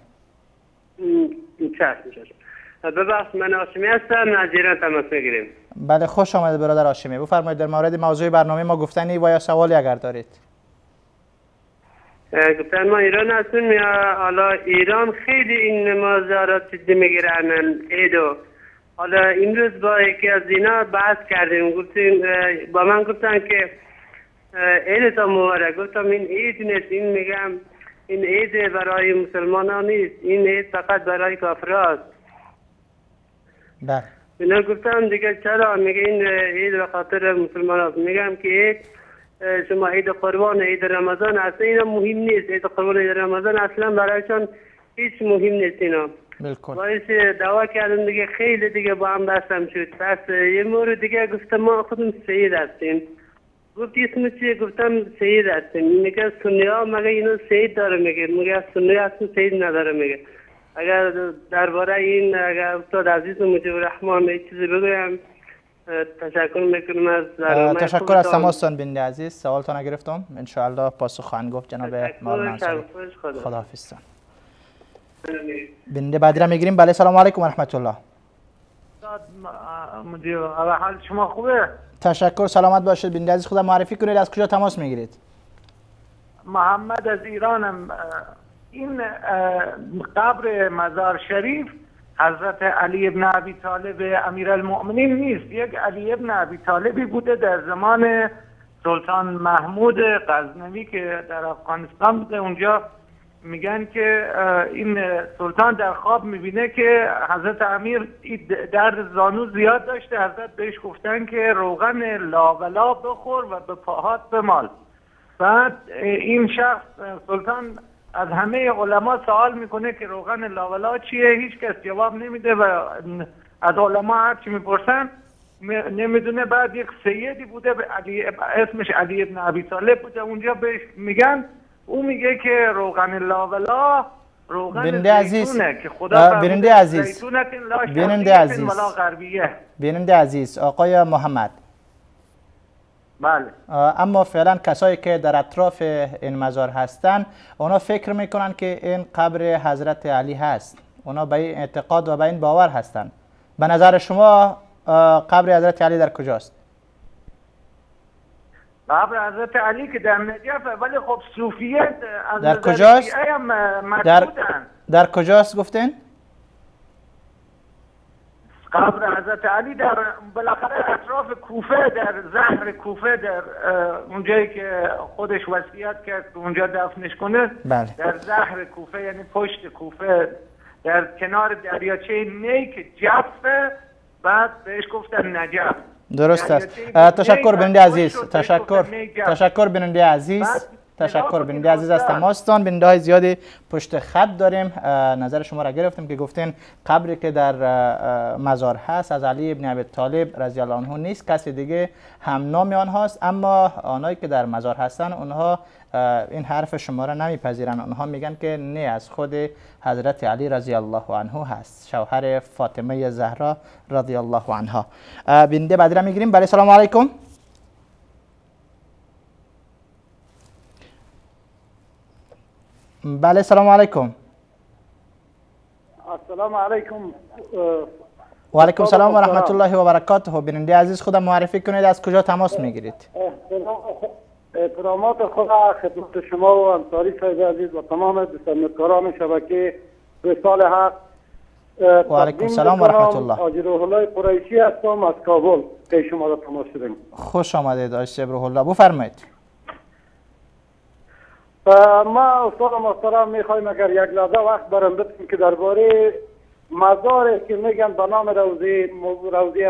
چشم. ببخشید من هاشمی هستم، از ایران تماس میگیریم. بله خوش آمدید برادر هاشمی. بفرمایید در مورد موضوع برنامه ما گفتنی و یا سوالی اگر دارید. گفتن ما ایران هستیم، یا حالا ایران خیلی این ماجرا جدی میگیرن عیدو. حالا امروز با یکی از اینا بحث کردیم، گفتیم با من گفتن که عید تا مبارک. گفتم این عید نیست، این میگم این عید برای مسلمان ها نیست، این عید فقط برای کافراست. بله. اینا گفتم دیگه چرا؟ میگه این عید به خاطر مسلمان هاست. میگم که عید شما عید قربان، عید رمضان اصلا اینا مهم نیست. عید قربان، عید رمضان اصلا برایشان هیچ مهم نیست اینا. بالکل. باعث دعوا کردم دیگه، خیلی دیگه با هم بحثم شد. پس یه مورد دیگه گفتم ما خودم سید هستیم. گفت اسم چیه؟ گفتم سید هستیم. میگه سنی ها مگه اینو سید داره؟ میگه سنی اصلا سید نداره. میگه اگر درباره این اگر استاد عزیز مجیب الرحمن یه چیزی بگویم تشکر میکنم از برنامه. تشکر از تماستان بیننده عزیز، سوالتان گرفتم، ان شاء الله پاسخ خواهند گفت جناب مولانا انصاری. خداحافظتان. بیننده بعدی را میگیریم. بله، سلام علیکم و رحمت الله. مدیر، حال شما خوبه؟ تشکر، سلامت باشید. بیننده عزیز خدا معرفی کنید، از کجا تماس میگیرید؟ محمد از ایرانم. این قبر مزار شریف حضرت علی ابن ابی طالب امیرالمؤمنین نیست. یک علی ابن ابی طالبی بوده در زمان سلطان محمود غزنوی که در افغانستان بوده. اونجا میگن که این سلطان در خواب میبینه که حضرت امیر درد زانو زیاد داشته. حضرت بهش گفتن که روغن لاولا بخور و به پاهات بمال. بعد این شخص سلطان از همه علما سوال میکنه که روغن لاولا چیه، هیچ کس جواب نمیده و از علما هرچی میپرسن نمیدونه. بعد یک سیدی بوده اسمش علی ابن ابی طالب بوده، اونجا بهش میگن، او میگه که روغن لاولا روغن زیتونه که خدا بیننده عزیز، بیننده عزیز، بیننده عزیز، آقای محمد، بله، اما فعلا کسایی که در اطراف این مزار هستند اونا فکر میکنن که این قبر حضرت علی هست، اونا به این اعتقاد و به این باور هستند. به نظر شما قبر حضرت علی در کجاست؟ قبر حضرت علی که در نجفه، ولی خب صوفیه از در کجاست؟ در کجاست گفتین؟ قبر حضرت علی در بالاخره اطراف کوفه، در زهر کوفه، در اونجایی که خودش وصیت کرد اونجا دفنش کنه. بله. در زهر کوفه یعنی پشت کوفه، در کنار دریاچه نیک جفه، بعد بهش گفتن نجف. درست است. تشکر بیننده عزیز، تشکر بیننده عزیز، تشکر بیننده عزیز از تماستان. بیننده های زیادی پشت خط داریم. نظر شما را گرفتیم که گفتین قبری که در مزار هست از علی ابن ابی طالب رضی الله عنه نیست، کسی دیگه هم نام آنهاست، اما آنهایی که در مزار هستن اونها این حرف شما را نمیپذیرن. آنها میگن که نه، از خود حضرت علی رضی الله عنه هست، شوهر فاطمه زهرا رضی الله عنها. بیننده بعدی را میگیریم. بله، سلام علیکم. بله، سلام علیکم. السلام علیکم. و علیکم السلام و رحمت الله و برکاته. بیننده عزیز خودم معرفی کنید، از کجا تماس میگیرید؟ احترامات خدا خدمت شما و انصاری صاحب عزیز و تمام دوستان شبکه وصال حق. و علیکم السلام و رحمت الله. حاجی روح الله قریشی هستم از کابل، که شما را تماس شدیم. خوش آمدید آقای روح الله، بفرمایید. ما استاد محترم میخوایم اگر یک لحظه وقت برام بدیم که درباره مزار که میگن به نام روضه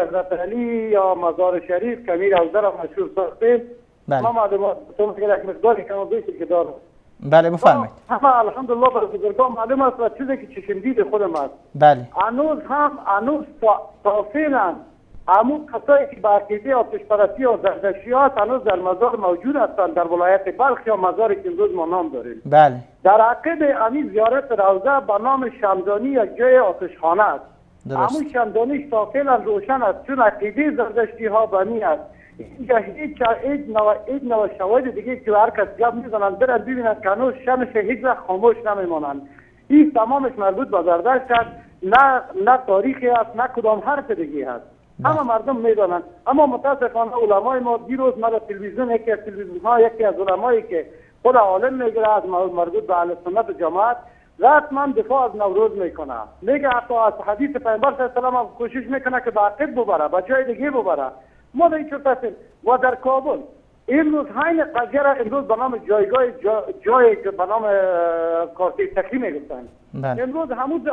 حضرت علی یا مزار شریف که می روضه را مشهور ساختیم. بله. ما معلومات که یک مقداری کم بیشی که دارم. بله بفرمایید. همه الحمدلله برای بزرگان معلوم است و چیزی که چشم دید خودم است. بله. هنوز تا فعلا همون کسایی که به عقیده آتش‌پرستی و زردشتیات هنوز در مزار موجود هستند در ولایت بلخ یا مزاری که امروز ما نام داریم. بله. در عقب همین زیارت روضه به نام شمدانی یک جای آتشخانه است. درست. همون شمدانیش تا فعلا روشن است چون عقیده زردشتی ها بنی است. اینجا هیچ نوع شواهد دیگه که هر کس گپ میزنن برن ببینن که هنوز شمش هیچ وقت خاموش نمیمانند. این تمامش مربوط به زردشت است، نه تاریخی است نه کدام حرف دیگه است. همه مردم میدانند. اما متاسفانه علمای ما دیروز ما در تلویزیون یکی از تلویزیون ها یکی از علمایی که خود عالم میگیره از مربوط به اهل سنت و جماعت رسما دفاع از نوروز میکنه، میگه حتی از حدیث پیامبر صلی الله علیه و کوشش میکنه که به عقب ببره، به جای دیگه ببره. ما در این هستیم و در کابل امروز همین قضیه را امروز به نام جایگاه جایی که به نام کارتی تکری میگفتند. امروز همون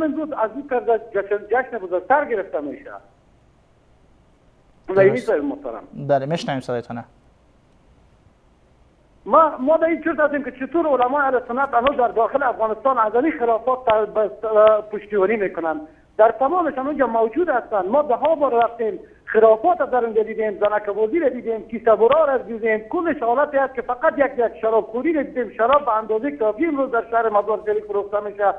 امروز از این کرده جشن بزرگتر گرفته میشه. بله میشنویم صدایتونه. ما در این چرت هستیم که چطور علمای اهل سنت هنوز در داخل افغانستان از این خرافات پشتیبانی میکنن. در تمامشان اونجا موجود هستند. ما ده ها بار رفتیم خرافات در اونجا دیدیم، زنکبازی را دیدیم، کیسه برا را دیدیم، کلش حالتی است که فقط یک شرابخوری را دیدیم. شراب به اندازه کافی امروز در شهر مزار شریف فروخته میشه.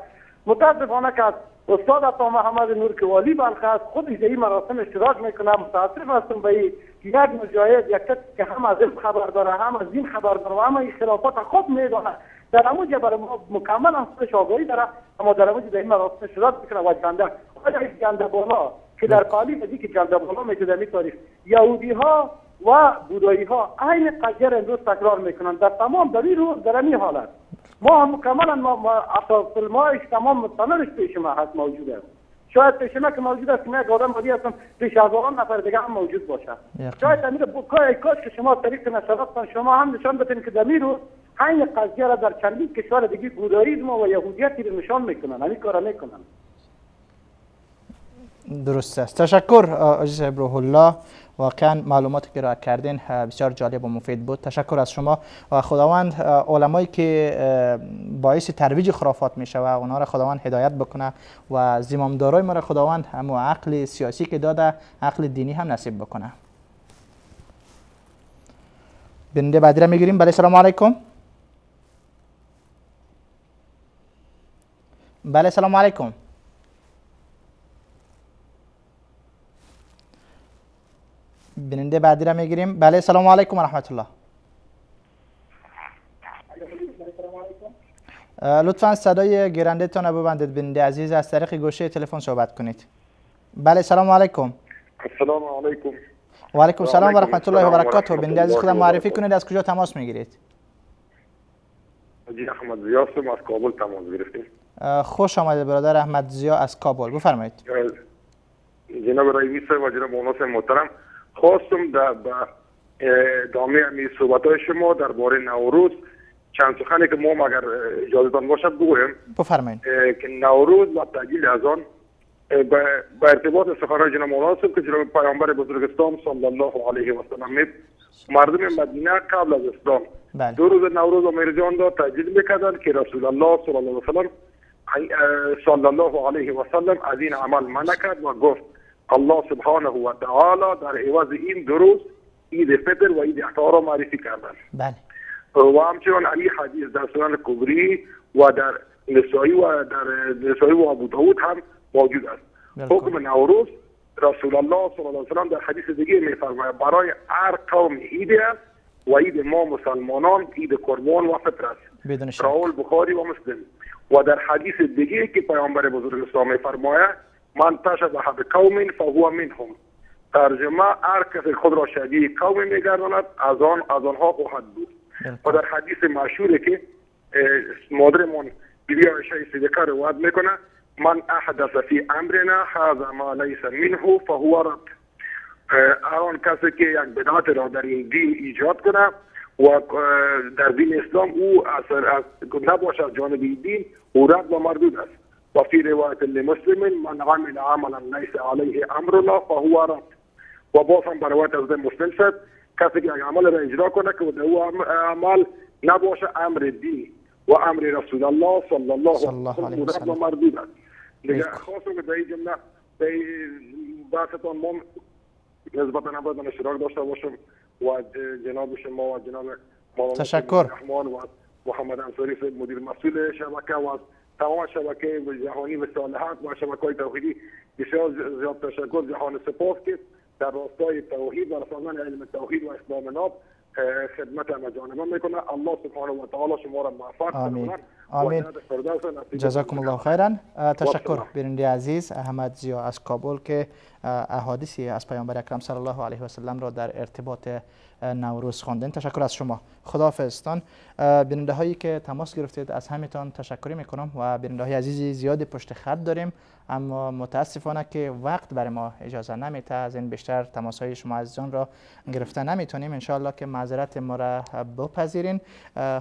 متاسفانه که استاد عطا محمد نور که والی بلخ است خودش در این مراسم اشتراک میکنه. متاسف هستم به این یک مجاهد، یک کسی که هم از این خبر داره هم از این خبر داره و هم این خرافات خوب میدونه، در همونجا برای ما مکمل هم خودش آگاهی داره، اما در همونجا در این مراسم اشتراک میکنه و جنده جنده بالا که در قالب از که جنده بالا میشه در این تاریخ یهودی ها و بودایی ها عین قضیه را امروز تکرار میکنن در تمام در این روز در این حالت. ما هم مکملا ما فیلم‌هایش تمام مستندش پیش ما هست موجود است. شاید پیش ما که موجود است که یک آدم عادی هستم، پیش هزاران نفر دیگه هم موجود باشه. شاید امیر کاش که شما طریق نشراتتان شما هم نشان بدین که در این روز همین قضیه را در چندین کشور دیگه بوداییسم و یهودیت را نشان میکنن، همین کارا میکنن. درست است. تشکر عزیز روح الله، واقعا معلوماتی که ارائه کردین بسیار جالب و مفید بود. تشکر از شما و خداوند علمایی که باعث ترویج خرافات میشه و اونها را خداوند هدایت بکنه و زمامدارای ما را خداوند هم عقل سیاسی که داده عقل دینی هم نصیب بکنه. بیننده بعدی را میگیریم. بله سلام علیکم. بله سلام علیکم. بیننده بعدی را میگیریم. بله سلام علیکم و رحمت الله. لطفا صدای گیرنده تان را ببندید بیننده عزیز، از طریق گوشه تلفن صحبت کنید. بله سلام علیکم. السلام علیکم. و علیکم السلام و رحمت الله و برکاته. بیننده عزیز خودم معرفی کنید، از کجا تماس میگیرید؟ حاجی احمد ضیا از کابل تماس گرفتیم. خوش آمدید برادر احمد ضیا از کابل، بفرمایید. جناب رئیس و جناب مولانا محترم، خواستم در ادامه همین صحبت‌های شما درباره نوروز چند سخنی که ما اگر اجازه‌تان باشد بگویم. بفرمایید. که نوروز و تجلیل از آن به ارتباط سخنان جناب مولانا است که جناب پیامبر بزرگ اسلام صلی الله علیه و سلم مردم مدینه قبل از اسلام بله. دو روز نوروز و مهرجان را تجلیل می‌کردند که رسول الله صلی الله علیه و سلم صلی الله علیه و سلم از این عمل منع کرد و گفت الله سبحانه و تعالی در عوض این دو روز عید فطر و عید اضحی را معرفی کردند. بله. و همچنان علی حدیث در سنن کبری و در نسائی و در نسائی و ابو داود هم موجود است. حکم نوروز رسول الله صلی الله علیه و سلم در حدیث دیگه می‌فرماید برای هر قوم عید است و عید ما مسلمانان عید قربان و فطر است. رواه بخاری و مسلم. و در حدیث دیگه که پیامبر بزرگ اسلام می‌فرماید من تشبه بقوم فهو منهم، ترجمه هر کسی خود را شبیه قوم میگرداند از آنها خواهد بود. و در حدیث مشهوری که مادرمان بیبی عایشه صدیقه روایت میکنه من احدث فی امرنا هذا ما لیس منه فهو رد، آن کسی که یک بدعت را در این دین ایجاد کنه و در دین اسلام او اثر نباشد جانب دین او رد و مردود است. و فی روایت لمسلم من عمل عملا لیس علیه امرنا فهو رد. و باز هم روایت از مسلم شد کسی که یک عمل را اجرا کنه که در او عمل نباشه امر دین و امر رسول الله صلی الله علیه و سلم مردود است. دیگه خواستم که در این جمله در بحثتان ما نسبتا نباید اشتراک داشته باشم و جناب شما و جناب تشکر رحمان و محمد انصاری مدیر مسئول شبکه و تمام شبکه جهانی و صالحات و شبکه‌های توحیدی بسیار زیاد تشکر جهان سپاس که در راستای توحید و رساندن علم توحید و اسلام ناب خدمت همه جانبه میکنه. الله سبحانه و تعالی شما را موفق آمین. آمین. جزاکم الله خیرا. تشکر بیننده عزیز احمد ضیا از کابل که احادیثی از پیامبر اکرم صلی الله علیه و سلم را در ارتباط نوروز خواندن. تشکر از شما. خداحافظتان. بیننده هایی که تماس گرفتید از همتان تشکر میکنم و بیننده های عزیزی زیاد پشت خط داریم، اما متاسفانه که وقت برای ما اجازه نمیده از این بیشتر تماس های شما عزیزان را گرفته نمیتونیم. ان شاء الله که معذرت ما را بپذیرین.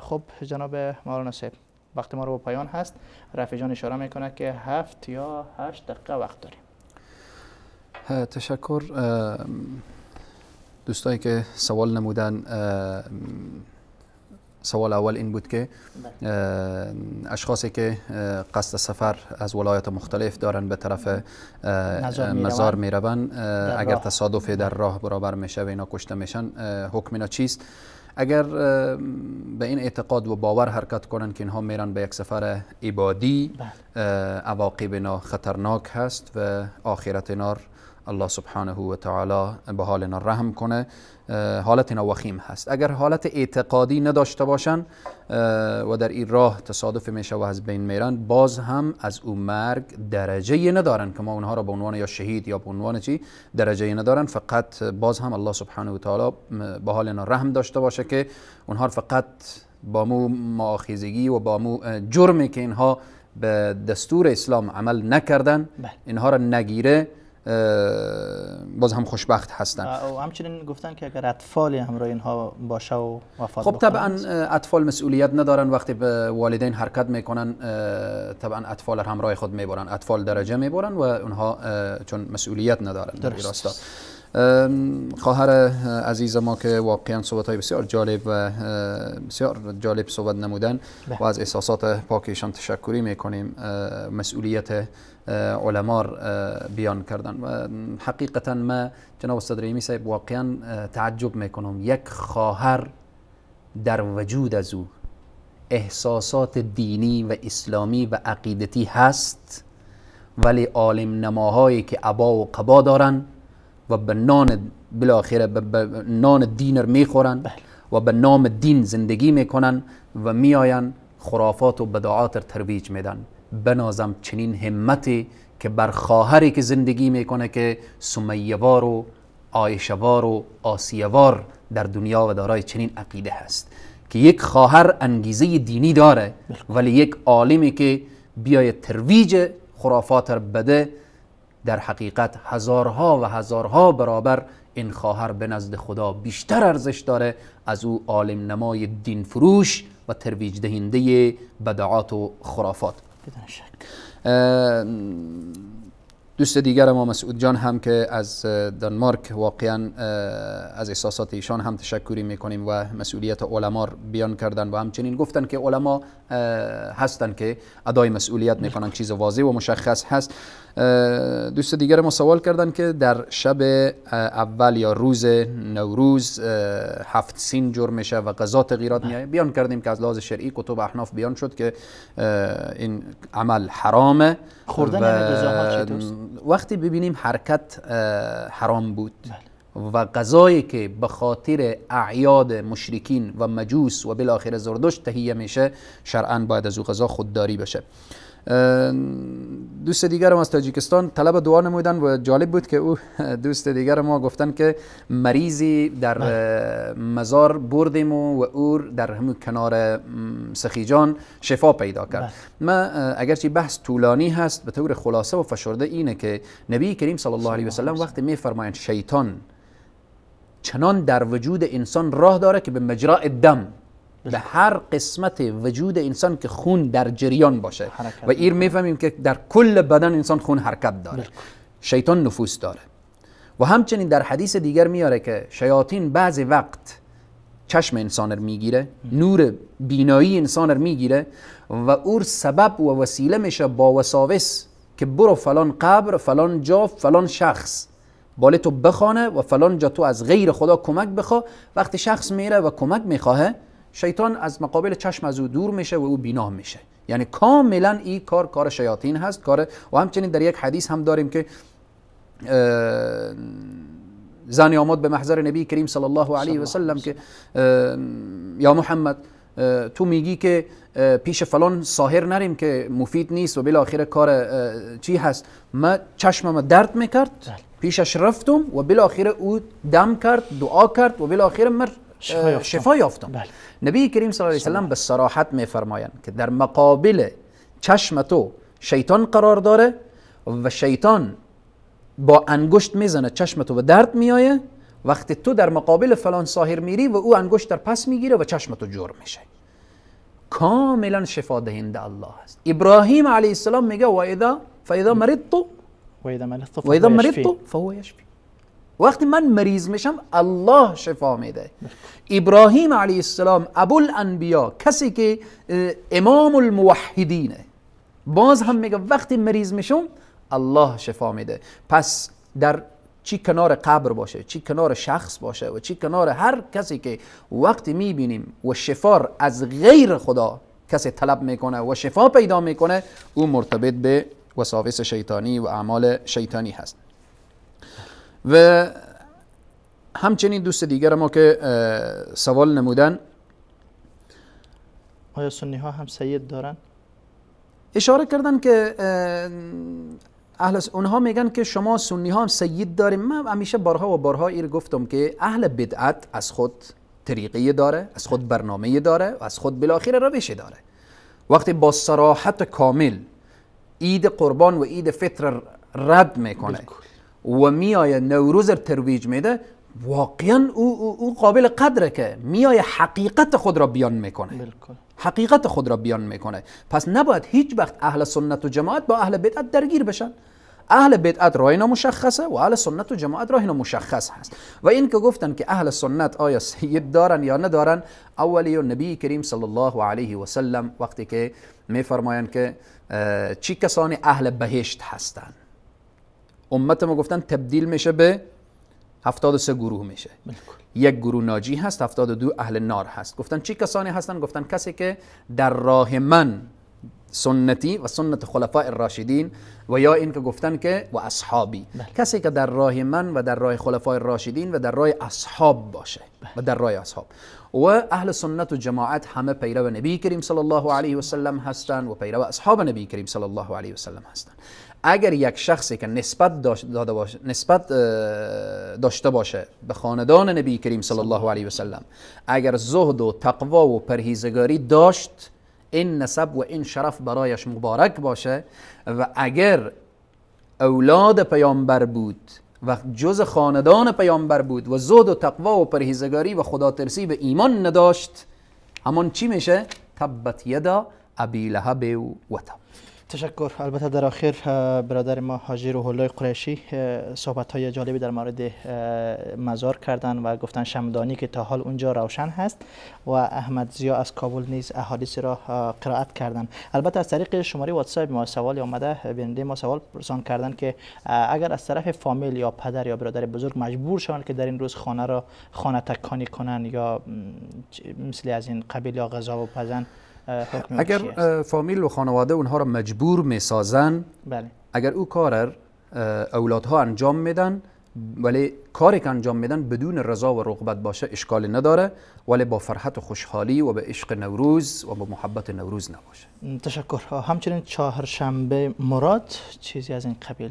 خب جناب مولانا صاحب وقت ما رو به پایان هست. رفیع جان اشاره میکنه که 7 یا 8 دقیقه وقت داریم. تشکر دوستایی که سوال نمودن. سوال اول این بود که اشخاصی که قصد سفر از ولایات مختلف دارن به طرف مزار میروند، اگر تصادف در راه برابر میشه و اینا کشته میشن، حکم اینا چیست؟ اگر به این اعتقاد و باور حرکت کنن که اینها میرن به یک سفر عبادی، عواقب اینا خطرناک هست و آخرت اینا الله سبحانه و تعالی به حال اینا رحم کنه، حالت اینا وخیم هست. اگر حالت اعتقادی نداشته باشن و در این راه تصادف میشه و از بین میرن، باز هم از او مرگ درجه ندارن که ما اونها را به عنوان یا شهید یا به عنوان چی درجه ندارن، فقط باز هم الله سبحانه و تعالی به حال اینا رحم داشته باشه که اونها فقط با مو مؤاخذگی و با مو جرمی که اینها به دستور اسلام عمل نکردن اینها را نگیره، باز هم خوشبخت هستن. و همچنین گفتن که اگر اطفال همراه اینها باشه و وفات خب طبعا اطفال مسئولیت ندارن، وقتی به والدین حرکت میکنن طبعا اطفال همراه خود میبرن، اطفال درجه میبرن و اونها چون مسئولیت ندارن. درست. خواهر عزیز ما که واقعا صحبت های بسیار جالب و بسیار جالب صحبت نمودن و از احساسات پاکیشان تشکری میکنیم، مسئولیت علما بیان کردن و حقیقتا ما جناب استاد رحیمی صاحب واقعا تعجب میکنم، یک خواهر در وجود از او احساسات دینی و اسلامی و عقیدتی هست، ولی عالم نماهایی که عبا و قبا دارن و به نان بالاخره به نان دینر میخورن و به نام دین زندگی میکنن و میآین خرافات و بدعات ترویج میدن. بنازم چنین همتی که بر خواهری که زندگی میکنه که سمیه‌وار و عایشه‌وار و آسیه‌وار در دنیا و دارای چنین عقیده هست که یک خواهر انگیزه دینی داره، ولی یک عالمی که بیای ترویج خرافات بده، در حقیقت هزارها و هزارها برابر این خواهر به نزد خدا بیشتر ارزش داره از او عالم نمای دین فروش و ترویج دهنده بدعات و خرافات. بدون شک. دوست دیگر ما مسعود جان هم که از دانمارک واقعا از احساسات ایشان هم تشکری میکنیم و مسئولیت علما را بیان کردن و همچنین گفتن که علما هستن که ادای مسئولیت میکنن، چیز واضح و مشخص هست. دوست دیگر ما سوال کردن که در شب اول یا روز نوروز 7 سین جور میشه و غذا تغییرات میایه. بیان کردیم که از لحاظ شرعی کتب احناف بیان شد که این عمل حرامه. خوردن غذاها چطور؟ وقتی ببینیم حرکت حرام بود و غذایی که به خاطر اعیاد مشرکین و مجوس و بالاخره زردشت تهیه میشه، شرعاً باید از او غذا خودداری بشه. دوست دیگر ما از تاجیکستان طلب دعا نمودن و جالب بود که او دوست دیگر ما گفتن که مریضی در مزار بردیم و او در همون کنار سخیجان شفا پیدا کرد. ما اگرچه بحث طولانی هست، به طور خلاصه و فشرده اینه که نبی کریم صلی الله علیه و سلم وقتی میفرمایند شیطان چنان در وجود انسان راه داره که به مجرای دم، به هر قسمت وجود انسان که خون در جریان باشه و ایر میفهمیم که در کل بدن انسان خون حرکت داره، شیطان نفوذ داره. و همچنین در حدیث دیگر میاره که شیاطین بعضی وقت چشم انسان رو میگیره، نور بینایی انسان رو میگیره و اور سبب و وسیله میشه با وساوس که برو فلان قبر، فلان جا، فلان شخص باله تو بخوانه و فلان جا تو از غیر خدا کمک بخوا. وقتی شخص میره و کمک میخواه، شیطان از مقابل چشم از او دور میشه و او بینا میشه. یعنی کاملا این کار کار شیاطین هست، کار. و همچنین در یک حدیث هم داریم که زنی آمد به محضر نبی کریم صلی الله علیه و سلم که یا محمد تو میگی که پیش فلان ساحر نریم که مفید نیست و بالاخره کار چی هست، ما چشمم درد میکرد، پیشش رفتم و بالاخره او دم کرد، دعا کرد و بالاخره من شفا یافتم. بله. نبی کریم صلی الله علیه و سلم به صراحت میفرمایند که در مقابل چشم تو شیطان قرار داره و شیطان با انگشت میزنه چشم تو به درد میایه، وقتی تو در مقابل فلان ساحر میری و او انگشت در پس میگیره و چشم تو جور میشه. کاملا شفا دهنده الله است. ابراهیم علیه السلام میگه و اذا فاذا مرضت فهو یشفی. وقتی من مریض میشم الله شفا میده. ابراهیم علیه السلام ابوالانبیا، کسی که امام الموحدینه، باز هم میگه وقتی مریض میشم الله شفا میده. پس در چی کنار قبر باشه، چی کنار شخص باشه و چی کنار هر کسی که وقتی میبینیم و شفا از غیر خدا کسی طلب میکنه و شفا پیدا میکنه، او مرتبط به وساوس شیطانی و اعمال شیطانی هست. و همچنین دوست دیگر ما که سوال نمودن، آیا سنی ها هم سید دارن؟ اشاره کردن که اهل اونها میگن که شما سنی ها هم سید داریم. من همیشه بارها و بارها ایر گفتم که اهل بدعت از خود طریقه داره، از خود برنامه داره و از خود بالاخره روش داره. وقتی با صراحت کامل عید قربان و عید فطر رد میکنه و میای نوروز ترویج میده، واقعا او قابل قدره که میای حقیقت خود را بیان میکنه. بالکل. حقیقت خود را بیان میکنه. پس نباید هیچ وقت اهل سنت و جماعت با اهل بدعت درگیر بشن. اهل بدعت راه اینا مشخصه و اهل سنت و جماعت راه اینا مشخص هست. و این که گفتن که اهل سنت آیا سید دارن یا ندارن، اولی و نبی کریم صلی الله علیه و سلم وقتی که میفرمایند که چی کسانی اهل بهشت هستند، امت ما گفتن تبدیل میشه به 73 گروه میشه. یک گروه ناجی هست، 72 اهل نار هست. گفتن چی کسانی هستن؟ گفتن کسی که در راه من سنتی و سنت خلفاء الراشدین، و یا این که گفتن که و اصحابی، کسی که در راه من و در راه خلفاء الراشدین و در راه اصحاب باشه و در راه اصحاب. و اهل سنت و جماعت همه پیرو نبی کریم صلی الله علیه و سلم هستند و پیرو اصحاب نبی کریم صلی الله علیه و سلم هستند. اگر یک شخصی که نسبت داشته باشه به خاندان نبی کریم صلی الله علیه و سلم، اگر زهد و تقوا و پرهیزگاری داشت، این نسب و این شرف برایش مبارک باشه. و اگر اولاد پیامبر بود و جز خاندان پیامبر بود و زهد و تقوا و پرهیزگاری و خداترسی و ایمان نداشت، همان چی میشه؟ تبت یدا ابی لهب و تب. تشکر. البته در آخر برادر ما حاجی روح الله قریشی صحبت های جالبی در مورد مزار کردن و گفتن شمدانی که تا حال اونجا روشن هست، و احمد ضیا از کابل نیز احادیث را قرائت کردن. البته از طریق شماره واتساپ ما سوالی آمده، بیننده ما سوال پرسان کردن که اگر از طرف فامیل یا پدر یا برادر بزرگ مجبور شوند که در این روز خانه را خانه تکانی کنن یا مثل از این قبیل یا غذا بپزن، اگر فامیل و خانواده اونها را مجبور میسازن، بله، اگر او کار اولادها انجام میدن، ولی کاری که انجام میدن بدون رضا و رغبت باشه اشکالی نداره، ولی با فرحت و خوشحالی و به عشق نوروز و با محبت نوروز نباشه. تشکر. همچنین چهارشنبه مراد چیزی از این قبیل،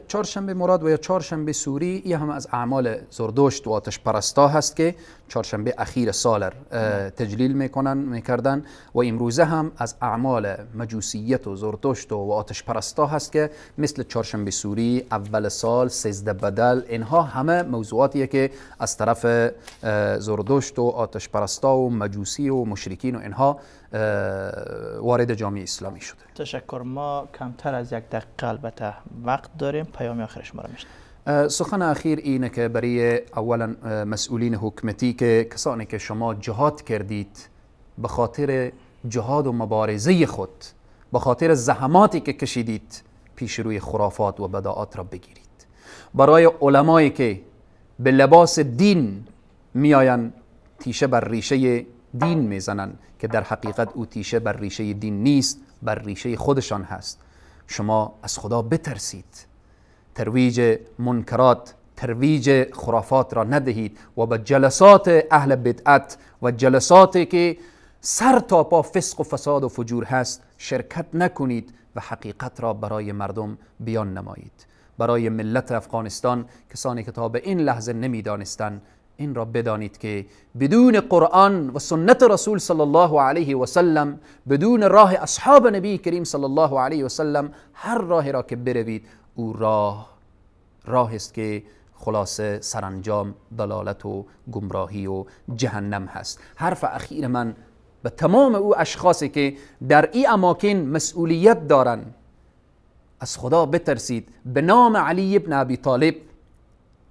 چهارشنبه مراد و یا چهارشنبه سوری، این هم از اعمال زردشت و آتش پرستا هست که چهارشنبه اخیر سال تجلیل میکردن، و امروزه هم از اعمال مجوسیت و زردشت و آتش پرستا هست که مثل چهارشنبه سوری، اول سال، 13 بدل، اینها همه موضوعاتیه که از طرف زردشت و آتش پرستا و مجوسی و مشرکین و اینها وارد جامعه اسلامی شده. تشکر. ما کمتر از یک دقیقه البته وقت داریم، پیام آخر شما را میشنویم. سخن اخیر اینه که برای اولا مسئولین حکومتی که کسانی که شما جهاد کردید، به خاطر جهاد و مبارزه خود، به خاطر زحماتی که کشیدید، پیش روی خرافات و بدعات را بگیرید. برای علمایی که به لباس دین میآیند تیشه بر ریشه دین میزنن که در حقیقت او تیشه بر ریشه دین نیست، بر ریشه خودشان هست. شما از خدا بترسید، ترویج منکرات، ترویج خرافات را ندهید و به جلسات اهل بدعت و جلساتی که سر تا پا فسق و فساد و فجور هست شرکت نکنید و حقیقت را برای مردم بیان نمایید. برای ملت افغانستان، کسانی که تا به این لحظه نمیدانستند، این را بدانید که بدون قرآن و سنت رسول صلی الله علیه و سلم، بدون راه اصحاب نبی کریم صلی الله علیه و سلم، هر راه را که بروید او راه است که خلاصه سرانجام ضلالت و گمراهی و جهنم هست. حرف اخیر من به تمام او اشخاصی که در این اماکن مسئولیت دارند، از خدا بترسید. به نام علی ابن ابی طالب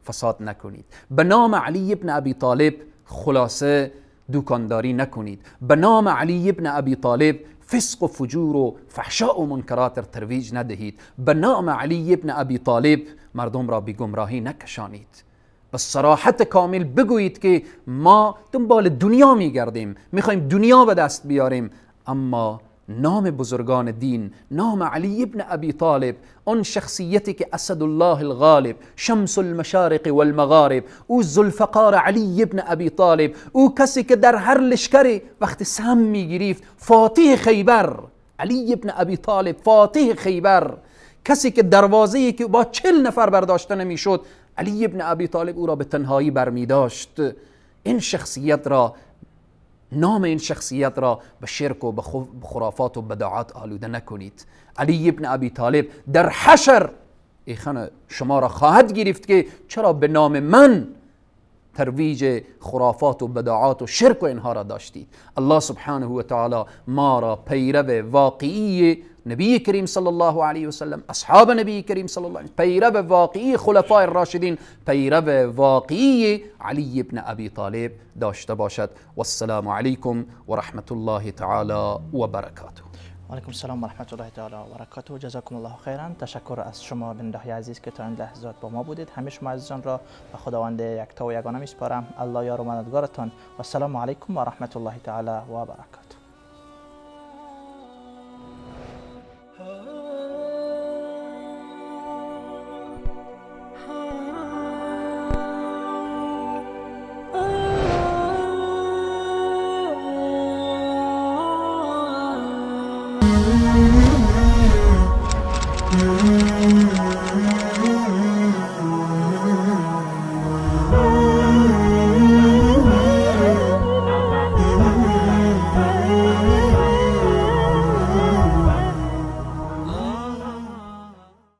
فساد نکنید، به نام علی ابن ابی طالب خلاصه دوکانداری نکنید، به نام علی ابن ابی طالب فسق و فجور و فحشاء و منکرات ترویج ندهید، به نام علی ابن ابی طالب مردم را به گمراهی نکشانید. به صراحت کامل بگویید که ما دنبال دنیا میگردیم، میخوایم دنیا به دست بیاریم، اما نام بزرگان دین، نام علی ابن ابی طالب، آن شخصیتی که اسد الله الغالب، شمس المشارق والمغارب، او ذوالفقار علی ابن ابی طالب، او کسی که در هر لشکری وقتی سهم میگرفت، فاتح خیبر، علی ابن ابی طالب فاتح خیبر، کسی که دروازه‌ای که با 40 نفر برداشته نمیشد، علی ابن ابی طالب او را به تنهایی برمی داشت. این شخصیت را، نام این شخصیت را به شرک و به خرافات و بدعات آلوده نکنید. علی ابن ابی طالب در حشر ایخان شما را خواهد گرفت که چرا به نام من ترویج خرافات و بدعات و شرک و اینها را داشتید. الله سبحانه و تعالی ما را پیرو واقعی نبی کریم صلی الله علیه و سلم، اصحاب نبی کریم صلی الله علیه و سلم، پیرو واقعی خلفای راشدین، پیرو واقعی علی ابن ابی طالب داشته باشد. والسلام علیکم و رحمت الله تعالی و برکاته. علیکم السلام و رحمت الله تعالی و برکاته. جزاکم الله خیرا. تشکر از شما بنده عزیز که تا این لحظات با ما بودید. همه شما عزیزان را به خداوند یکتا و یگانه میسپارم. الله یار و مددگارتان. و السلام علیکم و رحمت الله تعالی و برکاته.